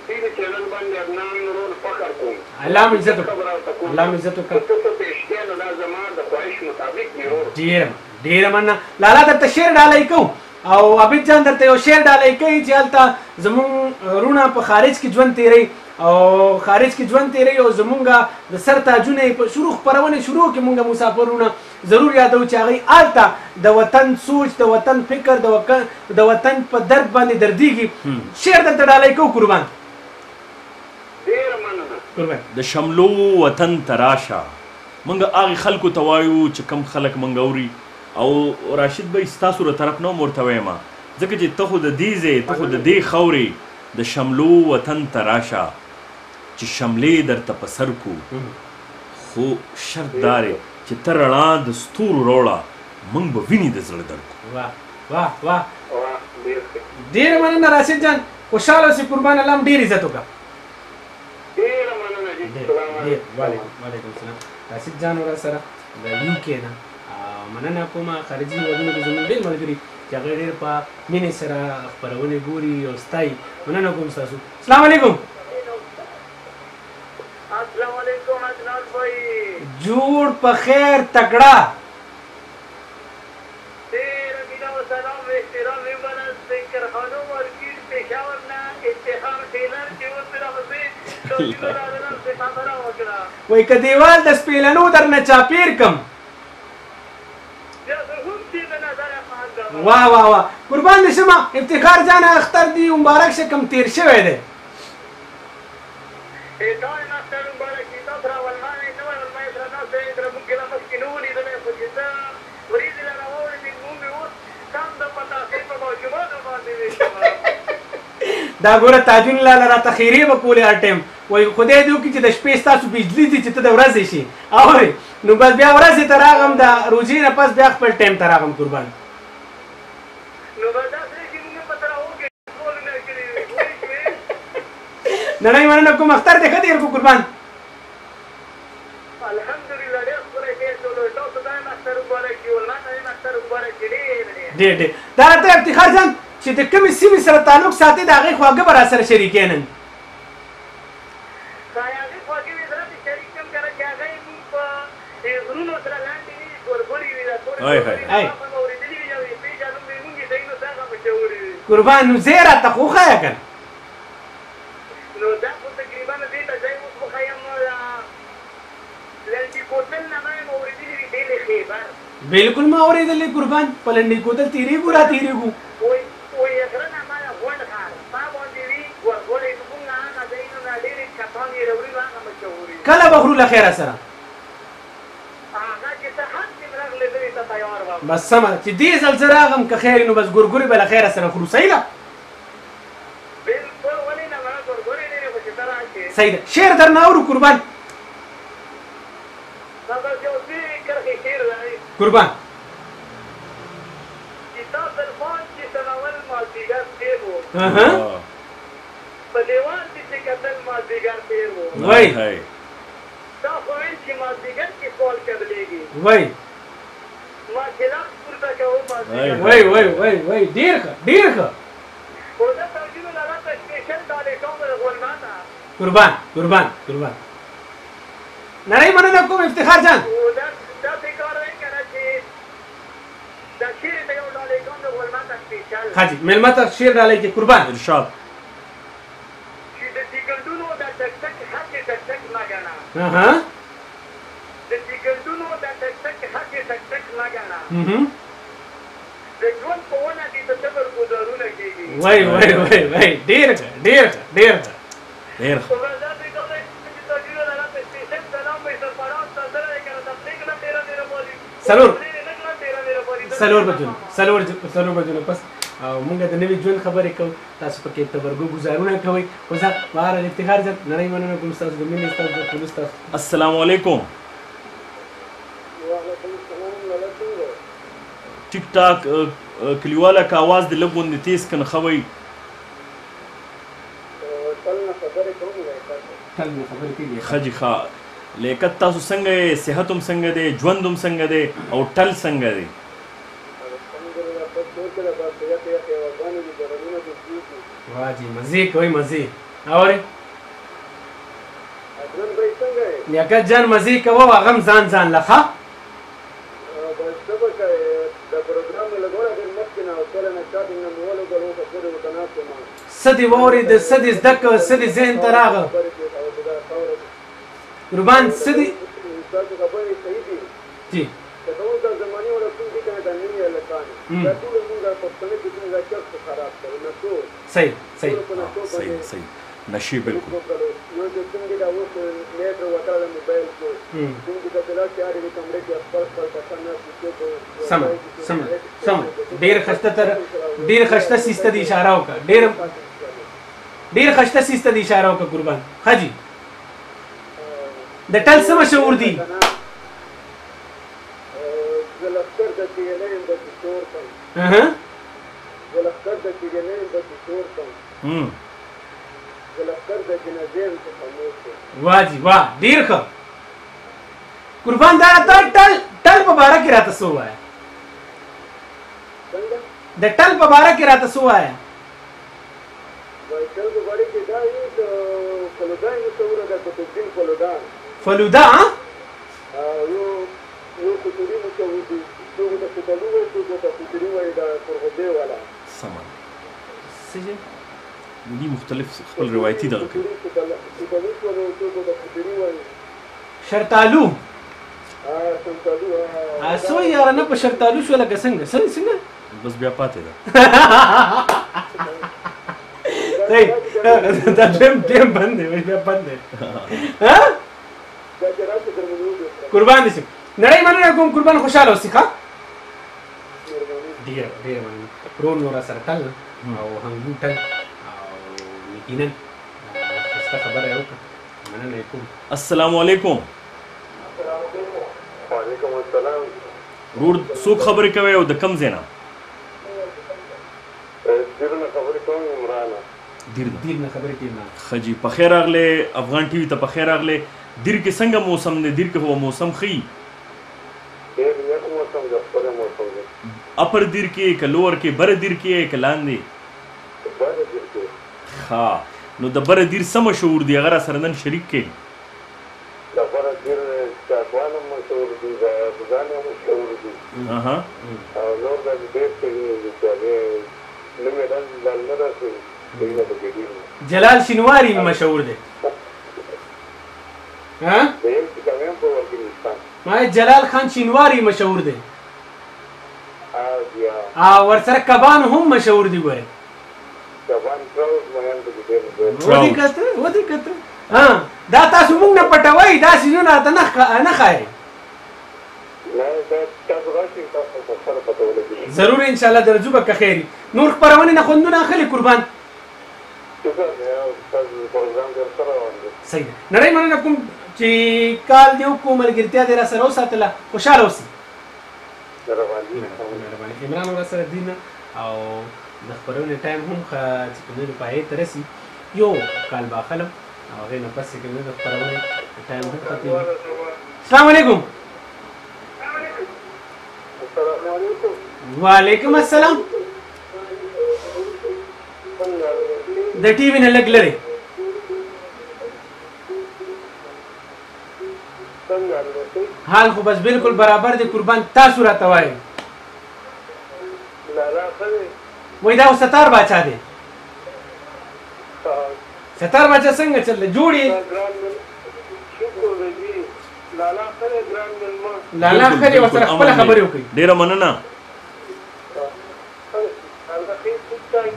ټي وي چینل باندې عدنان ورور فخر کوم. الله مې عزت وکړه. خبره ورته کوم. الله مې عزت وکړه. که ته څه پېښ کړې نو دا زما د خواهش مطابق دی ورور. ډېره ډېره مننه لالا، درته شعر ډالۍ کوم، او عابد جان درته یو شعر ډالۍ کوي چې هلته زموږ وروڼه په خارج کې ژوند تېروي، او خارج کې ژوند تېروي، او زمونږ د سر تاجونه یې په شروع خپرونې شروع کې مونږ مسافرونه ضرور یادوو چې هغوی هلته د وطن سوچ، د وطن فکر، د وطن په درد باندې دردېږي. شعر درته ډالۍ کوو قربان. ډېره مننه. قربان. د شملو وطن ته راشه، مونږ هغې خلکو ته وایو چې کم خلک مونږ اوري. او راشد بھائی ستاسو له طرف نه هم ورته وایم، ځکه چې ته خو د دې ځای، ته خو د دې خاورې د شملو وطن ته راشه چې شملې درته په سر کو، خو شرط دا دی چې ته رڼا د ستورو راوړه، موږ به ویني د زړه درکو. واه واه واه، واه ډېر ښه. ډېره مننه راشد جان، خوشحاله اوسې قربان، الله هم ډېر عزت وکړه. ډېر ډېر وعلیکم السلام. راشد جان ورا سره د یو کې نه مننه کوم. خارجي هېوادونو کې زموږ ډېر ملګري چې هغه ډېر په مینې سره خپرونې ګوري او ستایي، مننه کوم ستاسو. السلام علیکم. السلام علیکم عدنان بھائی، جوړ په خیر تکړه. ډېره مینه او سلام احترام ومنه سنګرخانو مارکیټ پېښور نه افتخار ټیلر چې اوس راپسې خبره وکړه. وایي که دیوال د سپېلنو درنه چاپېر کم. واه واه واه، قربان دې شمه افتخار جانه، اختر دې مبارک شه، کوم تېر شوی دی؟ دا ګوره تاجون لاله راته خیرې به کولې هر ټایم، وایي خدای دې وکړي چې د شپې ستاسو بجلي ځي چې ته د ورځې شي اورې، نو بس بیا ورځې ته راغم، د روژې نه پس بیا خپل ټایم ته راغم قربان. نړۍ مننه کوم، اختر دې ښه تېر کړو قربان. الحمدلله ډېر ښکلی تېر شولو، تاسو ته هم اختر مبارک وي، ما ته هم اختر مبارک وي. ډېر ډېر ډېر. دا راته افتخار جان چې د کومې سیمې سره تعلق ساتې د هغې خواږه به راسره شریکې نن. هغې خواږه مې زړه شریک کړم که نه چې هغه یې مونږ په غرونو سره لاندې وي، ګورګورې وي، دا تورې ګورګورې مو اورېدلي وي او پېژنو مې مونږ یې ځایونو ته هغه مشهورې وي. قربان نو ځای راته خو وښیه که نه. نو دا خو تقریبا دې ته ځای اوس وښیم، لنډي کوتل نه ما یې اورېدلي وي، دې خیبر. بالکل ما اورېدلې قربان، په لنډي کوتل تېرېږو را تېرېږو. وایي غره نه ما غونډ ښار ما باندې وي ګورګورې، مونږ هغه ځایونو نه ډېرې کسان یې راوړي نو هغه مشهورې. کله به خورو له خیره سره؟ هغه چې ته هر ټیم راغلې زه یې ته تیار وم. بس سمه ده، چې دې ځل زه راغم که خیر نو بس ګورګورې به له خیره سره خورو. صحیح ده؟ بالکل، ولې نه، ما ګورګورې ډېرې خو چې ته راشې. صحیح ده، شعر درنه اورو قربان. بس یو دوې کرښې شعر دی قربان. چې تا زلفان چې سمول مازدیګر تېر و، په دیوال دې چې کتل مازدیګر تېر و، وای تا خو ویل چې مازدیګر کې سوال قبلېږي، وای ما چې لاس پورته کوو مازدیګر. وای وای وای وای، ډېر ښه ډېر ښه. خو دا ترجمه لالا ته سپېشل ډالۍ کوم د غلما ته. قربان قربان قربان، نړۍ مننه کوم افتخار جان. دا داسې کار دی که نه چې دا شعر ته یو ډالۍ کوم د غلما ته سپېشل. ښه جي، مېلمه ته شعر ډالۍ کې قربان. ارشاد. چې د ټیکټونو د ټک ټک هسې ټک ټک مه ګڼه، د ټیکټونو د ټک ټک هسې ټک ټک مه ګڼه، د ژوند په ونه دې د صبر ګوزارونه کېږي. وای وای وای وای، ډېر ښه ډېر ښه ډېر ښه ډېر ښه. څلور څلور بجو څلور بجو پس مونږ د نوي ژوند خبرې کوو، تاسو پکې تبرګو ګزارونه کوئ. خو زه بهرحال افتخار جان نړۍ مننه کوم ستاسو د مینې، ستاسو د خلوص، تاسو. السلام علیکم. وعلیکم السلام. ټیک ټاک کلیواله که اواز دې لږ غوندې تیز که نه ښه وایي. تل نه خبرې کوي. ښه جي ښه. لیکت تاسو څنګه یې؟ صحت هم څنګه دی؟ ژوند هم څنګه دی؟ او ټل څنګه دی؟ واه جي، مزې کوئ مزې. اورې لیاقت جان مزې کوه، هغه هم ځان ځان له ښه. څه دې واورېده، څه دې زده کړه، څه دې ذهن ته راغه قربان؟ څه دې جي صحیح صحیح صحیح صحیح نشي بالکل. سم سم سم، ډېر خسته تر ډېر خسته سیسته دی اشاره وکړه، ډېر ډېر خسته سیسته دی اشاره وکړه قربان. ښه جي، د ټل څه مشهور دي؟ لښکر د جنازې یم چې خاموش یم. واه جي واه، ډېر ښه قربان. دا ته ټل ټل په باره کې راته څه ووایه. څنګه؟ د ټل په باره کې راته څه ووایه. وایي ټل په باره کې دا یو د فلودا یې مشهوره ده، قطب الدین فلودا. فلودا؟ یو یو کتوري مشهور دي، څوک ورته فتلو وایي، څوک ورته کتوري وایي، د قرغدې والا. سمه ده. څه شی؟ د دې مختلف خپل روایتي دغه کوي. فتلو شولو، څوک ورته کتوري وایي. شرطالو. شرطالو. څه وایي یاره؟ نه په شرطالو شوله که څنګه؟ څنګه؟ بس بیا پاتې ده. صحیح، دا دویم دویم بند دی، بیا بند دی. ها قربان دې شم، نړۍ مننه کوم قربان، خوشحاله اوسې. ښه ډېره ډېره مننه ورور. نور سره ټل او هنګو ټل او یقینا ښایسته خبره یې وکړه، مننه یې کوم. السلام علیکم. وعلیکم السلام. ورور څوک خبرې کوي او د کوم ځای نه؟ دیر نه خبرې کوم، عمران. دیر نه؟ دیر نه خبرې کوي عمران. ښه جي، په خیر راغلې، افغان ټي وي ته په خیر راغلې. دیر کې څنګه موسم دی؟ دیر کې خو موسم ښه وي. ډېر یخ موسم دی، ښکلی موسم دی. اپر دیر کې که لوور کې؟ بره دیر کې که لاندې؟ بره دیر کې. ښه، نو د بره دیر څه مشهور دي، هغه را سره نن شریک کړئ. د بره دیر چاکوان هم مشهور دي، د بوزان هم مشهور دي، او نور داسې ډېر څیزونه دي چې هغې نوم یې داسې ځان نه رسوي، څیزونه پکې ډېر دي. جلال شینواری مشهور دی. ها؟ د یو څه کمی هم په ورکې نشته. ما جلال خان شینواری مشهور دی. او ورسره کبان هم مشهور دي ګوره. کبان ټراوټ میان پکې ډېر دی. ودې کته، ودې کته. ها دا تاسو موږ نه پټوئ، دا څیزونه راته نه ښایئ. نه، دا تاسو راشئ، تاسو به خپله پته ولګېږي. ضرور ان شاء الله درځو به که خیر وي. نور خپرونې نه خوندونه اخلي قربان. شکر دی، ستاسو پروګرام ډېر ښه روان دی. صحیح ده، نړۍ مننه کوم چې کال دې وکړو، ملګرتیا دې را سره وساتله، خوشحاله اوسئ. مهرباني. مهرباني عمران ورا سره دین او د خپرونې ټایم هم ښه چې کوم دی پای ته رسي. یو کال به اخلم او هغې نه پس چې کوم دی د خپرونې ټایم هم ختمېږي. السلام علیکم. السلام علیکم. وعلیکم السلام. د ټي وي نه لږ لرې. حال خو بس بالکل برابر دی قربان، تاسو راته وایئ. لالا ښه دی. وایي دا خو ستار باچا دی. ستار باچا څنګه چل دی؟ جوړ یې؟ شکر دی جي. لالا ښه دی ګران مېلمه. لالا ښه دی، ورسره خپله خبرې وکړئ. ډېره مننه.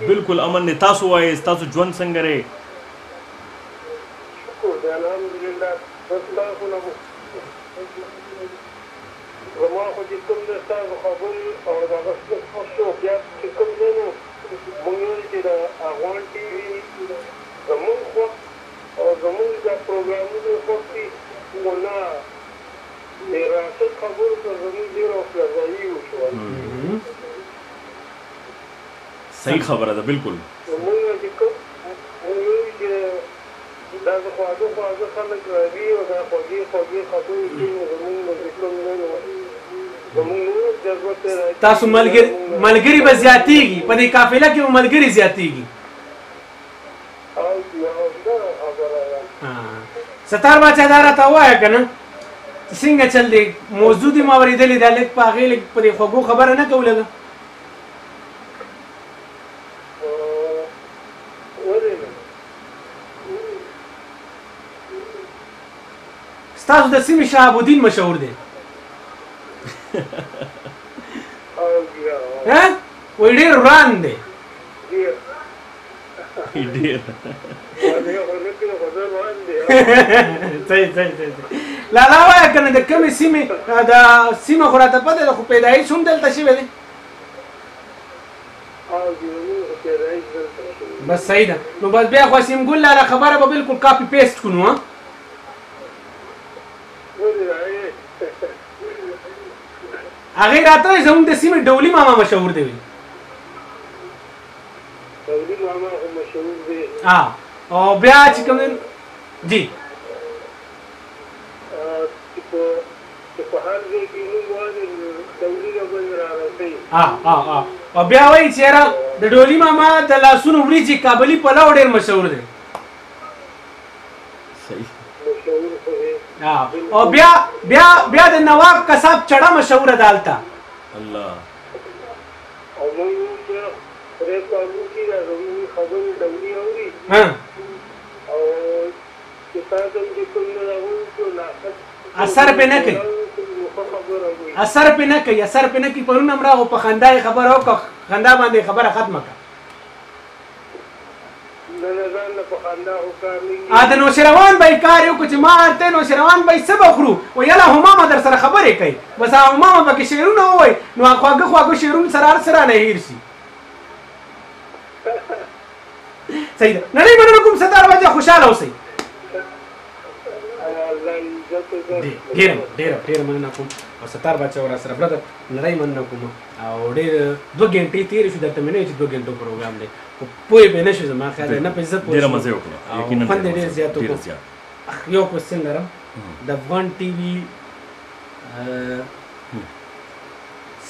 بالکل امن دی. تاسو وایئ، ستاسو ژوند څنګه دی؟ شکر دی الحمدلله. بس تاسو نه زما خو چې کوم دی ستاسو خبرې او دغه څه خوښ شو. بیا چې کوم دی نو موږ ویل چې د افغان ټي وي زموږ خوښ او زموږ دا پروګرامونه خوښ دي، خو نه د راشد خبرو ته زموږ ډېره حوصله افزايي وشوه. صحیح خبره ده بالکل. موږ چې کوم موږ ویل چې دا د خواږه خواږه خلک راځي او دا خوږې خوږې خبرې کوي، نو زموږ نو چې کوم دی نو زموږ نور جذبه پرې راځي. تاسو ملګري به زیاتېږي په دې قافله کې، به ملګري زیاتېږي. او همدغه خبره ده. ستار باچا دا راته ووایه که نه څنګه چل دی؟ موضوع دې مو اورېدلې ده، لږ په هغې لږ په دې خوږو خبره نه کوو لږه؟ ولې نه؟ ستاسو د سیمې شهاب الدین مشهور دی. ها وایي ډېر وران دی. ډېر. ډېر. صحیح صحیح صحیح. لالا وایه که نه د کومې سیمې؟ د سیمه خو راته پته ده، خو پیدایش هم دلته شوی دی. بس صحیح ده. نو بس بیا خو سیم ګل لالا خبره به بالکل کاپي پیسټ کړو. ها هغې راته وایي زموږ د سیمې ډولي ماما مشهور دی. ډولي ماما خو مشهور دی. ها او بیا چې کوم جی چې په هر ځای کې نوم واورې ډولي نه به رارسوي. او بیا وایي چې یاره د ډولي ماما د لاسونو وریجې کابلي پلاو ډېر مشهور دی. صحیح مشهور خو دی. او بیا بیا بیا د نواب کساب چړه مشهوره ده هلته. الله. او موږ بیا خدای پاک وکړي دا زموږ خبرې ډولي اوري او چې تاسو هم چې کوم نه راوړو لاحق اثر پې نه کوي، اثر پې نه کوي، اثر پې نه کوي. پرون هم راغو په خندا یې خبره وکړه، خندا باندې خبره ختمه کړه. د نوشروان به یې کار یې وکړو چې ما ته نوشروان به یې څه به خورو، ویله همامه در سره خبرې کوي، بس هغه همامه پکې شعرونه ووایي، نو هغه خواږه خواږه شعرونه سره هر څه رانه هېر شي. صحیح ده. نړۍ مننه کوم ستاره بچه، خوشحاله اوسئ. ډېره ډېره ډېره مننه کوم او ستار بچا ورا سره برادر نړۍ مننه کوم. او ډېر 2 غنټې تېرې شو، درته مې نه ویل چې 2 غنټو پروګرام دی، خو پوه به نه شو، زما خیال دی نه په عزت پوه ډېره مزه یې وکړه، یقینا خوند یې ډېر زیات وکړو. یو کوسچن لرم د افغان ټي وي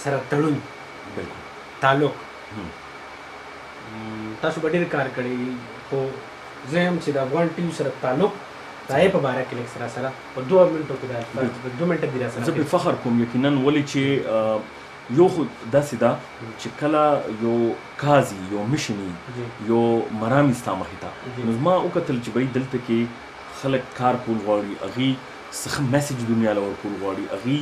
سره تړون، بالکل تعلق، تاسو به ډېر کار کړی، خو زه یم چې د افغان ټي وي سره تعلق دای په باره کې لږ سره سره په 2 منټو کې دا 2 منټه دي را سره. زه په فخر کوم یقینا، ولې چې یو خو داسې ده چې کله یو قاضي، یو مشني، یو مرامي ستا مخې ته، نو زما وکتل چې بھائی دلته کې خلک کار کول غواړي، هغوی څه ښه میسج دنیا له ورکول غواړي، هغوی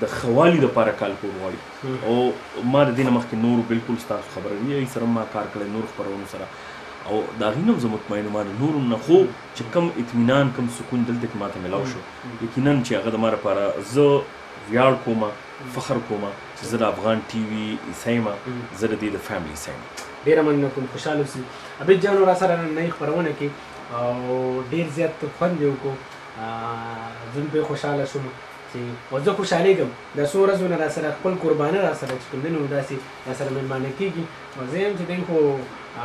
د ښه والي دپاره کار کول غواړي. او ما د دې نه مخکې نورو بالکل ستاسو خبره وي، هغوی سره ما کار کړی، نورو خپرونو سره، او د هغې نه هم زه مطمئن یم، ما د نورو نه خو چې کم اطمینان کم سکون دلته کې ماته میلاو شو، یقینا چې هغه د ما لپاره زه ویاړ کوم، فخر کوم چې زه د افغان ټي وي حصه یم، زه د دې د فیملی حصه یم. ډېره مننه کوم، خوشحاله اوسئ. عابد جان را سره نننۍ خپرونه کې او ډېر زیات خوند یې وکړو، زه هم پرې خوشحاله شوم چې او زه خوشحالېږم دا څو ورځو نه را سره خپل قربانه را سره چې کوم دی نو داسې را سره مېلمانه کېږي، او زه یم چې دی خو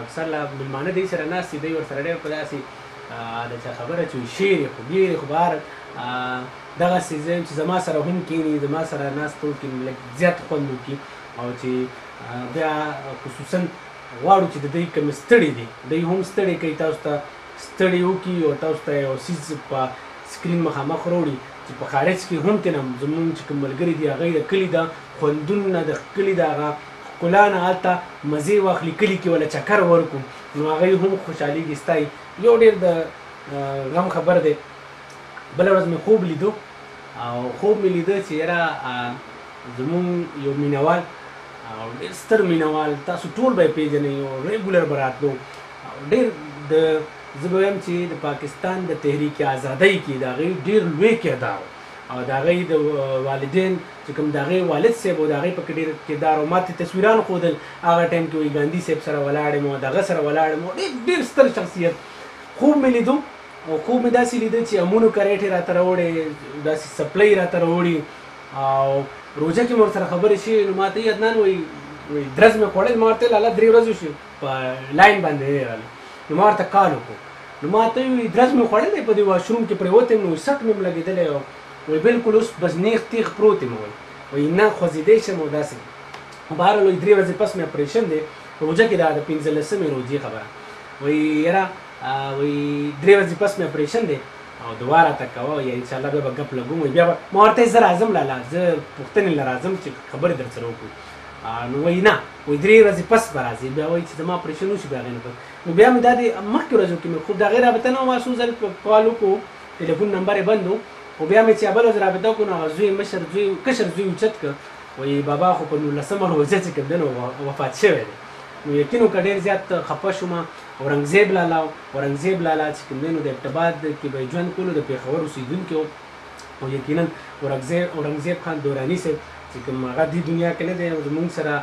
اکثر لا مېلمانه دی سره ناست دي، دی ورسره ډېر په داسې د چا خبره چې شعر یې خو ډېر خو بهر دغسې زه یم چې زما سره هم کښېني، زما سره ناست وکړي، لږ زیات خوند وکړي. او چې بیا خصوصا غواړو چې د دوی کومې ستړي دي، دوی هم ستړي کوي، تاسو ته ستړي وکړي او تاسو ته یو څیز په سکرین مخامخ راوړي چې په خارج کې هم ترې زمونږ چې کوم ملګري دي هغوی د کلي د خوندونو نه، د کلي د هغه ښکلا نه هلته مزې واخلي، کلي کې وله چکر ورکړو، نو هغوی هم خوشحالېږي، ستایي. یو ډېر د غم خبر دی، بله ورځ مې خوب لیدو او خوب مې لیده چې یاره زمونږ یو مینهوال او ډېر ستر مینهوال، تاسو ټول به یې پېژنئ او ریګولر به راتلو، او ډېر د زه به وایم چې د پاکستان د تحریک ازادۍ کې د هغوی ډېر لوی کردار او د هغوی د والدین چې کوم د هغې والد صاحب و د هغې پکې ډېر کردار و. ما ته تصویران ښودل هغه ټایم کې، وایي ګاندي صاحب سره ولاړ یم او دغه سره ولاړ یم، ډېر ډېر ستر شخصیت. خوب مې لیدو او خوب مې داسې لیده چې امونو کریټې راته راوړې، داسې څپلۍ راته راوړي، او روژه کې مې ورسره خبرې شوې، نو ما ته یې عدنان وایي درز مې خوړل، ما ورته ویل لالا 3 ورځې شوې په لاین باندې نه دی راغلی، نو ما ورته کال وکړو، نو ما ته وایي درز مې خوړلی په دې واشروم کې پرېوتی یم، نو سټ مې هم لګېدلی او وایي بالکل اوس بس نیغ تیغ پروت یم، وایي نه خوځېدی شم او داسې. بهرحال وایي 3 ورځې پس مې اپرېشن دی، روژه کې دا د 15مې روژې خبره، وایي یاره وایي 3 ورځې پس مې اپرېشن دی او دعا راته کوه، یا انشاءالله بیا به ګپ لګوم، وایي بیا به ما ورته ویل زه راځم لالا، زه پوښتنې له راځم چې خبرې در سره وکړو، نو وایي نه، وایي 3 ورځې پس به راځې، بیا وایي چې زما اپرېشن وشي بیا هغې نه پس. نو بیا مې دا د مخکې ورځو کې مې خوب د هغې رابطه نه وه، ما څو ځل کال وکړو، ټلیفون نمبر یې بند و، خو بیا مې چې بله ورځ رابطه وکړو، نو هغه زوی مشر زوی کشر زوی اوچت کړ، وایي بابا خو په 19مه روژه چې کوم دی نو وفات شوی دی. نو یقین وکړه ډېر زیات خفه شوم. اورنګزیب لالا، اورنګزیب لالا چې کوم دی نو د ابټاباد کې به یې ژوند کولو، د پېښور اوسېدونکی و، او یقینا اورنګزیب خان دوراني صاحب چې کوم هغه دې دنیا کې نه دی، زمونږ سره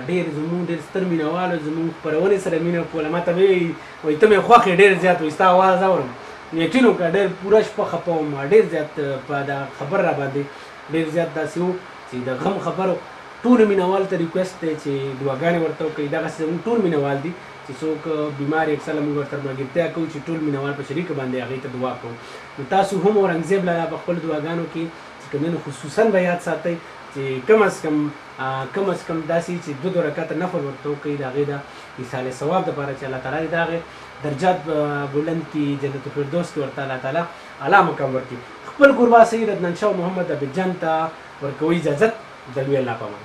ډېر زمونږ ډېر ستر مینهوال و، زمونږ خپرونې سره مینه کوله، ما ته به وایي وایي ته مې خوښ یې ډېر زیات، وایي ستا اواز اورم. یقین وکړه ډېر پوره شپه خفه وم، ډېر زیات په دا خبر را باندې ډېر زیات داسې و چې د غم خبر و. ټولو مینهوال ته ریکویسټ دی چې دعاګانې ورته وکړئ، دغسې زمونږ ټول مینهوال دي چې څوک بیمار یې، اکثره موږ ورسره ملګرتیا کوو چې ټول مینوال په شریکه باندې هغې ته دعا کوو. نو تاسو هم اورنګزیب لالا په خپلو دعاګانو کې چې کوم دی نو خصوصا به یاد ساتئ چې کم از کم کم از کم داسې چې دوه دوه رکعته نفل ورته وکړئ د هغې د ایصال ثواب دپاره چې الله تعالی دې د هغې درجات بلند کړي، جنت الفردوس کې ورته الله تعالی اعلی مقام ورکړي. خپل کوربه سید عدنان شاه محمد عابد جان ته ورکوي اجازت، د لوی الله په امان.